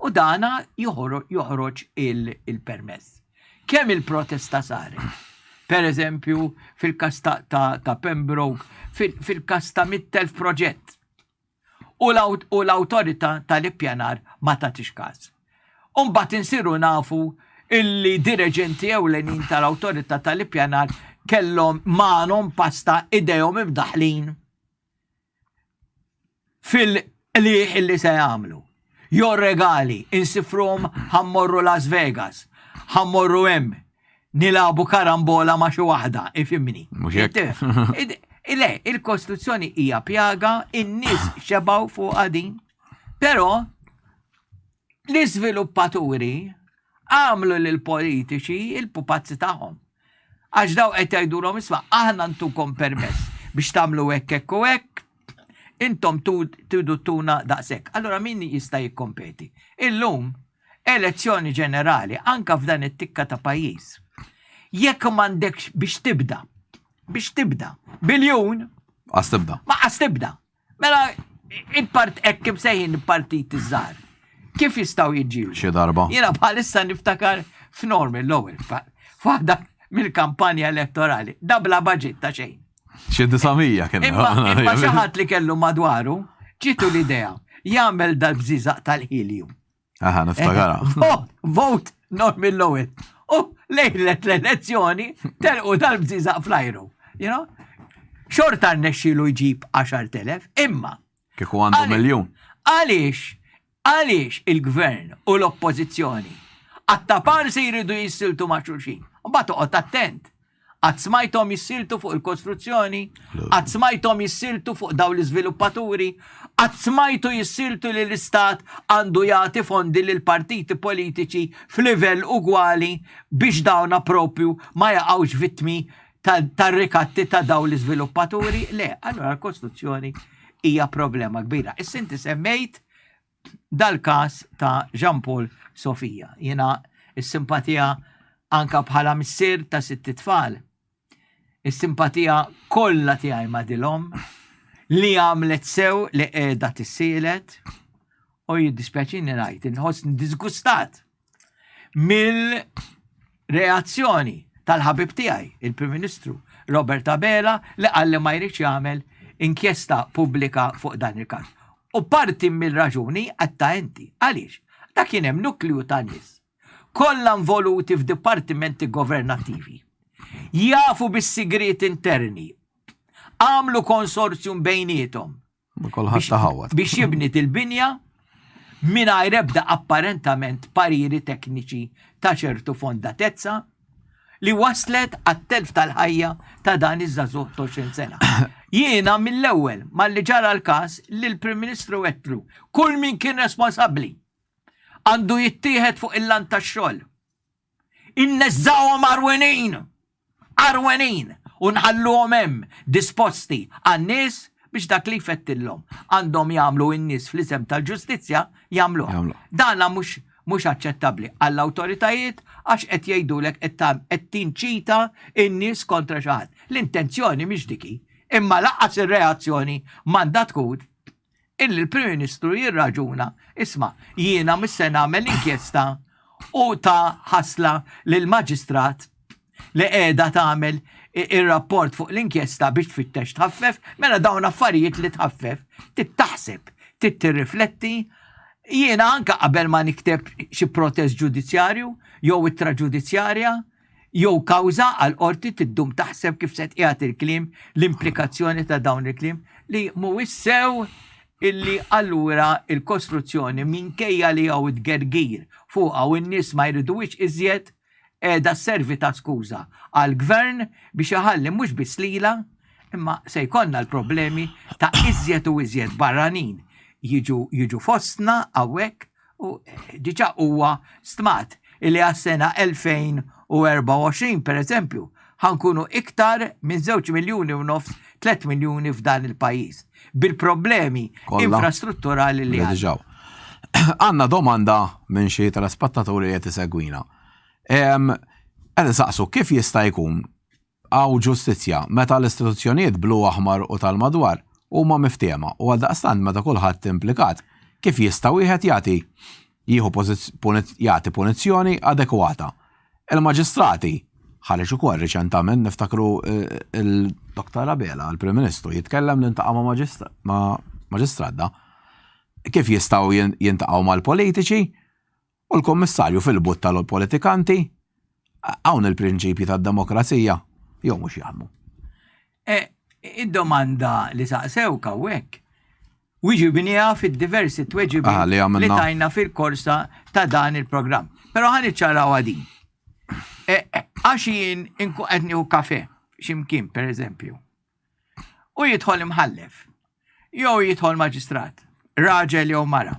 [SPEAKER 2] U dana joħroġ il-permess. Kemm il-protesta saret? Per eżempju, fil-kas ta' Pembroke, fil-kas ta' 100,000 proġett. U l-awtorità tal-ippjanar ma tagħtix każ. U mbagħad insiru nafu illi direġenti ewlenin tal-awtorità tal-ippjanar kellhom magħhom pasta idejhom imdaħlin fil-qligħ illi se jagħmlu. Jo regali, insifruhom ħa mmorru Las Vegas, ħa mmorru hemm, nilagħbu karambola ma' xi waħda, ifhimni.
[SPEAKER 1] Mhux hekk.
[SPEAKER 2] Le, il-kostruzzjoni hija pjaga, in-nies xebgħu fuqha din, però l-iżviluppaturi għamlu lill-politiċi il-pupazzi tagħhom. Għax daw qed jgħidulhom isma' aħna ntukom permess biex tagħmlu hekk hekk u hekk, intom tridu tuna daqshekk. Allura min jista' jikkompeti? Illum elezzjoni ġenerali anka f'dan it-tikka ta' pajjiż. Jekk m'għandekx biex tibda, biex tibda, biljun.
[SPEAKER 1] Qas tibda.
[SPEAKER 2] Ma qas tibda. Mela, il-part hekk kif sejħin il-partit iż-żgħar. Kif jistgħu jiġġieldu?
[SPEAKER 1] Xi darba.
[SPEAKER 2] Jiena bħalissa niftakar f'Norman Lowell, f'waħda mill-kampanja elettorali, dabla budget ta' xejn.
[SPEAKER 1] Xi 900 kien.
[SPEAKER 2] Imma xi ħadd li kellu madwaru ġitu l-idea jagħmel dal-bżiżaq tal-helium.
[SPEAKER 1] Aha, niftakara.
[SPEAKER 2] Vote, vote Norman Lowell. U lejlet l-elezzjoni telqu dal-bżiżaq fl-ajru. You know? Xorta rnexxielu jġib 10,000, imma.
[SPEAKER 1] Kieku għandu miljun.
[SPEAKER 2] Għaliex, għaliex il-gvern u l-oppożizzjoni għattapar se jridu jissiltu ma' xulxin. U bat toqgħod attent. Qatt smajthom jissiltu fuq il-kostruzzjoni? Qatt smajthom jissiltu fuq dawn l-iżviluppaturi? Qatt smajtu jissiltu li l-Istat għandu jagħti fondi lil partiti politiċi f'livell ugwali biex dawna propju ma jaqgħux vittmi tar-rikatti ta' dawn l-iżviluppaturi? Le, allura l-kostruzzjoni hija problema kbira. Issa inti semmejt dal-każ ta' Jean Paul Sofia. Jiena s-simpatija anka bħala missier ta' sitt tfal. Is-simpatija kollha tiegħi ma' dilhom li għamlet sew li qiegħda tissielet u jiddispjaċini ngħid inħossni disgustat mill-reazzjoni tal-ħabib tiegħi, il-Prim Ministru Robert Abela, li qal li ma jridx jagħmel inkjesta pubblika fuq dan il-każ. U parti mill-raġuni għatta inti. Għaliex? Dak kien hemm nukliju ta' nies kollha involuti f'dipartimenti governattivi. Jafu bis-sigriet interni. Għamlu konsorzjum bejniethom
[SPEAKER 1] Kulħadd taħawad.
[SPEAKER 2] Biex jibni til-binja mingħajr ebda apparentament pariri tekniċi ta' ċertu fondatezza li waslet għat-telf tal-ħajja ta' dan iż-żagħżugħ 20 sena. Jiena mill-ewwel malli ġara l-każ lill-Prim Ministru għedtlu kull min kien responsabbli għandu jittieħed fuq il-lant tax-xogħol. Inneżżgħuhom għarwenin! Għarwenin! U nħalluhom hemm disposti għan-nies biex dak li jfettillhom għandhom jagħmlu n-nies fl-isem tal-ġustizzja jagħmluh. Dana mhux mhux aċċettabbli għall-awtoritajiet għax qed jgħidulek qed tinċita n-nies kontra xi ħadd. L-intenzjoni mhix dik hi, imma lanqas ir-reazzjoni m'għandha tkun illi l-Prim Ministru jirraġuna, isma' jiena mhux se nagħmel inkjesta u ta' ħasla lill-maġistrat li qiegħda tagħmel ir-rapport fuq l-inkjesta biex tfittex tħaffef, mela dawn affarijiet li tħaffef, trid taħseb, trid tirrifletti. Jiena anka qabel ma nikteb xi protest ġudizzjarju jew ittra ġudizzjarja, jew kawża għal qorti tiddum taħseb kif se tqiegħed il-kliem, l-implikazzjoni ta' dawn il-kliem li mhuwiex sew illi allura il-kostruzzjoni minkejja li hawn it-tgergir fuqha u n-nies ma jriduhiex iżjed qiegħda sservi ta' skuża għall-gvern biex iħalli mhux biss lilha imma se jkollna l-problemi ta' iżjed u iżjed barranin jiġu jiġu fostna hawnhekk U diġà huwa stmat li għas-sena 2024, per eżempju, ħa nkunu iktar minn 2 miljuni u nofs, 3 miljuni f'dan il-pajjiż. Bil-problemi infrastrutturali li
[SPEAKER 1] għandna. Għandna domanda minn xi telespettaturi li qed isegwina. Qed isaqsu kif jista' jkun hawn ġustizzja meta l-istituzzjonijiet blu aħmar u tal-madwar huma miftiehma u għaldaqstant meta kulħadd implikat, kif jista' wieħed jagħti? jieħu jagħti punizzjoni adekwata. Il-maġistrati ħareġ ukoll riċentament niftakru eh, il-Dr. Abela, il-Prim Ministru, jitkellem li ntaqa' ma' maġistrat da. Kif jistgħu jintaqgħu mal-politiċi u l-Kummissarju fil-but tal-politikanti hawn il-prinċipji tad-demokrazija jew mhux jaħdmu.
[SPEAKER 2] E, id-domanda li saqsewk hawnhekk Wiġibniha fid-diversi tweġibiet ah, li tajna fil-korsa ta' dan il-programm. Però ħan iċċaraw din. E, e, għax jien inkun qed nieħu kafe x'imkien pereżempju. U jidħol imħallef. Jew jidħol maġistrat, raġel jew mara.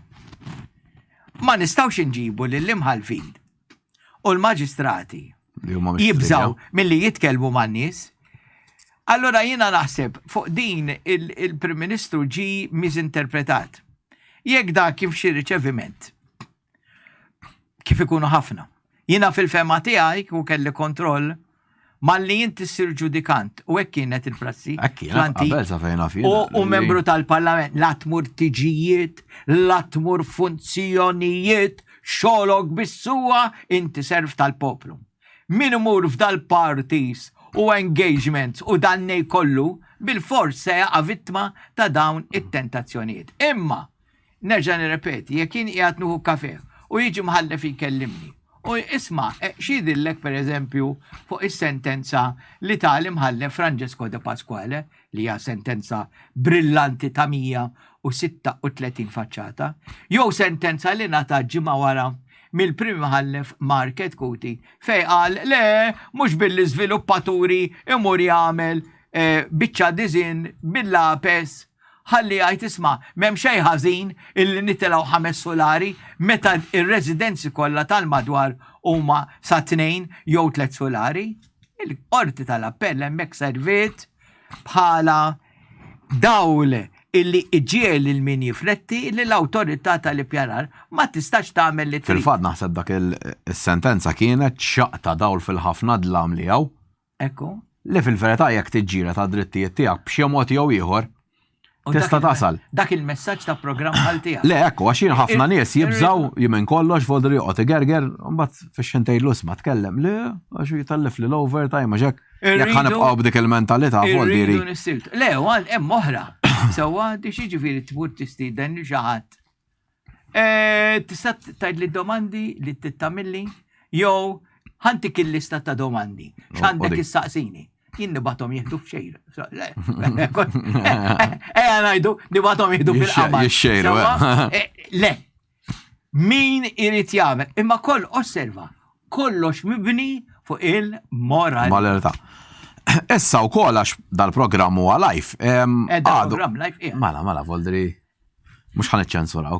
[SPEAKER 2] Ma nistgħux inġibu lill-imħallfin u l-maġistrati jibżaw milli jitkellmu man-nies. Allora jiena naħseb fuq din il-Prim Ministru ġi miżinterpretat. Jekk da kif xi riċeviment, kif ikunu ħafna. Jiena fil-fema tiegħi u kelli kontroll malli inti ssir ġudikant u hekk kienet il-prassi. U membru tal-parlament la tmur tiġijiet, la tmur funzjonijiet, xogħlok biss huwa inti serv tal-poplu. Min imur f'dal-parties u engagements u dan kollu bil-fors se jaqa' vittma ta' dawn it-tentazzjonijiet. Imma Nerġa' nirrepeti, jekk jien qiegħed nieħu kafè u jiġi mħallef jkellimni u isma' eh, x'jidhirlek pereżempju fuq is-sentenza li ta l-imħallef Francesco De Pasquale li hija sentenza brillanti ta' 136 faċċata, jew sentenza li ngħatat ġimgħa wara mill-Prim Imħallef Mark Chetcuti fejn qal le mhux billi żviluppaturi imur jagħmel eh, biċċa diżin bil-lapes ħalli jgħid isma' m'hemm xejn ħażin illi nitilgħu ħames sulari meta r-residenzi kollha tal-madwar huma sa tnejn jew tliet sulari. Il-Qorti tal-Appell hemmhekk serviet bħala dawl illi iġiegħel lil min jifletti li l-awtorità tal-ippjanar ma tistax tagħmel li trid.
[SPEAKER 1] Fil-fatt naħseb dak is-sentenza kienet xaqq ta' dawl fil-ħafna dlam li hawn.
[SPEAKER 2] Ekku.
[SPEAKER 1] Li fil-verità jekk tiġġieled għad-drittijiet tiegħek b'xi mod jew ieħor, tista' tasal.
[SPEAKER 2] Dak il-messaġġ ta' programm bħal tiegħek.
[SPEAKER 1] Le, ekku, għax jien ħafna nies jibżgħu minn kollox, voldri joqgħod igerger, mbagħad fix-xejn tgħidlu isma' tkellem. Le, għax jitellef li l-overtime għax hekk. Jekk ħa nibqgħu b'dik il-mentalità voldiri.
[SPEAKER 2] Le, hemm oħra. Sewwa, jiġifieri tmur tistieden lil xi ħadd Eh, tista' tgħidli domandi li tittamilli jew ħantik il-lista ta' domandi. X'għandek issaqsini? Jien nibatom jieħdu f'xejr. Ejja ngħidu nibatom jieħdu fil-qamar. Eh. Eh, le. Min irid jagħmel? Imma koll osserva, kollox mibni fuq il-moral.
[SPEAKER 1] Moralità. Issa wkoll għax dal-programm huwa live.
[SPEAKER 2] Dal-programm live,
[SPEAKER 1] Mela, mela, voldri. Mux ħan iċċensuraw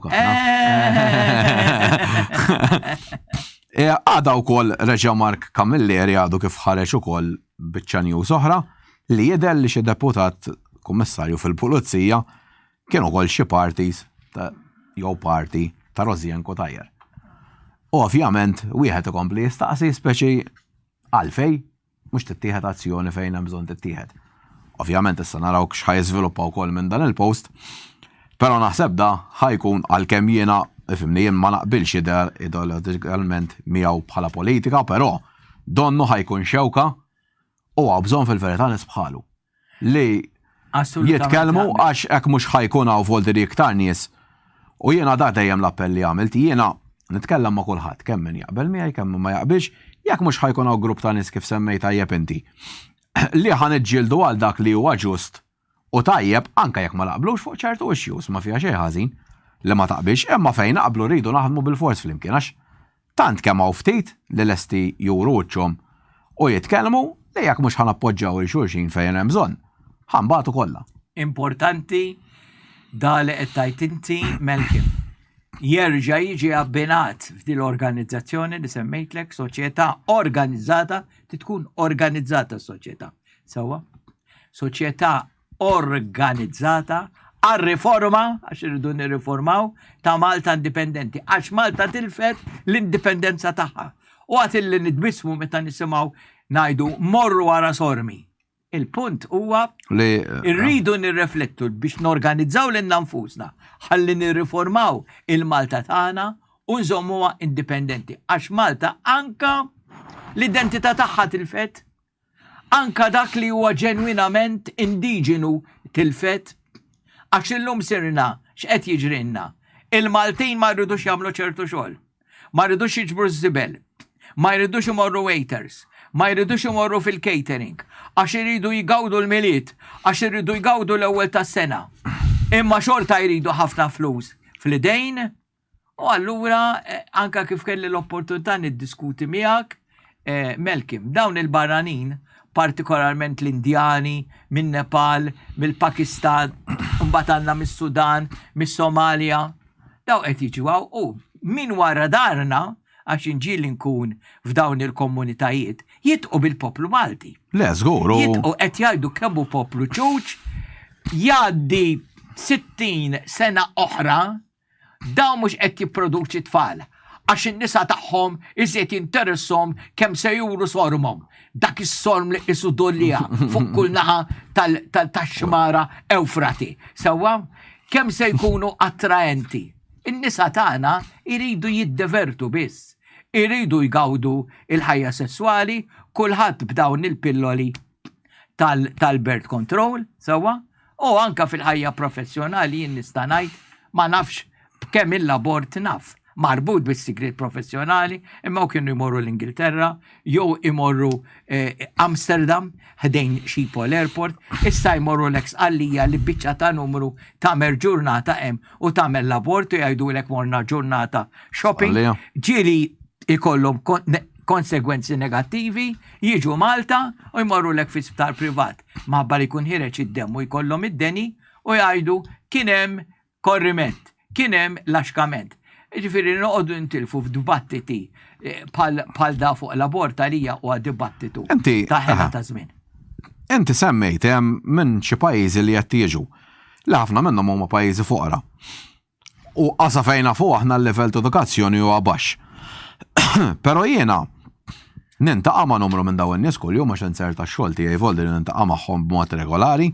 [SPEAKER 1] eh, Għada u koll reġa Mark Camilleri għadu kif ħareġ u koll bieċa news oħra li jidher li xi deputat kummissarju fil-pulizija kienu koll xi parties jew parti ta' Rosien Cutajar. U ovvjament wieħed ikompli jistaqsi speċi għalfej mhux tittieħed azzjoni fejn hemm bżonn tittieħed. Ovvjament issa naraw x'ħa jiżviluppa wkoll minn dan il-post, però naħseb da ħajkun għalkemm jiena ifhimni jien ma naqbilx ideoloġikalment miegħu bħala politika, però donnu ħajkun xewka u hawn bżonn fil-verità nies bħalu. li jitkellmu għax hekk mhux ħajkun hawn volti li iktar nies. U jiena da dejjem l-appell li għamilt, jiena nitkellem ma' kulħadd, kemm min jaqbel miegħi, kemm min ma jaqbilx, jekk mhux ħajkun hawn grupp ta' nies kif semmejt tajjeb inti, li ħa niġġieldu għal dak li huwa ġust u tajjeb anke jekk ma naqblux fuq ċertu issues, ma fiha xejn ħażin li ma taqbilx, imma fejn naqblu rridu naħdmu bilfors flimkien għax Tant kemm hawn ftit li lesti juru wiċċhom u jitkellmu li jekk mhux ħa nappoġġaw 'il xulxin fejn hemm bżonn, ħa nbatu kollha.
[SPEAKER 2] Importanti da li qed tgħid inti Malcolm. Jerġa' jiġi abbinat f'din l-organizzazzjoni li semmejtlek, soċjetà organizzata, trid tkun organizzata s-soċjetà. Sewwa? Soċjetà organizzata għar-riforma, għax irridu nirriformaw, ta' Malta indipendenti, għax Malta tilfet l-indipendenza tagħha. U għat illi nitbismu meta nisimgħu ngħidu morru wara sormi. Il-punt huwa li eh, irridu nirreflettu biex norganizzaw lil nfusna ħalli nirriformaw il-Malta tagħna. u nżommuha indipendenti għax Malta anka l-identità tagħha tilfet, anka dak li huwa ġenwinament indiġenu tilfet, għax illum sirna x'qed jiġrilna. Il-Maltin ma jridux jagħmlu ċertu xogħol. Ma jridux jiġbru ż-żibel, ma jridux imorru waiters, ma jridux imorru fil-catering, għax iridu jgawdu l-Milied, għax iridu jgawdu l-ewwel tas-sena. Imma xorta jridu ħafna flus fl-idejn u allura eh, anka kif kelli l-opportunità niddiskuti miegħek eh, Melkim, dawn il-barranin, partikolarment l-Indjani, minn Nepal, mill-Pakistan, mbagħad għandna mis-Sudan, mis-Somalja, Daw qed jiġu hawn u min wara darna għax inġieli nkun f'dawn il-komunitajiet jitqu bil-poplu Malti.
[SPEAKER 1] Le, żgur.
[SPEAKER 2] Jitqu qed jgħidu kemm hu poplu ċuċ jgħaddi 60 sena oħra dawn mhux qed jipproduċi tfal għax in-nisa tagħhom iżjed jinteressom kemm se juru sormhom. Dak is-sorm li qisu dollija fuq kull naħa tax-xmara Ewfrati. Sewwa, kemm se jkunu attraenti. In-nisa tagħna jridu jiddevertu biss. Iridu jgawdu il-ħajja sesswali, kulħadd b'dawn il-pilloli tal-birth control, sewwa, u anka fil-ħajja professjonali jien nista' ngħid ma nafx b'kemm il-abort naf marbut bis-sigriet professjonali, imma u kienu jmorru l-Ingilterra, jew imorru eh, Amsterdam, ħdejn Schiphol Airport, issa jmorru l-eks għallija li biċċa ta' numru tagħmel ġurnata hemm u tagħmel l-abort u jgħidulek morna ġurnata shopping. Ġieli ikollhom konsegwenzi negattivi, jiġu Malta u jmorru lek fi sptar privat. Maħabba li jkun ħireġ id-demm u jkollhom id-deni u jgħidu kien hemm korriment, kien hemm laxkament. Jiġifieri noqogħdu nintilfu f'dibattiti eh, bħal da fuq l-abort għalija huwa dibattitu ta' ħela ta' żmien.
[SPEAKER 1] Inti semmejt hemm minn xi pajjiżi li qed jiġu li ħafna minnhom huma pajjiżi foqra. U qasa fejn nafu aħna l-livell ta' edukazzjoni huwa baxx. Però jiena nintaqa' ma' numru minn dawn in-nies kuljum għax inzerta x-xogħol tiegħi voldi li nintaqa' magħhom b'mod regolari.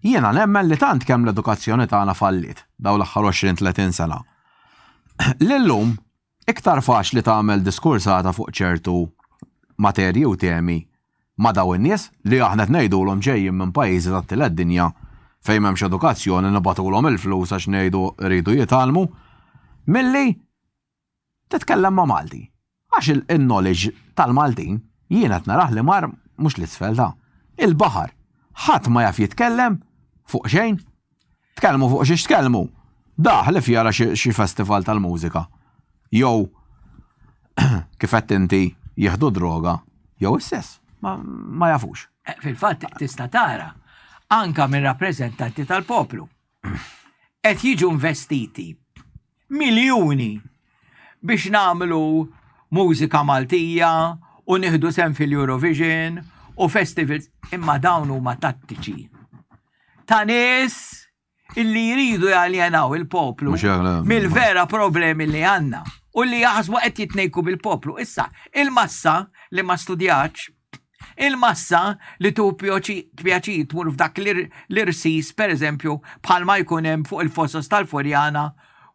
[SPEAKER 1] Jiena nemmen li tant kemm l-edukazzjoni tagħna falliet dawn l-aħħar 20-30 sena. Li llum iktar faċli tagħmel diskursata fuq ċertu materji u temi ma' dawn in-nies li aħna qed ngħidulhom ġejjin minn pajjiżi tat-tielet dinja fejn m'hemmx edukazzjoni nibagħtulhom il-flus għax ngħidu jridu jitgħallmu milli Titkellem ma' Malti. Għax il-knowledge tal-Maltin jien qed narah li mar mhux l-isfel ta' il-baħar. Ħadd ma jaf jitkellem fuq xejn. Tkellmu fuq xiex tkellmu. Da ħlief jara xi festival tal-mużika. Jew kif għedt inti jieħdu droga jew is-sess. Ma jafux.
[SPEAKER 2] Eh, fil-fatt tista' tara anka minn rappreżentanti tal-poplu. Qed jiġu investiti miljuni biex nagħmlu mużika Maltija u nieħdu sehem fil-Eurovision u festivals, imma dawn huma tattiċi ta' nies illi jridu jaljenaw il-poplu mill-vera problemi li għandna u li jaħsbu qed jitnejku bil-poplu. Issa, il-massa li ma studjatx Il-massa li tieħu pjaċir tmur f'dak l-irsis, pereżempju, bħalma jkun hemm fuq il-fosos tal-Furjana,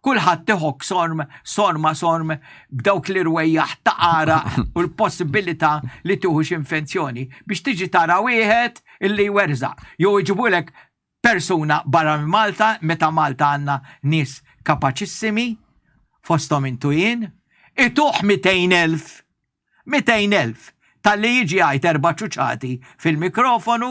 [SPEAKER 2] kulħadd iħokk sorm, sorma sorm b'dawk l-irwejjaħ ta' għaraq u l-possibilità li tieħu xi infenzjoni biex tiġi tara wieħed illi jwerżaq jew iġibulek persuna barra minn Malta meta Malta għandna nies kapaċissimi fosthom int u jien, ituh 200,000 200,000 talli jiġi jgħid erba' ċuċati fil-mikrofonu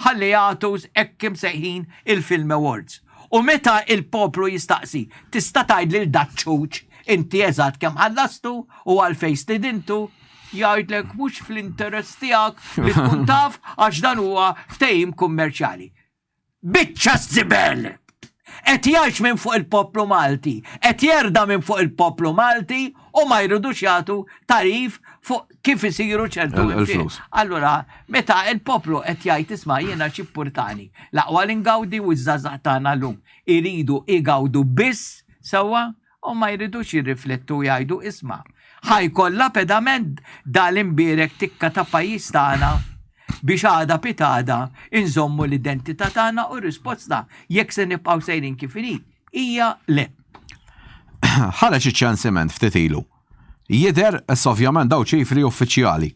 [SPEAKER 2] ħalli jagħtu hekk imsejħin il-Film Awards. U meta il-poplu jistaqsi, tista' tgħid lil daċ-ċuċ inti eżatt kemm ħallastu u għalfejn stidintu? Jgħidlek mhux fl-interess tiegħek li tkun taf għax dan huwa ftehim kummerċjali. Biċċa żibel! Qed jgħix minn fuq il-poplu Malti, qed jerda' minn fuq il-poplu Malti u ma jridux jagħtu tagħrif fuq kif isiru ċertu
[SPEAKER 1] Il-flus.
[SPEAKER 2] Allura, meta il-poplu qed jgħid isma' jiena x'ippurtani, l-aqwa li ngawdi u ż-żgħażagħ tagħna llum iridu igawdu biss sewwa U ma jridux jirriflettu u jgħidu isma', ħa jkollha pedament dal-imbierek tikka ta' pajjiż tagħna biex għada pitgħada inżommu l-identità tagħna u r-risposta jekk se nibqgħu sejrin kif inhi hija le.
[SPEAKER 1] Ħareġ iċ-ċensiment ftit ilu. Jidher, issa ovvjament daw ċifri uffiċjali.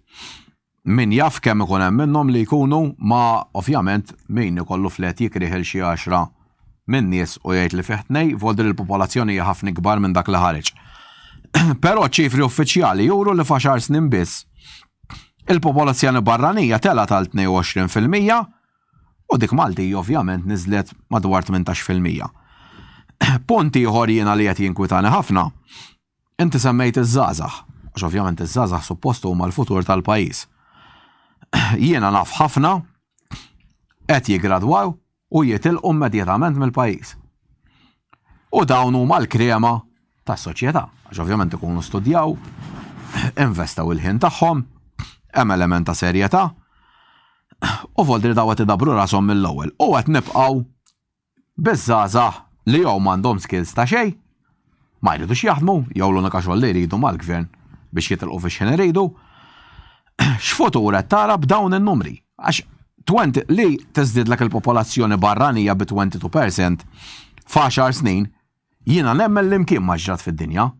[SPEAKER 1] Min jaf kemm ikun hemm minnhom li jkunu ma ovvjament min ikollu flet jikrih il xi għaxra minn nies u jgħid li fih tnej, voldri l-popolazzjoni hija ħafna ikbar minn dak li ħareġ. Però ċifri uffiċjali juru li f'għaxar snin biss il-popolazzjoni barranija telgħet għal 22% u dik Maltija ovvjament niżlet madwar 18%. Punt ieħor jiena li qed jinkwitani ħafna, inti semmejt iż-żgħażagħ, għax ovvjament iż-żgħażagħ suppost huma l-futur tal-pajjiż. Jiena naf ħafna qed jiggradwaw u jitilqu immedjatament mill-pajjiż. U dawn huma l-krema tas-soċjetà, għax ovvjament ikunu studjaw, investew il-ħin tagħhom, hemm element ta' serjetà, u voldri daw qed idabbru rashom mill-ewwel. U qed nibqgħu biż-żgħażagħ li jew m'għandhom skills ta' xejn, ma jridux jaħdmu, jew l-unika xogħol li jridu mal-gvern biex jitilqu fi x'ħin iridu. X'futur qed tara b'dawn in-numri? Għax 20 li tiżdiedlek il-popolazzjoni barranija bi 22% f'għaxar snin, jiena nemmen li mkien ma ġrat fid-dinja.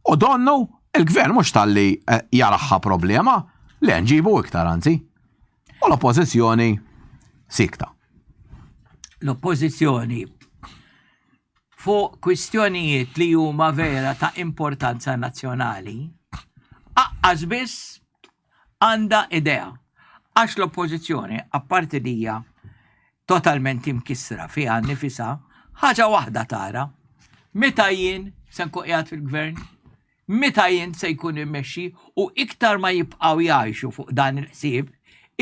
[SPEAKER 1] U donnu il-gvern mhux talli eh, jaraha problema, le nġibu iktar anzi. U l-oppożizzjoni sikta.
[SPEAKER 2] L-oppożizzjoni fuq kwistjonijiet li huma vera ta' importanza nazzjonali, aqqas biss għandha idea. Għax l-oppożizzjoni, apparti li hija totalment imkissra fiha nifisha, ħaġa waħda tara. Meta jien se nkun qiegħed fil-gvern, meta jien se jkun immexxi u iktar ma jibqgħu jgħixu fuq dan il-ħsieb,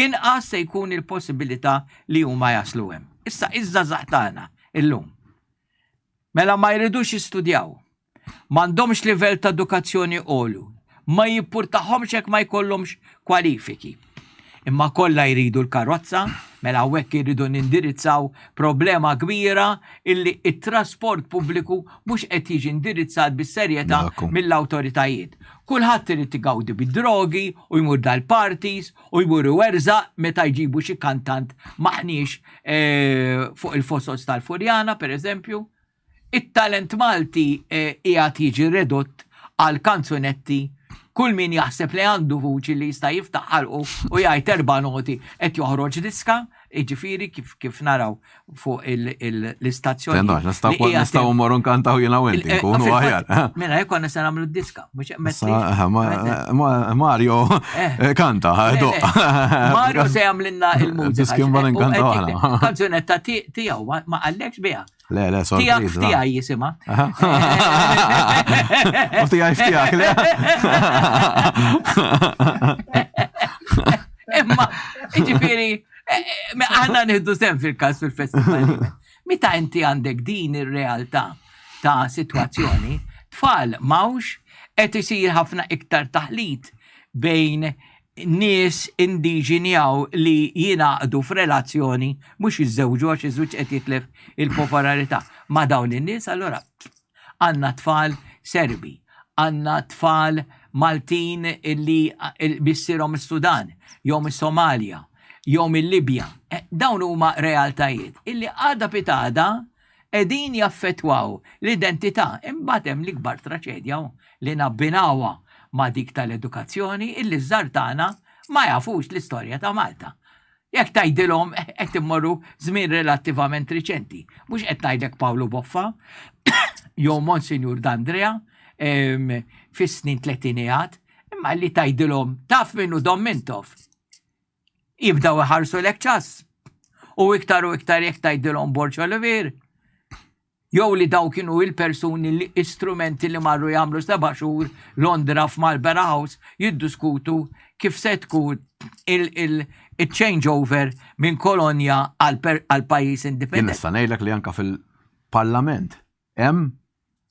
[SPEAKER 2] inqas se jkun il-possibilità li huma jaslu hemm. Issa iż-żgħażagħ tagħna illum. Mela ma jridux jistudjaw. M'għandhomx livell ta' edukazzjoni għolu. Ma jippurtahomx jekk ma jkollhomx kwalifiki. Imma kollha jridu l-karozza, mela hawnhekk irridu nindirizzaw problema kbira illi it-trasport pubbliku mhux qed jiġi indirizzat bis-serjetà mill-awtoritajiet. Kulħadd irid igawdi bid-drogi u jmur dal-parties u jmur iwerżaq meta jġibu xi kantant maħniex eh, fuq il-fosos tal-Furjana, per eżempju. It-talent Malti eh, qiegħed jiġi redott għal kanzunetti kull min jaħseb li għandu vuċi li jista' jiftaħ ħalqu u jgħid erba' noti qed joħroġ diska, jiġifieri kif kif naraw fuq l-istazzjoni.
[SPEAKER 1] Nistgħu mmorru nkantaw jiena u inti, eh, nkunu aħjar.
[SPEAKER 2] Mela jekk konna se nagħmlu d-diska, mhux
[SPEAKER 1] Mario eh. kanta,
[SPEAKER 2] Mario se jagħmlilna il-mużika.
[SPEAKER 1] Diski mbagħad nkantaw aħna.
[SPEAKER 2] Kanzunetta tiegħu ma qallekx biha.
[SPEAKER 1] Le, le, sorry.
[SPEAKER 2] Tijak ftijaj jisima.
[SPEAKER 1] U tijaj ftijak, le?
[SPEAKER 2] Imma, ġifiri, eh, eh, aħna nħiddu sem fil-kas fil-festival. Meta inti għandek din ir-realtà ta' situazzjoni, tfal mawx qed isir ħafna iktar taħlit bejn nies indiġeni hawn li jingħaqdu f'relazzjoni, mhux jiżżewġu għax iż-żwieġ qed jitlef il-popolarità ma' dawn in-nies, allura għandna tfal Serbi, għandna tfal Maltin li missierhom is-Sudan, jew mis-Somalja, jew mill-Libja. Eh, dawn huma realtajiet illi għada pitgħada qegħdin jaffettwaw l-identità. Imbagħad hemm l-ikbar traċedja li nabbinawha ma' dik tal-edukazzjoni illi ż-żgħar tagħna ma jafux l-istorja ta' Malta. Jekk tgħidilhom qed immorru żmien relattivament riċenti. Mhux qed ngħidlek Pawlu Boffa jew Monsinjur D'Andrea fis-snin tletinijat, imma li tgħidilhom taf min hu Dom Mintoff. Jibdaw iħarsu lek ċass. U iktar u iktar jekk tgħidilhom Borg Olivier. Jew li daw kienu il-persuni li istrumenti li marru jagħmlu seba' xhur Londra f'Marlborough House jiddiskutu kif se tkun il-changeover minn kolonja għal pajjiż indipendenti.
[SPEAKER 1] Jien nista' ngħidlek li anke fil-Parlament hemm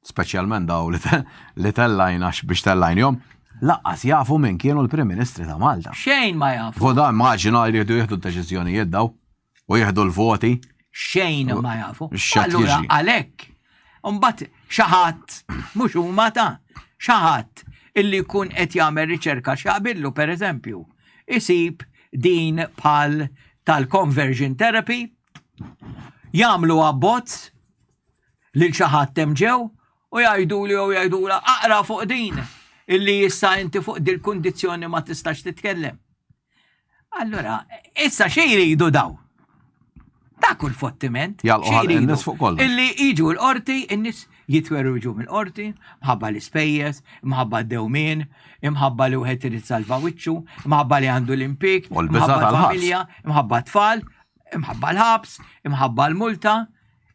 [SPEAKER 1] speċjalment daw li tellajna biex tellajnihom, laqqas jafu min kienu l-Prim Ministri ta' Malta.
[SPEAKER 2] Xejn ma jafu.
[SPEAKER 1] Voda immaġina li jridu jieħdu d-deċiżjonijiet daw u jieħdu l-voti.
[SPEAKER 2] Xejn ma jafu. Allura għalhekk Mbagħad xi ħadd mhux huma ta' xi ħadd illi jkun qed jagħmel riċerka x'jaqbillu pereżempju, isib din bħal tal-conversion therapy, jagħmlu abbozz lil xi ħadd hemm ġew. U jgħiduli jew jgħidula aqra fuq din illi issa inti fuq dil-kundizzjoni ma tistax titkellem. Allura, issa xi jridu daw? Dak hu l-fottiment.
[SPEAKER 1] Jalqu
[SPEAKER 2] Xi
[SPEAKER 1] ħalq
[SPEAKER 2] jridu?
[SPEAKER 1] in-nies fuq kollox.
[SPEAKER 2] Illi jiġu l-qorti, in-nies jitweru jiġu mill-qorti, mħabba l-ispejjeż, mħabba d-dewmien, imħabba li wieħed irid salva wiċċu, imħabba li għandu l-impik,
[SPEAKER 1] U l-biża'
[SPEAKER 2] imħabba
[SPEAKER 1] tal-ħabs.
[SPEAKER 2] l-familja, imħabba t-tfal, imħabba l-ħabs, imħabba l-multa.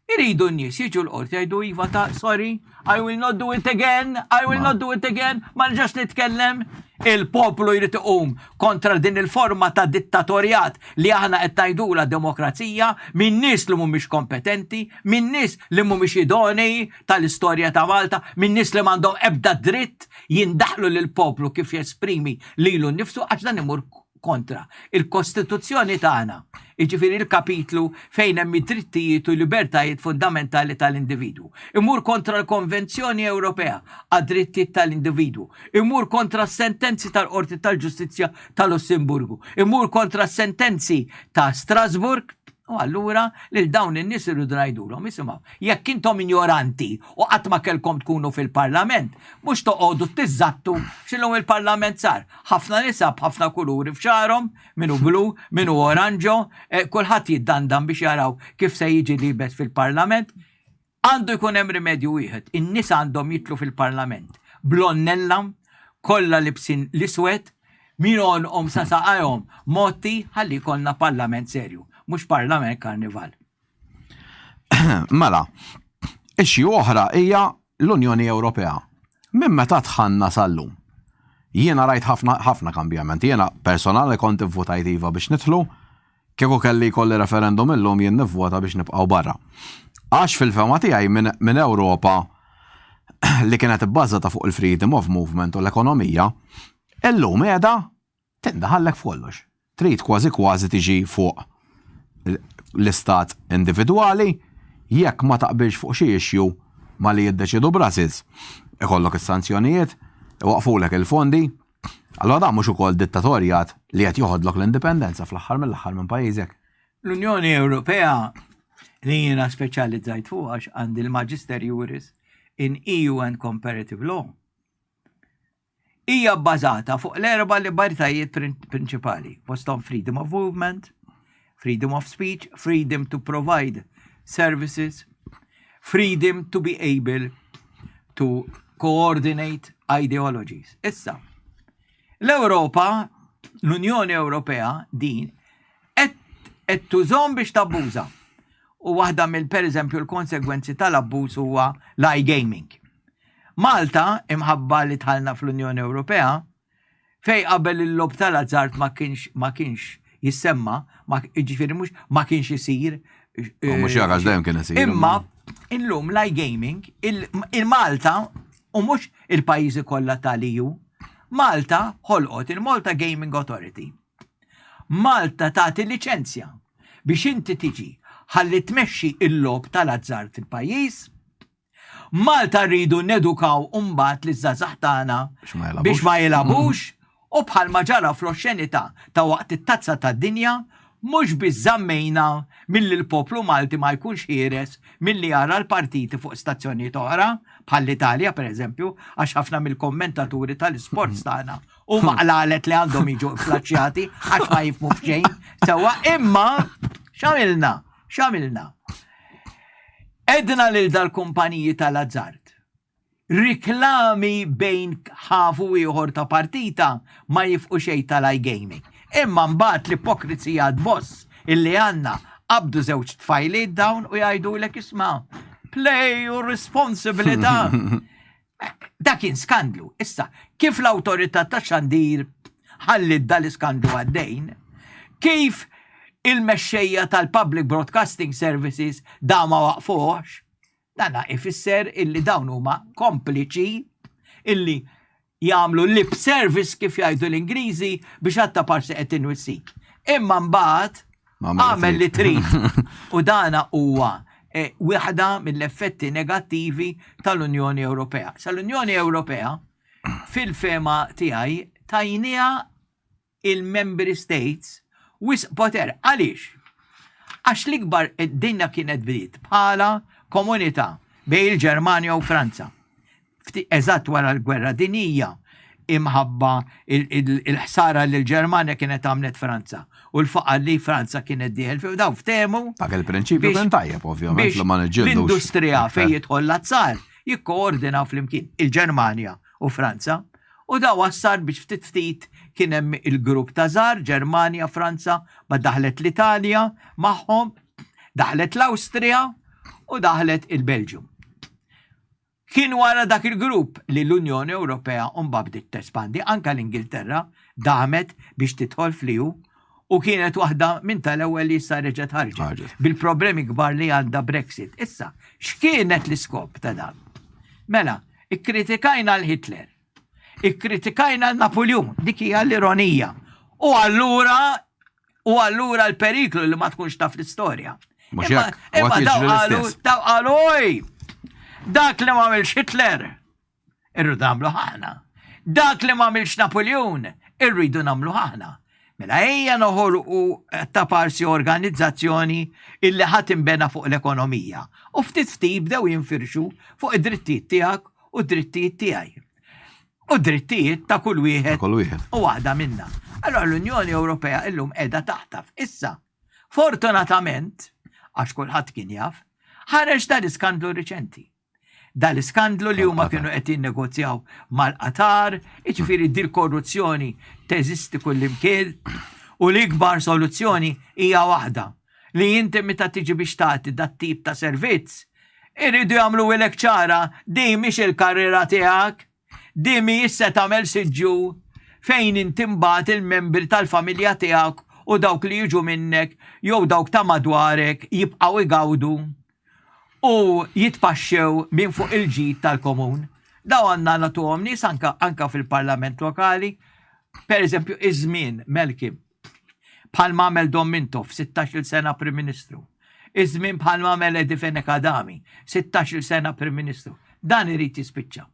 [SPEAKER 2] Iridu n-nies jiġu l-qorti jgħidu iva ta' sorry, I will not do it again, I will not do it again, ma nerġax nitkellem. Il-poplu jrid iqum kontra din il-forma ta' dittatorjat li aħna qed ngħidula demokrazija minn nies li mhumiex kompetenti, minn nies li mhumiex idonei tal-istorja ta' Malta, minn nies li m'għandhom ebda dritt jindaħlu lill-poplu kif jesprimi lilu nnifsu għax dan imur kontra il-Kostituzzjoni tagħna, jiġifieri l-kapitlu fejn hemm id-drittijiet u libertajiet fundamentali tal-individwu. Imur kontra l-Konvenzjoni Ewropea għad-Drittijiet tal-Individwu, imur kontra s-sentenzi tal-Qorti tal-Ġustizzja ta' Lussemburgu, imur kontra s-sentenzi ta' Strasbourg, u allura lil dawn in-nies irridu ngħidulhom isimgħu, jekk intom injoranti u qatt ma kellkom tkunu fil-Parlament, mhux toqogħdu tiżżattu x'illum il-Parlament sar. Ħafna nisa b'ħafna kuluri f'xagħarhom, min hu blu, min hu oranġo, eh, kulħadd jiddandan biex jaraw kif se jiġi libes fil-Parlament. Għandu jkun hemm rimedju wieħed, in-nisa għandhom jitlu fil-Parlament blonnella, kollha libsin l-iswed, min għonqhom sa saqajhom motti ħalli jkollna parlament serju, mhux parlament karnival.
[SPEAKER 1] Mela, issue oħra hija l-Unjoni Ewropea. Minn meta dħalna sal-lum? Jiena rajt ħafna ħafna kambjamenti. Jiena personali kont ivvutajt iva biex nidħlu, kieku kelli jkolli referendum illum jien nivvota biex nibqgħu barra. Għax fil-fehma tiegħi minn min Ewropa li kienet ibbażata fuq il-freedom of movement u l-ekonomija, illum qiegħda tindaħallek f'kollox. Trid kważi kważi tiġi fuq l-istat individwali jekk ma taqbilx fuq xi issue ma li jiddeċidu Brussels. Ikollok is-sanzjonijiet, iwaqfulek il-fondi. Allora dan mhux ukoll dittatorjat li qed joħodlok l-indipendenza fl-aħħar mill-aħħar minn pajjiżek.
[SPEAKER 2] L-Unjoni Ewropea li jiena speċjalizzajt fuq għax għandi l-Magister Juris in EU and Comparative Law. Hija bbażata fuq l-erba' libertajiet prinċipali, fosthom freedom of movement, freedom of speech, freedom to provide services, freedom to be able to coordinate ideologies. Issa, l-Ewropa, l-Unjoni Ewropea din qed tużhom biex tabbuża. U waħda mill pereżempju l-konsegwenzi tal-abbuż huwa l-iGaming. Malta, imħabba li dħalna fl-Unjoni Ewropea, fej qabel il-logħob tal-azzard ma kienx ma kienx jissemma, ma jiġifieri mhux ma kienx isir.
[SPEAKER 1] U mhux jara għax dejjem kien isir.
[SPEAKER 2] Imma illum l-iGaming, il-Malta u mhux il-pajjiżi kollha tal-EU, Malta ħolqot il-Malta Gaming Authority. Malta tagħti liċenzja biex inti tiġi ħalli tmexxi il-logħob tal-azzard fil-pajjiż. Malta rridu nedukaw mbagħad liż-żgħażagħ tagħna biex ma jilagħbux u bħalma ġara fl-oxxenità ta' waqt it-Tazza tad-Dinja mhux biss żammejna milli l-poplu Malti ma jkunx ħieres milli jara l-partiti fuq stazzjonijiet oħra bħall-Italja pereżempju għax ħafna mill-kommentaturi tal-isports tagħna huma qlalet li għandhom jiġu flaċjati għax ma jifhmu f'xejn sewwa imma x'għamilna? X'għamilna? Għedna lil dal-kumpaniji tal-azzard, riklami bejn half u ieħor ta' partita ma jifqu xejn tal-iGaming. Imma mbagħad l-ipokrizija tboss illi għandna qabdu żewġ tfajliet dawn u jgħidulek isma' play your responsibly ta' Dak kien skandlu. Issa, kif l-awtorità ta' xandir ħallit dal-iskandlu għaddejn, kif il-mexxejja tal-Public Broadcasting Services da ma waqfuhx, dana ifisser illi dawn huma kompliċi illi jagħmlu lip service kif jgħidu l-Ingliżi biex għatta parsi qed inwissik. Imma mbagħad Għamel li trid. U dana huwa eh, waħda mill-effetti negattivi tal-Unjoni Ewropea. Sa l-Unjoni Ewropea fil-fema tiegħi tajnija il-member states wisq poter. Għaliex? Għax l-ikbar dinja kienet bdiet bħala komunità bejn il-Ġermanja u Franza. Eżatt wara l-gwerra dinija, imħabba il-ħsara li l-Ġermanja kienet għamlet Franza u l-faqar li Franza kienet dieħel fih daw ftehmu.
[SPEAKER 1] Dak il-prinċipju kien tajjeb ovvjament li ma niġġieldux.
[SPEAKER 2] L-industrija fejn jidħol l-azzar jikkoordinaw flimkien il-Ġermanja u Franza u da wassal biex ftit ftit kien hemm il-grupp ta' żgħar Ġermanja, Franza, ma daħlet l-Italja magħhom, daħlet l-Awstrija u daħlet il-Belġju. Kien wara dak il-grupp li l-Unjoni Ewropea mbagħad bdiet tespandi, anke l-Ingilterra damet biex tidħol fl-EU u kienet waħda minn tal-ewwel li issa reġgħet ħarġet bil-problemi kbar li għandha Brexit. Issa, x'kienet l-iskop ta' dan? Mela, ikkritikajna l-Hitler, ikkritikajna l-Napoleon, dik hija l-ironija. U allura U allura l-periklu li ma tkunx taf l-istorja.
[SPEAKER 1] Mhux hekk,
[SPEAKER 2] Imma daw qalu, daw qalu, oj, dak li ma għamilx Hitler, irridu nagħmlu aħna. Dak li ma għamilx Napoleon, irridu nagħmlu aħna. Mela ejja noħolqu ta' parsi organizzazzjoni illi ħadd imbena fuq l-ekonomija. U ftit ftit bdew jinfirxu fuq id-drittijiet tiegħek u d-drittijiet tiegħi. U drittijiet ta' kull wieħed u waħda minna. Allora l-Unjoni Ewropea illum qiegħda taħtaf. Issa, fortunatament, għax kulħadd kien jaf, ħareġ dal-iskandlu riċenti. Dal-iskandlu li huma kienu qed jinnegozjaw mal-Qatar, jiġifieri dil korruzzjoni teżisti kullimkien u l-ikbar soluzzjoni hija waħda li inti meta tiġi biex tagħti dat-tip ta' servizz, iridu jagħmluhilek ċara din mhix il-karriera tiegħek, din mhijiex se tagħmel siġġu fejn inti mbagħad il-membri tal-familja tiegħek u dawk li jiġu minnek jew dawk ta' madwarek jibqgħu igawdu u jitpaxxew minn fuq il-ġid tal-komun. Daw għandna nagħtuhom nies anka, anka fil-parlament lokali, per eżempju iż-żmien Melkim Bħalma għamel Dom Mintoff, 16-il sena Prim Ministru. Iż-żmien bħalma għamel Eddie Fenech Adami, 16-il sena Prim Ministru. Dan irid jispiċċa.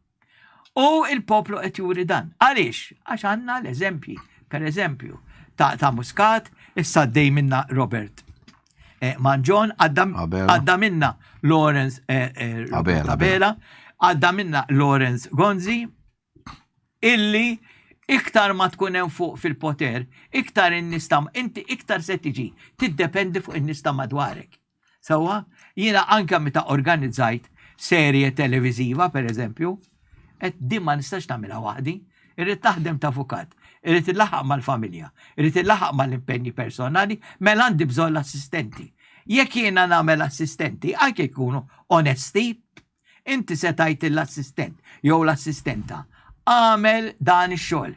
[SPEAKER 2] U il-poplu qed juri dan. Għaliex? Għax għandna l-eżempji. Per eżempju, ta', ta Muscat, issa għaddej minna Robert eh, Manġon, għadda minna Lawrence eh, eh, Robert Abela, għadda minna Lawrence Gonzi, illi iktar ma tkun hemm fuq fil-poter, iktar in-nies ta' inti iktar se tiġi tiddependi fuq in-nies ta' madwarek. Sewwa, jiena anke meta organizzajt serje televiżiva, per eżempju, qed din ma nistax nagħmilha waħdi, irrid naħdem ta' avukat, irrid illaħaq mal-familja, irrid illaħaq mal-impenji personali, mela għandi bżonn l-assistenti. Jekk jiena nagħmel assistenti, anke jkunu onesti, Inti se tgħid lill-assistent jew l-assistenta, agħmel dan ix-xogħol.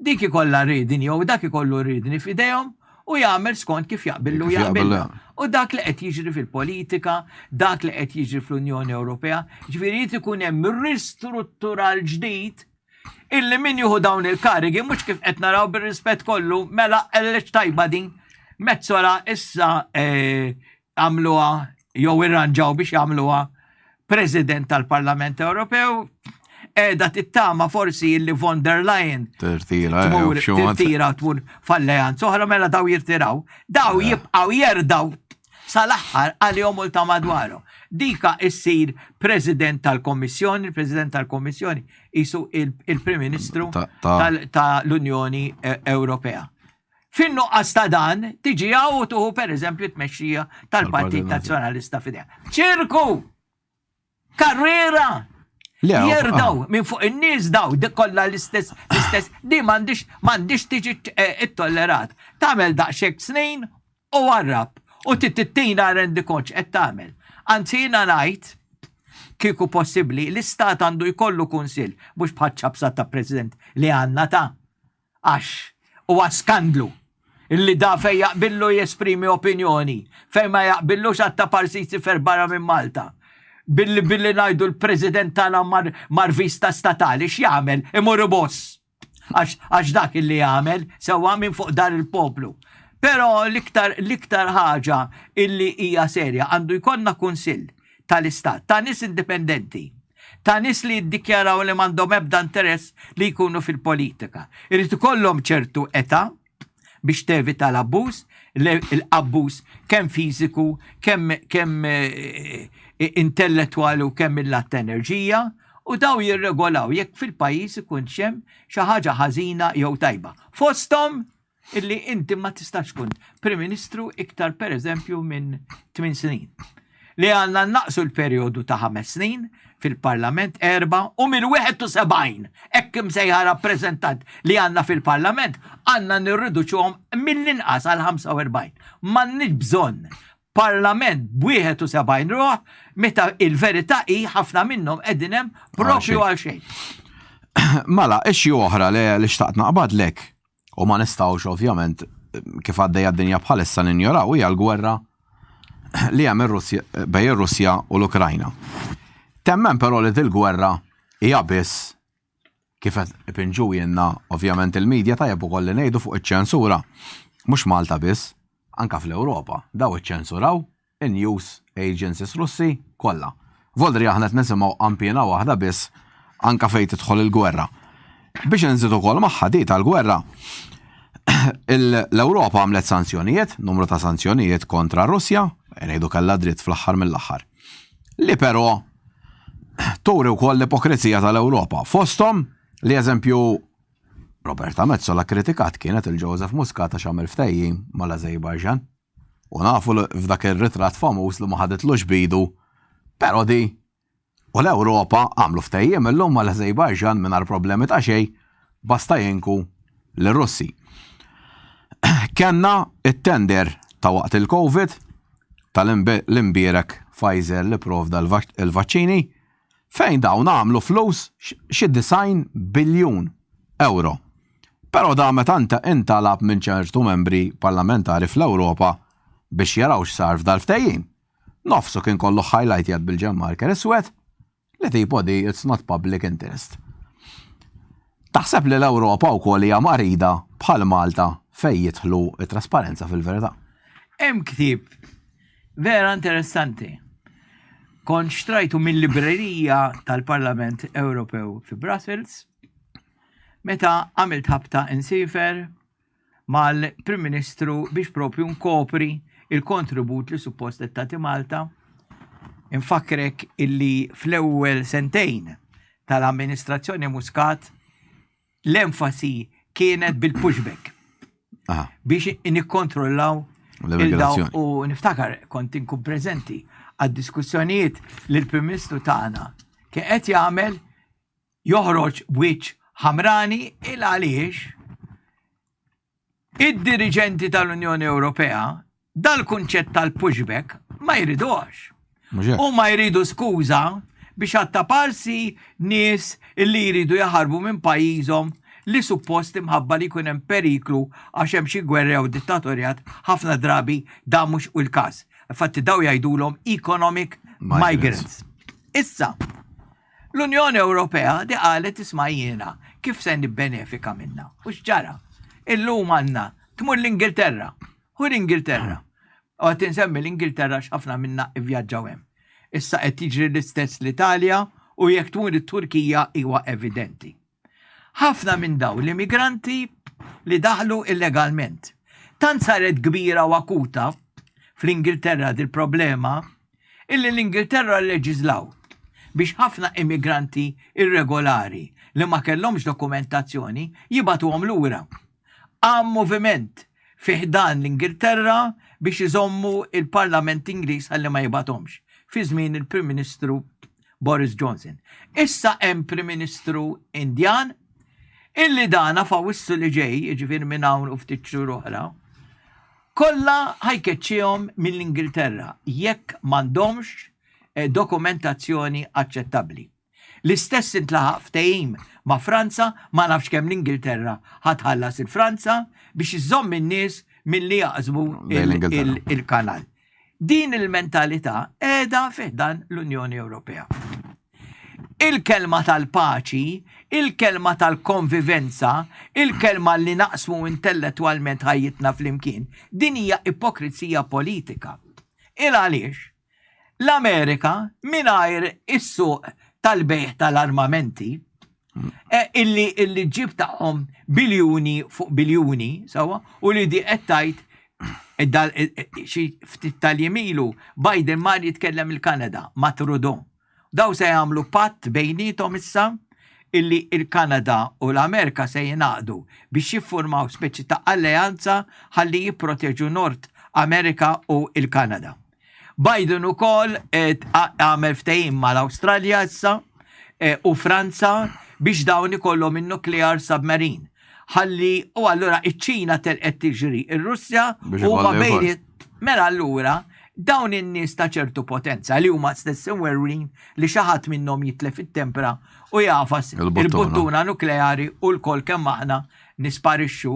[SPEAKER 2] Dik ikollha riedni jew dak ikollu riedni f'idejhom u jagħmel skont kif jaqbillu jaqbillu. U dak li qed jiġri fil-politika, dak li qed jiġri fl-Unjoni Ewropea, ġifieri jrid ikun hemm ristruttural ġdid illi min jieħu dawn il-karigi mhux kif qed naraw bir-rispett kollu mela elleġ tajba din. Mezzola issa eh, għamluha jew irranġaw biex jagħmluha President tal-Parlament Ewropew, qiegħda tittama forsi li von der Leyen
[SPEAKER 1] tirtira
[SPEAKER 2] eh, tirtira tmur f'alleanza oħra mela daw jirtiraw, daw jibqgħu jerdaw sal-aħħar għalihom u ta' madwarhom. Dika issir President tal-Kommissjoni, il-President tal-Kommissjoni isu il-Prim Ministru tal-Unjoni Ewropea. Fin-nuqqas ta' dan, tiġi hawn u tuħu pereżempju t-tmexxija tal-Partit Nazzjonalista f'idejha. Ċirku! Karriera! Jerdaw ah. minn fuq in-nies daw dik kollha l-istess l-istess di m'għandix m'għandix tiġi eh, ittollerat. Tagħmel daqshekk snin u warrab u tittina rendikont qed tagħmel. Anzi jiena ngħid kieku possibbli l-istat għandu jkollu kunsill mhux bħal ċapsa ta' president li għandna ta' Għax huwa skandlu illi da fejn jaqbillu jesprimi opinjoni, fejn ma jaqbillux għad ta' parsi jsifer barra minn Malta. Billi billi ngħidu l-President tagħna mar mar vista statali x'jagħmel? Imur iboss. Għax għax dak illi jagħmel sewwa minn fuq dar il-poplu. Però l-iktar l-iktar ħaġa illi hija serja għandu jkollna kunsill tal-Istat ta' nies indipendenti ta' nies li jiddikjaraw li m'għandhom ebda interess li jkunu fil-politika. Irid ikollhom ċertu età biex tevita l-abbuż, l-abbuż kemm fiżiku, kemm kemm eh, intellettwali u kemm mill-att enerġija. U daw jirregolaw jekk fil-pajjiż ikunx hemm xi ħaġa ħażina jew tajba. Fosthom illi inti ma tistax tkun Prim Ministru iktar pereżempju minn 8 snin. Li għandna naqsu l-perjodu ta' 5 snin fil-Parlament erba' u mill-71 hekk imsejħa rappreżentant li għandna fil-Parlament għandna nirriduċuhom mill-inqas għal 45. M'għandniex bżonn Parlament b'71 ruħ meta il-verità hi ħafna minnhom qegħdin hemm propju għal xejn.
[SPEAKER 1] Mela, issue oħra li xtaqt naqbadlek u ma nistgħux ovvjament kif għaddejja d-dinja bħalissa ninjoraw hija l-gwerra li hemm bejn ir-Russja u l-Ukrajna. Temmen però li dil-gwerra hija biss kif qed ipinġu jenna ovvjament il-medja tajjeb ukoll li ngħidu fuq iċ-ċensura mhux Malta biss, anka fl-Ewropa, daw iċċensuraw in-news agencies Russi kollha. Voldri aħna qed nisimgħu qanpiena waħda biss anka fejn tidħol il-gwerra. Biex inżid ukoll magħha di tal-gwerra, l-Ewropa għamlet sanzjonijiet, numru ta' sanzjonijiet kontra r-Russja, ngħidu kellha dritt fl-aħħar mill-aħħar. Li però turi wkoll l-ipokrizija tal-Ewropa. Fosthom li eżempju Roberta Metsola kritikat kienet il-Joseph Muscat għax għamel ftehim mal-Azerbaijan. U nafu f'dak ir-ritratt famuż li ma ħaditlux bidu, però di u l-Ewropa għamlu ftehim illum mal-Azerbaijan mingħajr problemi ta' xejn basta jinku lir-Russi. Kenna it-tender ta' waqt il-Covid tal-imbierek Pfizer li provda l-vaċċini fejn dawn għamlu flus xi 90 biljun ewro. Però da meta intalab minn ċertu membri parlamentari fl-Ewropa biex jaraw x'sar f'dal-ftehim, nofsu kien kollu highlightjat bil-ġem marker iswed li tipo di it's not public interest. Taħseb li l-Ewropa wkoll hija marida bħal Malta fejn jidħlu t-trasparenza fil-verità?
[SPEAKER 2] Hemm ktieb vera interessanti. Kont xtrajtu mill-librerija tal-Parlament Ewropew fi Brussels meta għamilt ħabta insifer mal-Prim Ministru biex propju nkopri il-kontribut li suppost qed tagħti Malta. Infakkrek illi fl-ewwel sentejn tal-amministrazzjoni Muscat l-enfasi kienet bil-pushback. Biex nikkontrollaw il-daw u niftakar kont inkun preżenti għad-diskussjonijiet li l-Prim Ministru tagħna kien qed jagħmel joħroġ b'wiċċ ħamrani il għaliex id-diriġenti tal-Unjoni Ewropea dal-kunċett tal-pushback ma jridux. U ma jridu skuża biex għattaparsi nies li jridu jaħarbu minn pajjiżhom li suppost imħabba li jkun hemm periklu għax hemm xi gwerra jew dittatorjat ħafna drabi dan mhux u l-każ. Infatti daw jgħidulhom economic migrants. Issa, L-Unjoni Ewropea di qalet isma' jiena kif se nibbenefika minnha. U x'ġara? Illum għandna tmur l-Ingilterra. Hu l-Ingilterra. U qed insemmi l-Ingilterra x'ħafna minna ivvjaġġaw hemm. Issa qed jiġri l-istess l-Italja u jekk tmur it-Turkija huwa evidenti. Ħafna minn dawn l-immigranti li daħlu illegalment. Tant saret kbira u akuta fl-Ingilterra dil-problema illi l-Ingilterra lleġiżlaw biex ħafna immigranti irregolari li ma kellhomx dokumentazzjoni jibagħtuhom lura. Qam moviment fi ħdan l-Ingilterra biex iżommu il-Parlament Ingliż ħalli ma jibgħathomx fi żmien il-Prim Ministru Boris Johnson. Issa hemm Prim Ministru Indjan illi dana f'Awwissu li ġej, jiġifieri minn hawn u ftit xhur oħra, kollha ħajkeċċihom mill-Ingilterra jekk m'għandhomx eh, dokumentazzjoni aċċettabbli. L-istess intlaħaq ftehim ma' Franza, ma nafx kemm l-Ingilterra ħatħallas il-Franza biex iżomm in-nies milli jaqsmu il-kanal. Din il-mentalità qiegħda fi ħdan l-Unjoni Ewropea. Il-kelma tal-paċi, il-kelma tal-konvivenza, il-kelma li naqsmu intellettwalment ħajjitna flimkien, din hija ipokrizija politika. Il għaliex l-Amerika mingħajr is-suq tal-bejgħ tal-armamenti eh, illi illi ġib tagħhom biljuni fuq biljuni, sawa, u li di qed tgħid eh, eh, xi ftit tal-jemilu Biden mar jitkellem il-Kanada ma' Trudeau. Daw se jagħmlu patt bejniethom issa illi il-Kanada u l-Amerika se jingħaqdu biex jiffurmaw speċi ta' alleanza ħalli jipproteġu Nord Amerika u il-Kanada. Biden ukoll għamel ftehim mal-Awstralja issa eh, u Franza biex dawn ikollhom in-nuclear submarine. Ħalli u allura iċ-Ċina telqet tiġri ir-Russja u ma bejn mela allura dawn in-nies ta' ċertu potenza li huma stess imwerwrin li xi ħadd minnhom jitlef it-tempra u jafas il-buttuna nukleari u l-kol kemm aħna nisparixxu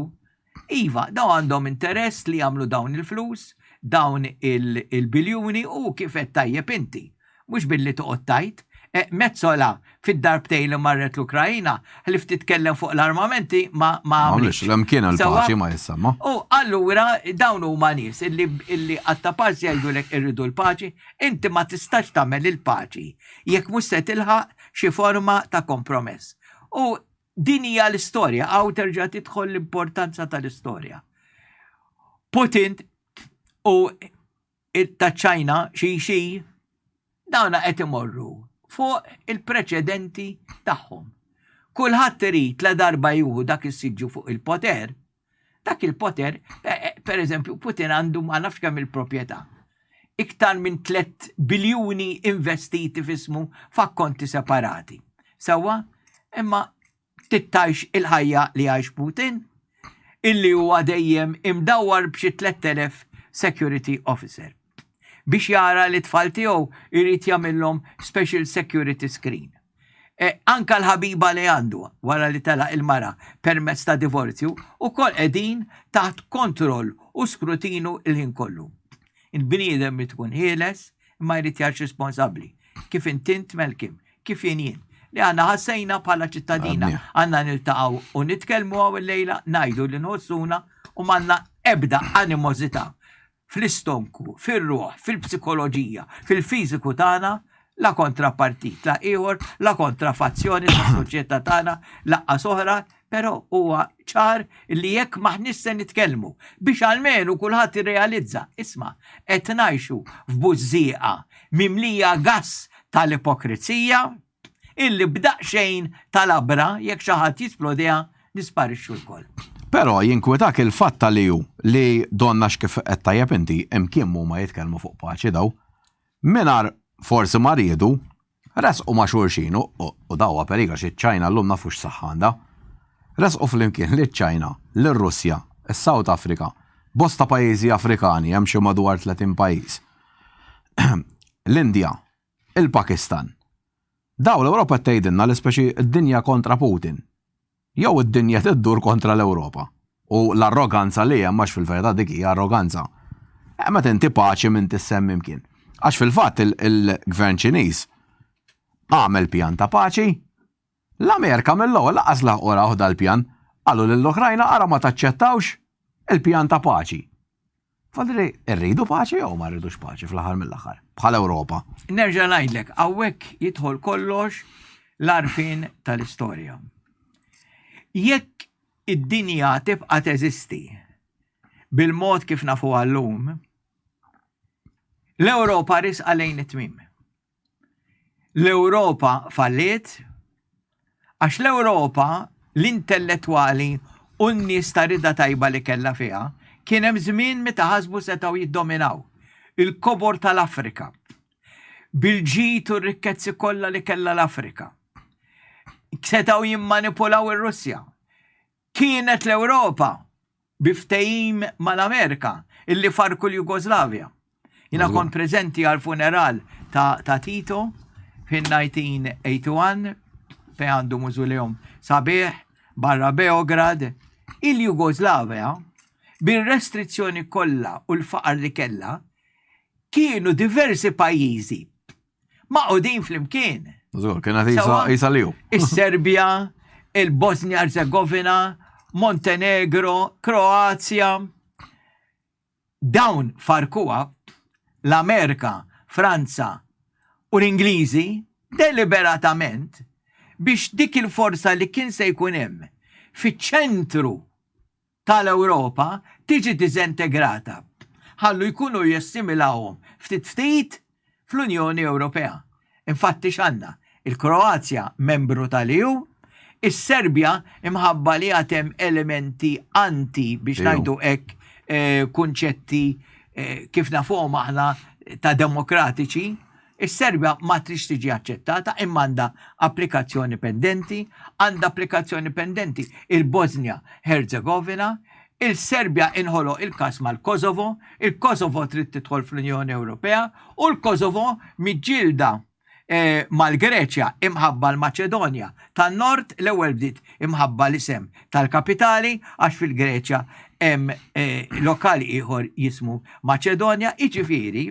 [SPEAKER 2] Iva, dawn għandhom interess li jagħmlu dawn il-flus, dawn il-biljuni u kif għedt tajjeb inti. Mhux billi toqgħod tgħid. E, Metsola fid-darbtejn li marret l-Ukraina, ħlief titkellem fuq l-armamenti ma ma
[SPEAKER 1] għamlitx. L-imkien il-paċi ma jissemma.
[SPEAKER 2] U allura dawn huma nies illi illi għatta parsi jgħidulek irridu l-paċi, inti ma tistax tagħmel il-paċi jekk mhux se tilħaq xi forma ta' kompromess. U Din hija l-istorja, hawn terġa' tidħol l-importanza tal-istorja. Putin u ta' ċajna xi xi dawna qed imorru fuq il-preċedenti tagħhom. Kulħadd irid la darba juhu dak is-siġġu fuq il-poter, dak il-poter, eh, eh, per eżempju, Putin għandu ma nafx kemm il-proprjetà. Iktar minn 3 biljuni investiti fismu f'akkonti separati. Sewwa, imma tittajx il-ħajja li għajx Putin, illi huwa dejjem imdawwar b'xi 3000 security officer. Biex jara li tfal tiegħu jrid jagħmilhom special security screen. E, anka l-ħabiba li għandu wara li telaq il-mara permezz ta' divorzju ukoll qegħdin taħt kontroll u skrutinu il-ħin kollu. Il-bniedem li tkun ħieles imma jrid jgħix responsabbli. Kif intint Melkim, kif jien jien. Li għanna ħassejna bħala ċittadina, għanna niltaqgħu u nitkellmu għaw il-lejla, ngħidu li nħossuna u m'għandna ebda animozità fl-istonku, fir-ruħ, fil-psikoloġija, fil-fiżiku tagħna, la kontra partit, la ieħor, la kontra fazzjoni tas-soċjetà tagħna, laqqas oħra, però huwa ċar li jekk maħniex se nitkellmu biex almenu kulħadd irrealizza, isma' qed ngħixu f'bużżieqa mimlija gass tal-ipokrizija, illi b'daqsxejn ta' labra jekk xi ħadd jisplodiha nisparixxu lkoll.
[SPEAKER 1] Però jinkwetak il-fatt ta' li hu li donna x'kif qed tajjeb inti imkien m'huma jitkellmu fuq paċi daw. Mingħajr forsi ma riedu, resqu ma' xulxin u u da huwa periklu għax iċ-Ċajna llum nafu x'saħħa għandha. Resqu flimkien liċ-Ċajna, lir-Russja, is-South Africa, bosta pajjiżi Afrikani, hemm xi madwar 30 pajjiż. L-Indja, il-Pakistan. Daw l-Ewropa qed tgħidilna li speċi d-dinja kontra Putin. Jew id-dinja tiddur kontra l-Ewropa. U l-arroganza li hemm għax fil-verità dik hija arroganza. Eh, meta inti paċi minn tissemmi mkien. Għax fil-fatt il-gvern Ċiniż għamel pjan ta' paċi, l-Amerika mill-ewwel laqas laħqu rawh dal-pjan, qalu lill-Ukrajna ara ma taċċettawx il-pjan ta' paċi. Fadri, irridu paċi jew ma rridux paċi fl-aħħar mill-aħħar, bħal Ewropa.
[SPEAKER 2] Nerġa' ngħidlek, hawnhekk jidħol kollox l-arfin tal-istorja. Jekk id-dinja tibqa' teżisti bil-mod kif nafu għallum, l-Ewropa risqa lejn it-tmiem. L-Ewropa falliet għax l-Ewropa l-intellettwali u n-nies ta' rida tajba li kellha fiha kien hemm żmien meta ħasbu setgħu jiddominaw il-kobor tal-Afrika bil-ġid u r-rikkezzi kollha li kellha l-Afrika. Setgħu jimmanipulaw ir-Russja. Kienet l-Ewropa bi ftehim mal-Amerika illi farku l-Jugoslavja. Jina kont preżenti għal funeral ta', ta Tito fin-1981 fej għandu mużuleum sabiħ barra Beograd. Il-Jugoslavja bir-restrizzjoni kollha u l-faqar li kellha kienu diversi pajjiżi Magħqudin flimkien.
[SPEAKER 1] Żgur, kienet isa li hu.
[SPEAKER 2] Is-Serbja, il-Bosnia Herzegovina, Montenegro, Kroazja. Dawn farkuha l-Amerika, Franza u l-Ingliżi deliberatament biex dik il-forza li kien se jkun hemm fiċ-ċentru tal-Ewropa tiġi diżentegrata ħallu jkunu jassimilawhom ftit ftit fl-Unjoni Ewropea. Infatti x'għandna? Il-Kroazja membru tal-EU, is-Serbja imħabba li għad hemm elementi anti biex ngħidu hekk eh, kunċetti eh, kif nafuhom aħna ta' demokratiċi, is-Serbja ma trix tiġi aċċettata imma għandha applikazzjoni pendenti, għandha applikazzjoni pendenti il-Bosnia Herzegovina, il-Serbja inħoloq il-każ mal-Kosovo, il-Kosovo trid tidħol fl-Unjoni Ewropea u l-Kosovo miġġielda eh, mal-Greċja imħabba l-Maċedonja tan-Nord l-ewwel bdiet imħabba l-isem tal-kapitali għax fil-Greċja hemm eh, lokali ieħor jismu Maċedonja, jiġifieri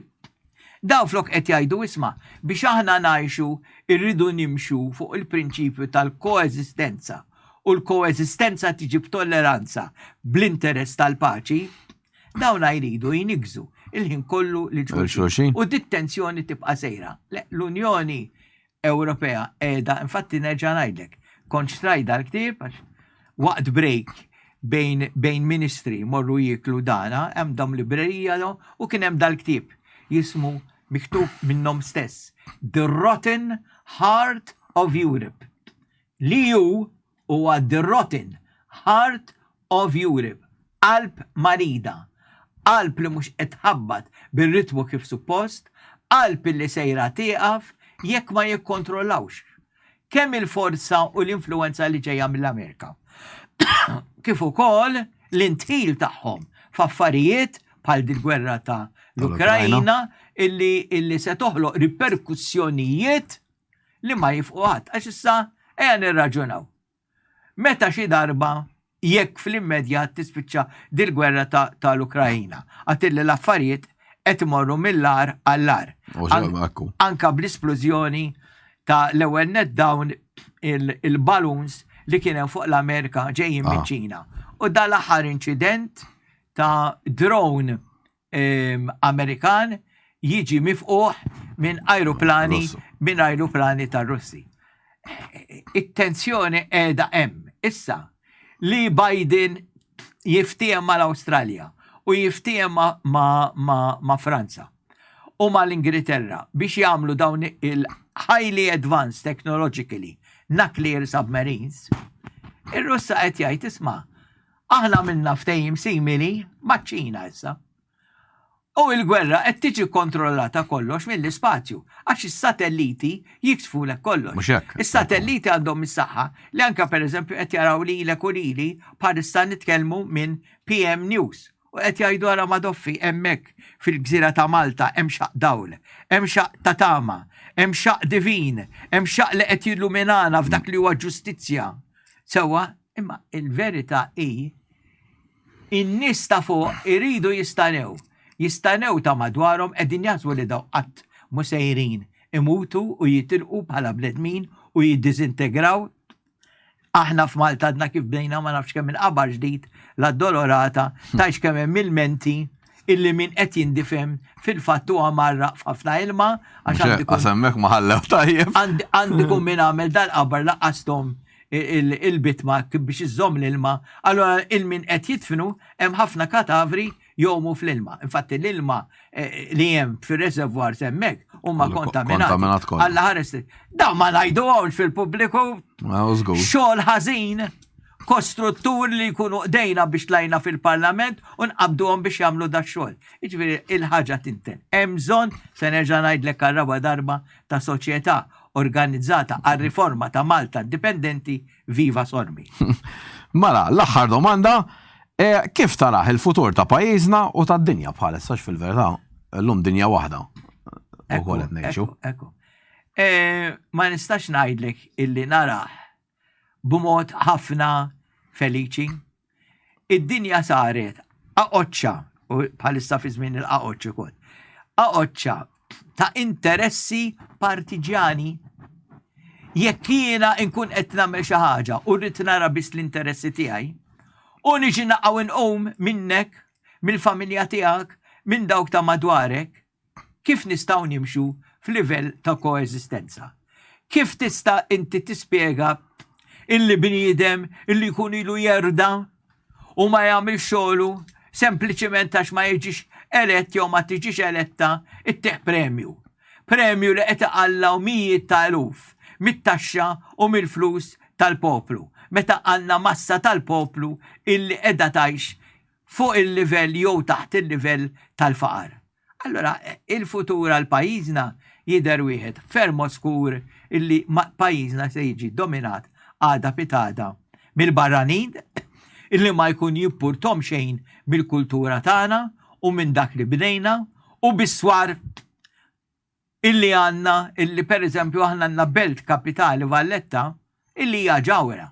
[SPEAKER 2] daw flok qed jgħidu isma' biex aħna ngħixu irridu nimxu fuq il-prinċipju tal-koeżistenza u l-koeżistenza tiġi b'tolleranza bl-interess tal-paċi, Dawna jridu jniggżu il-ħin kollu lil xulxin. U dit-tensjoni tibqa' sejra. L-Unjoni Ewropea qiegħda, infatti nerġa' ngħidlek, kont xtrajt dal-ktieb għax waqt break bejn, bejn ministri morru jieklu dana, hemm dam librerija u kien hemm dal-ktieb jismu miktub minnhom stess. The Rotten Heart of Europe. L-EU huwa the rotten heart of Europe, qalb marida, qalb li mhux qed tħabbat bir-ritmu kif suppost, qalb illi sejra tieqaf jekk ma jikkontrollawx kemm il-forza u l-influwenza li ġejja mill-Amerika, kif ukoll l-indħil tagħhom f'affarijiet bħal dil-gwerra ta' l-Ukrajna illi, illi se toħloq riperkussjonijiet li ma jifqu qatt għax issa ejja nirraġunaw. Meta xi darba jekk fl-immedjat tispiċċa dil-gwerra tal-Ukrajina, għad illi l-affarijiet qed imorru mill-agħar għall-agħar. Anka bl-isplużjoni ta' l-ewwel net dawn il-balloons li kien hemm fuq l-Amerika ġejjin ah. miċ-Ċina. U dal-aħħar inċident ta' drone Amerikan jiġi mifquħ minn ajruplani minn ajruplani tar-Russi. It-tensjoni qiegħda hemm. Issa li Biden jiftiehem mal-Awstralja u jiftiehem ma', ma, ma, ma Franza u mal-Ingilterra biex jagħmlu dawn il-highly advanced technologically nuclear submarines, ir-Russa qed jgħid isma' Aħna għamilna ftehim simili maċ-Ċina issa. U l-gwerra qed tiġi kontrollata kollox mill-ispazju għax is-satelliti jiksfulek kollox.
[SPEAKER 1] Mhux hekk.
[SPEAKER 2] Is-satelliti għandhom is-saħħa li anke pereżempju qed jaraw lilek u lili bħalissa nitkellmu minn PM News u qed jgħidu ara Madoffi hemmhekk fil-gżira ta' Malta hemm xaqq dawl, hemm xaqq ta' tama, hemm xaqq divin, hemm xaqq li qed jilluminana f'dak li huwa ġustizzja. Sewwa, Imma il-verità hi in-nies ta' fuq iridu jistanew. Jistanew ta' madwarhom qegħdin jaħsbu li daw qatt mhu sejrin imutu u jitilqu bħala bnedmin u jiddiżintegraw. Aħna f'Malta għadna kif bdejna ma nafx kemm il-qabar ġdid l-Addolorata tgħidx kemm hemm ilmenti illi min qed jindifem fil-fatt huwa marraq f'ħafna ilma
[SPEAKER 1] għax għandi hemmhekk ma ħallew tajjeb.
[SPEAKER 2] Għandi min għamel dal-qabar laqqasthom il-bitma biex iżżomm l-ilma, allora il-min qed jidfnu hemm ħafna katavri jgħumu fl-ilma. Infatti l-ilma eh, li hemm fir-reservoir hemmhekk huma kontaminati. Alla ħares. Da ma ngħiduhomx fil-pubbliku. Xogħol ħażin kostruttur li jkunu qdejna biex tlajna fil-parlament u nqabduhom biex jagħmlu da xogħol. Jiġifieri il-ħaġa tinten. Hemm bżonn se nerġa' ngħidlek għar-raba' darba ta' soċjetà organizzata għar-riforma ta' Malta indipendenti viva Sormi.
[SPEAKER 1] Mela, l-aħħar domanda, eh, kif tarah il-futur ta' pajjiżna u tad-dinja bħalissa fil-verità llum dinja waħda ukoll qed ngħixu.
[SPEAKER 2] Ekku. Eh, ma nistax ngħidlek illi narah b'mod ħafna feliċi. Id-dinja saret aqoċċa, u bħalissa fi żmien il-qaqoċċ ukoll, aqoċċa ta' interessi partiġjani. Jekk jiena nkun qed nagħmel xi ħaġa u rrid nara biss l-interessi tiegħi, u niġi naqgħu nqum minnek, mill-familja tiegħek, minn dawk ta' madwarek, Kif nistgħu nimxu f'livell ta' koeżistenza? Kif tista' inti tispjega illi bniedem illi jkun ilu jerda u ma jagħmilx xogħlu sempliċiment għax ma jiġix elett jew ma tiġix eletta ittih premju? Premju li qed iqallgħu mijiet ta' eluf mit-taxxa u mill-flus tal-poplu, meta għandna massa tal-poplu illi qiegħda tgħix fuq il-livell jew taħt il-livell tal-faqar. Allura il-futur għal pajjiżna jidher wieħed ferm oskur illi pajjiżna se jiġi dominat għada pitgħada mill-barranin illi ma jkun jippurthom xejn mill-kultura tagħna u minn dak li bnejna u bis-swar illi għandna illi pereżempju aħna għandna belt kapitali Valletta illi hija ġawhra.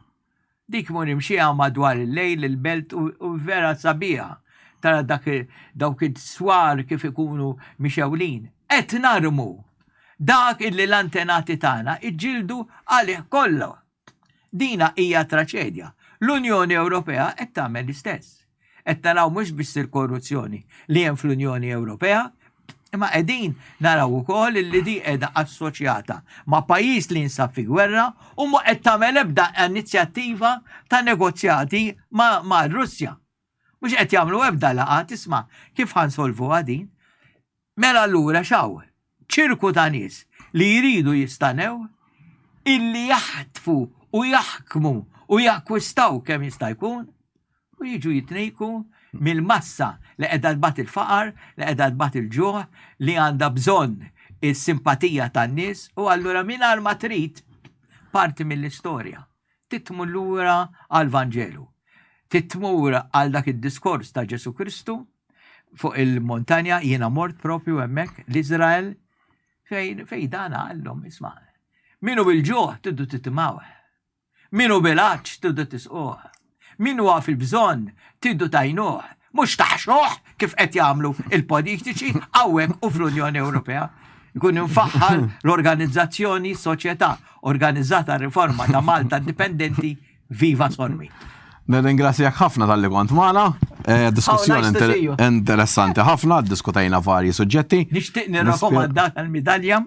[SPEAKER 2] Dik mur imxiha madwar il-lejl il-belt u vera sabiħa tara dak dawk is-swar kif ikunu mixewlin. Qed narmu dak illi l-antenati tagħna ġġieldu għalih kollu. Dina hija traċedja. L-Unjoni Ewropea qed tagħmel l-istess. Qed naraw mhux biss il-korruzzjoni li hemm fl-Unjoni Ewropea, imma qegħdin naraw ukoll li di qiegħda assoċjata ma' pajjiż li jinsab fi gwerra u ma qed tagħmel ebda inizjattiva ta' negozjati ma' Russja. Mhux qed jagħmlu ebda laqgħa tisma' kif ħa nsolvuha din. Mela allura x'hawn? Ċirku ta' nies li jridu jistanew illi jaħtfu u jaħkmu u jakkwistaw kemm jista' jkun u jiġu jitnejku mill-massa li qiegħda tbati l-faqar, li qiegħda tbati l-ġuħ, li għandha bżonn is-simpatija tan-nies u allura mingħajr ma trid parti mill-istorja. Trid tmur lura għall-Vanġelu. Trid tmur għal dak id-diskors ta' Ġesu Kristu fuq il-montanja, jiena mort propju hemmhekk l-Iżrael fejn fejn dan għallhom isma'. Min hu bil-ġuħ tridu titimgħuh. Min hu bil-għatx tridu tisquh. Min huwa fil-bżonn tridu tgħinuh, mhux taħxuh kif qed jagħmlu il-politiċi hawnhekk u fl-Unjoni Ewropea. Ikun infaħħar l-organizzazzjoni Soċjetà Organizzata Riforma ta' Malta Indipendenti Viva Sormi.
[SPEAKER 1] Nirringrazzjak ħafna talli kont magħna. Eh, diskussjoni oh, nice interessanti ħafna, diskutajna varji suġġetti.
[SPEAKER 2] Nixtieq nirrakkomanda tal-midalja.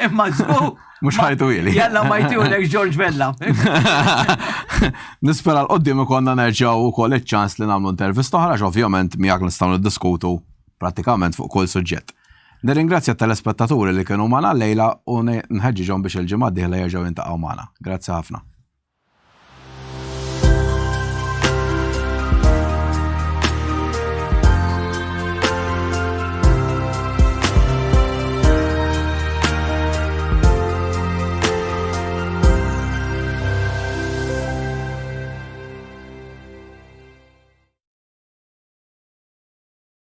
[SPEAKER 2] Imma żgur.
[SPEAKER 1] Mhux ħajtu ili.
[SPEAKER 2] Jalla ma jtulek George Vella.
[SPEAKER 1] Nispera l-qoddim ikonna nerġgħu wkoll iċ-ċans li nagħmlu intervista oħra, ovvjament miegħek nistgħu niddiskutu prattikament fuq kull suġġett. Nirringrazzja t-telespettaturi li kienu magħna llejla u nħeġġiġhom biex il-ġimgħa d-dieħla jerġgħu jintaqgħu magħna. Grazzi ħafna.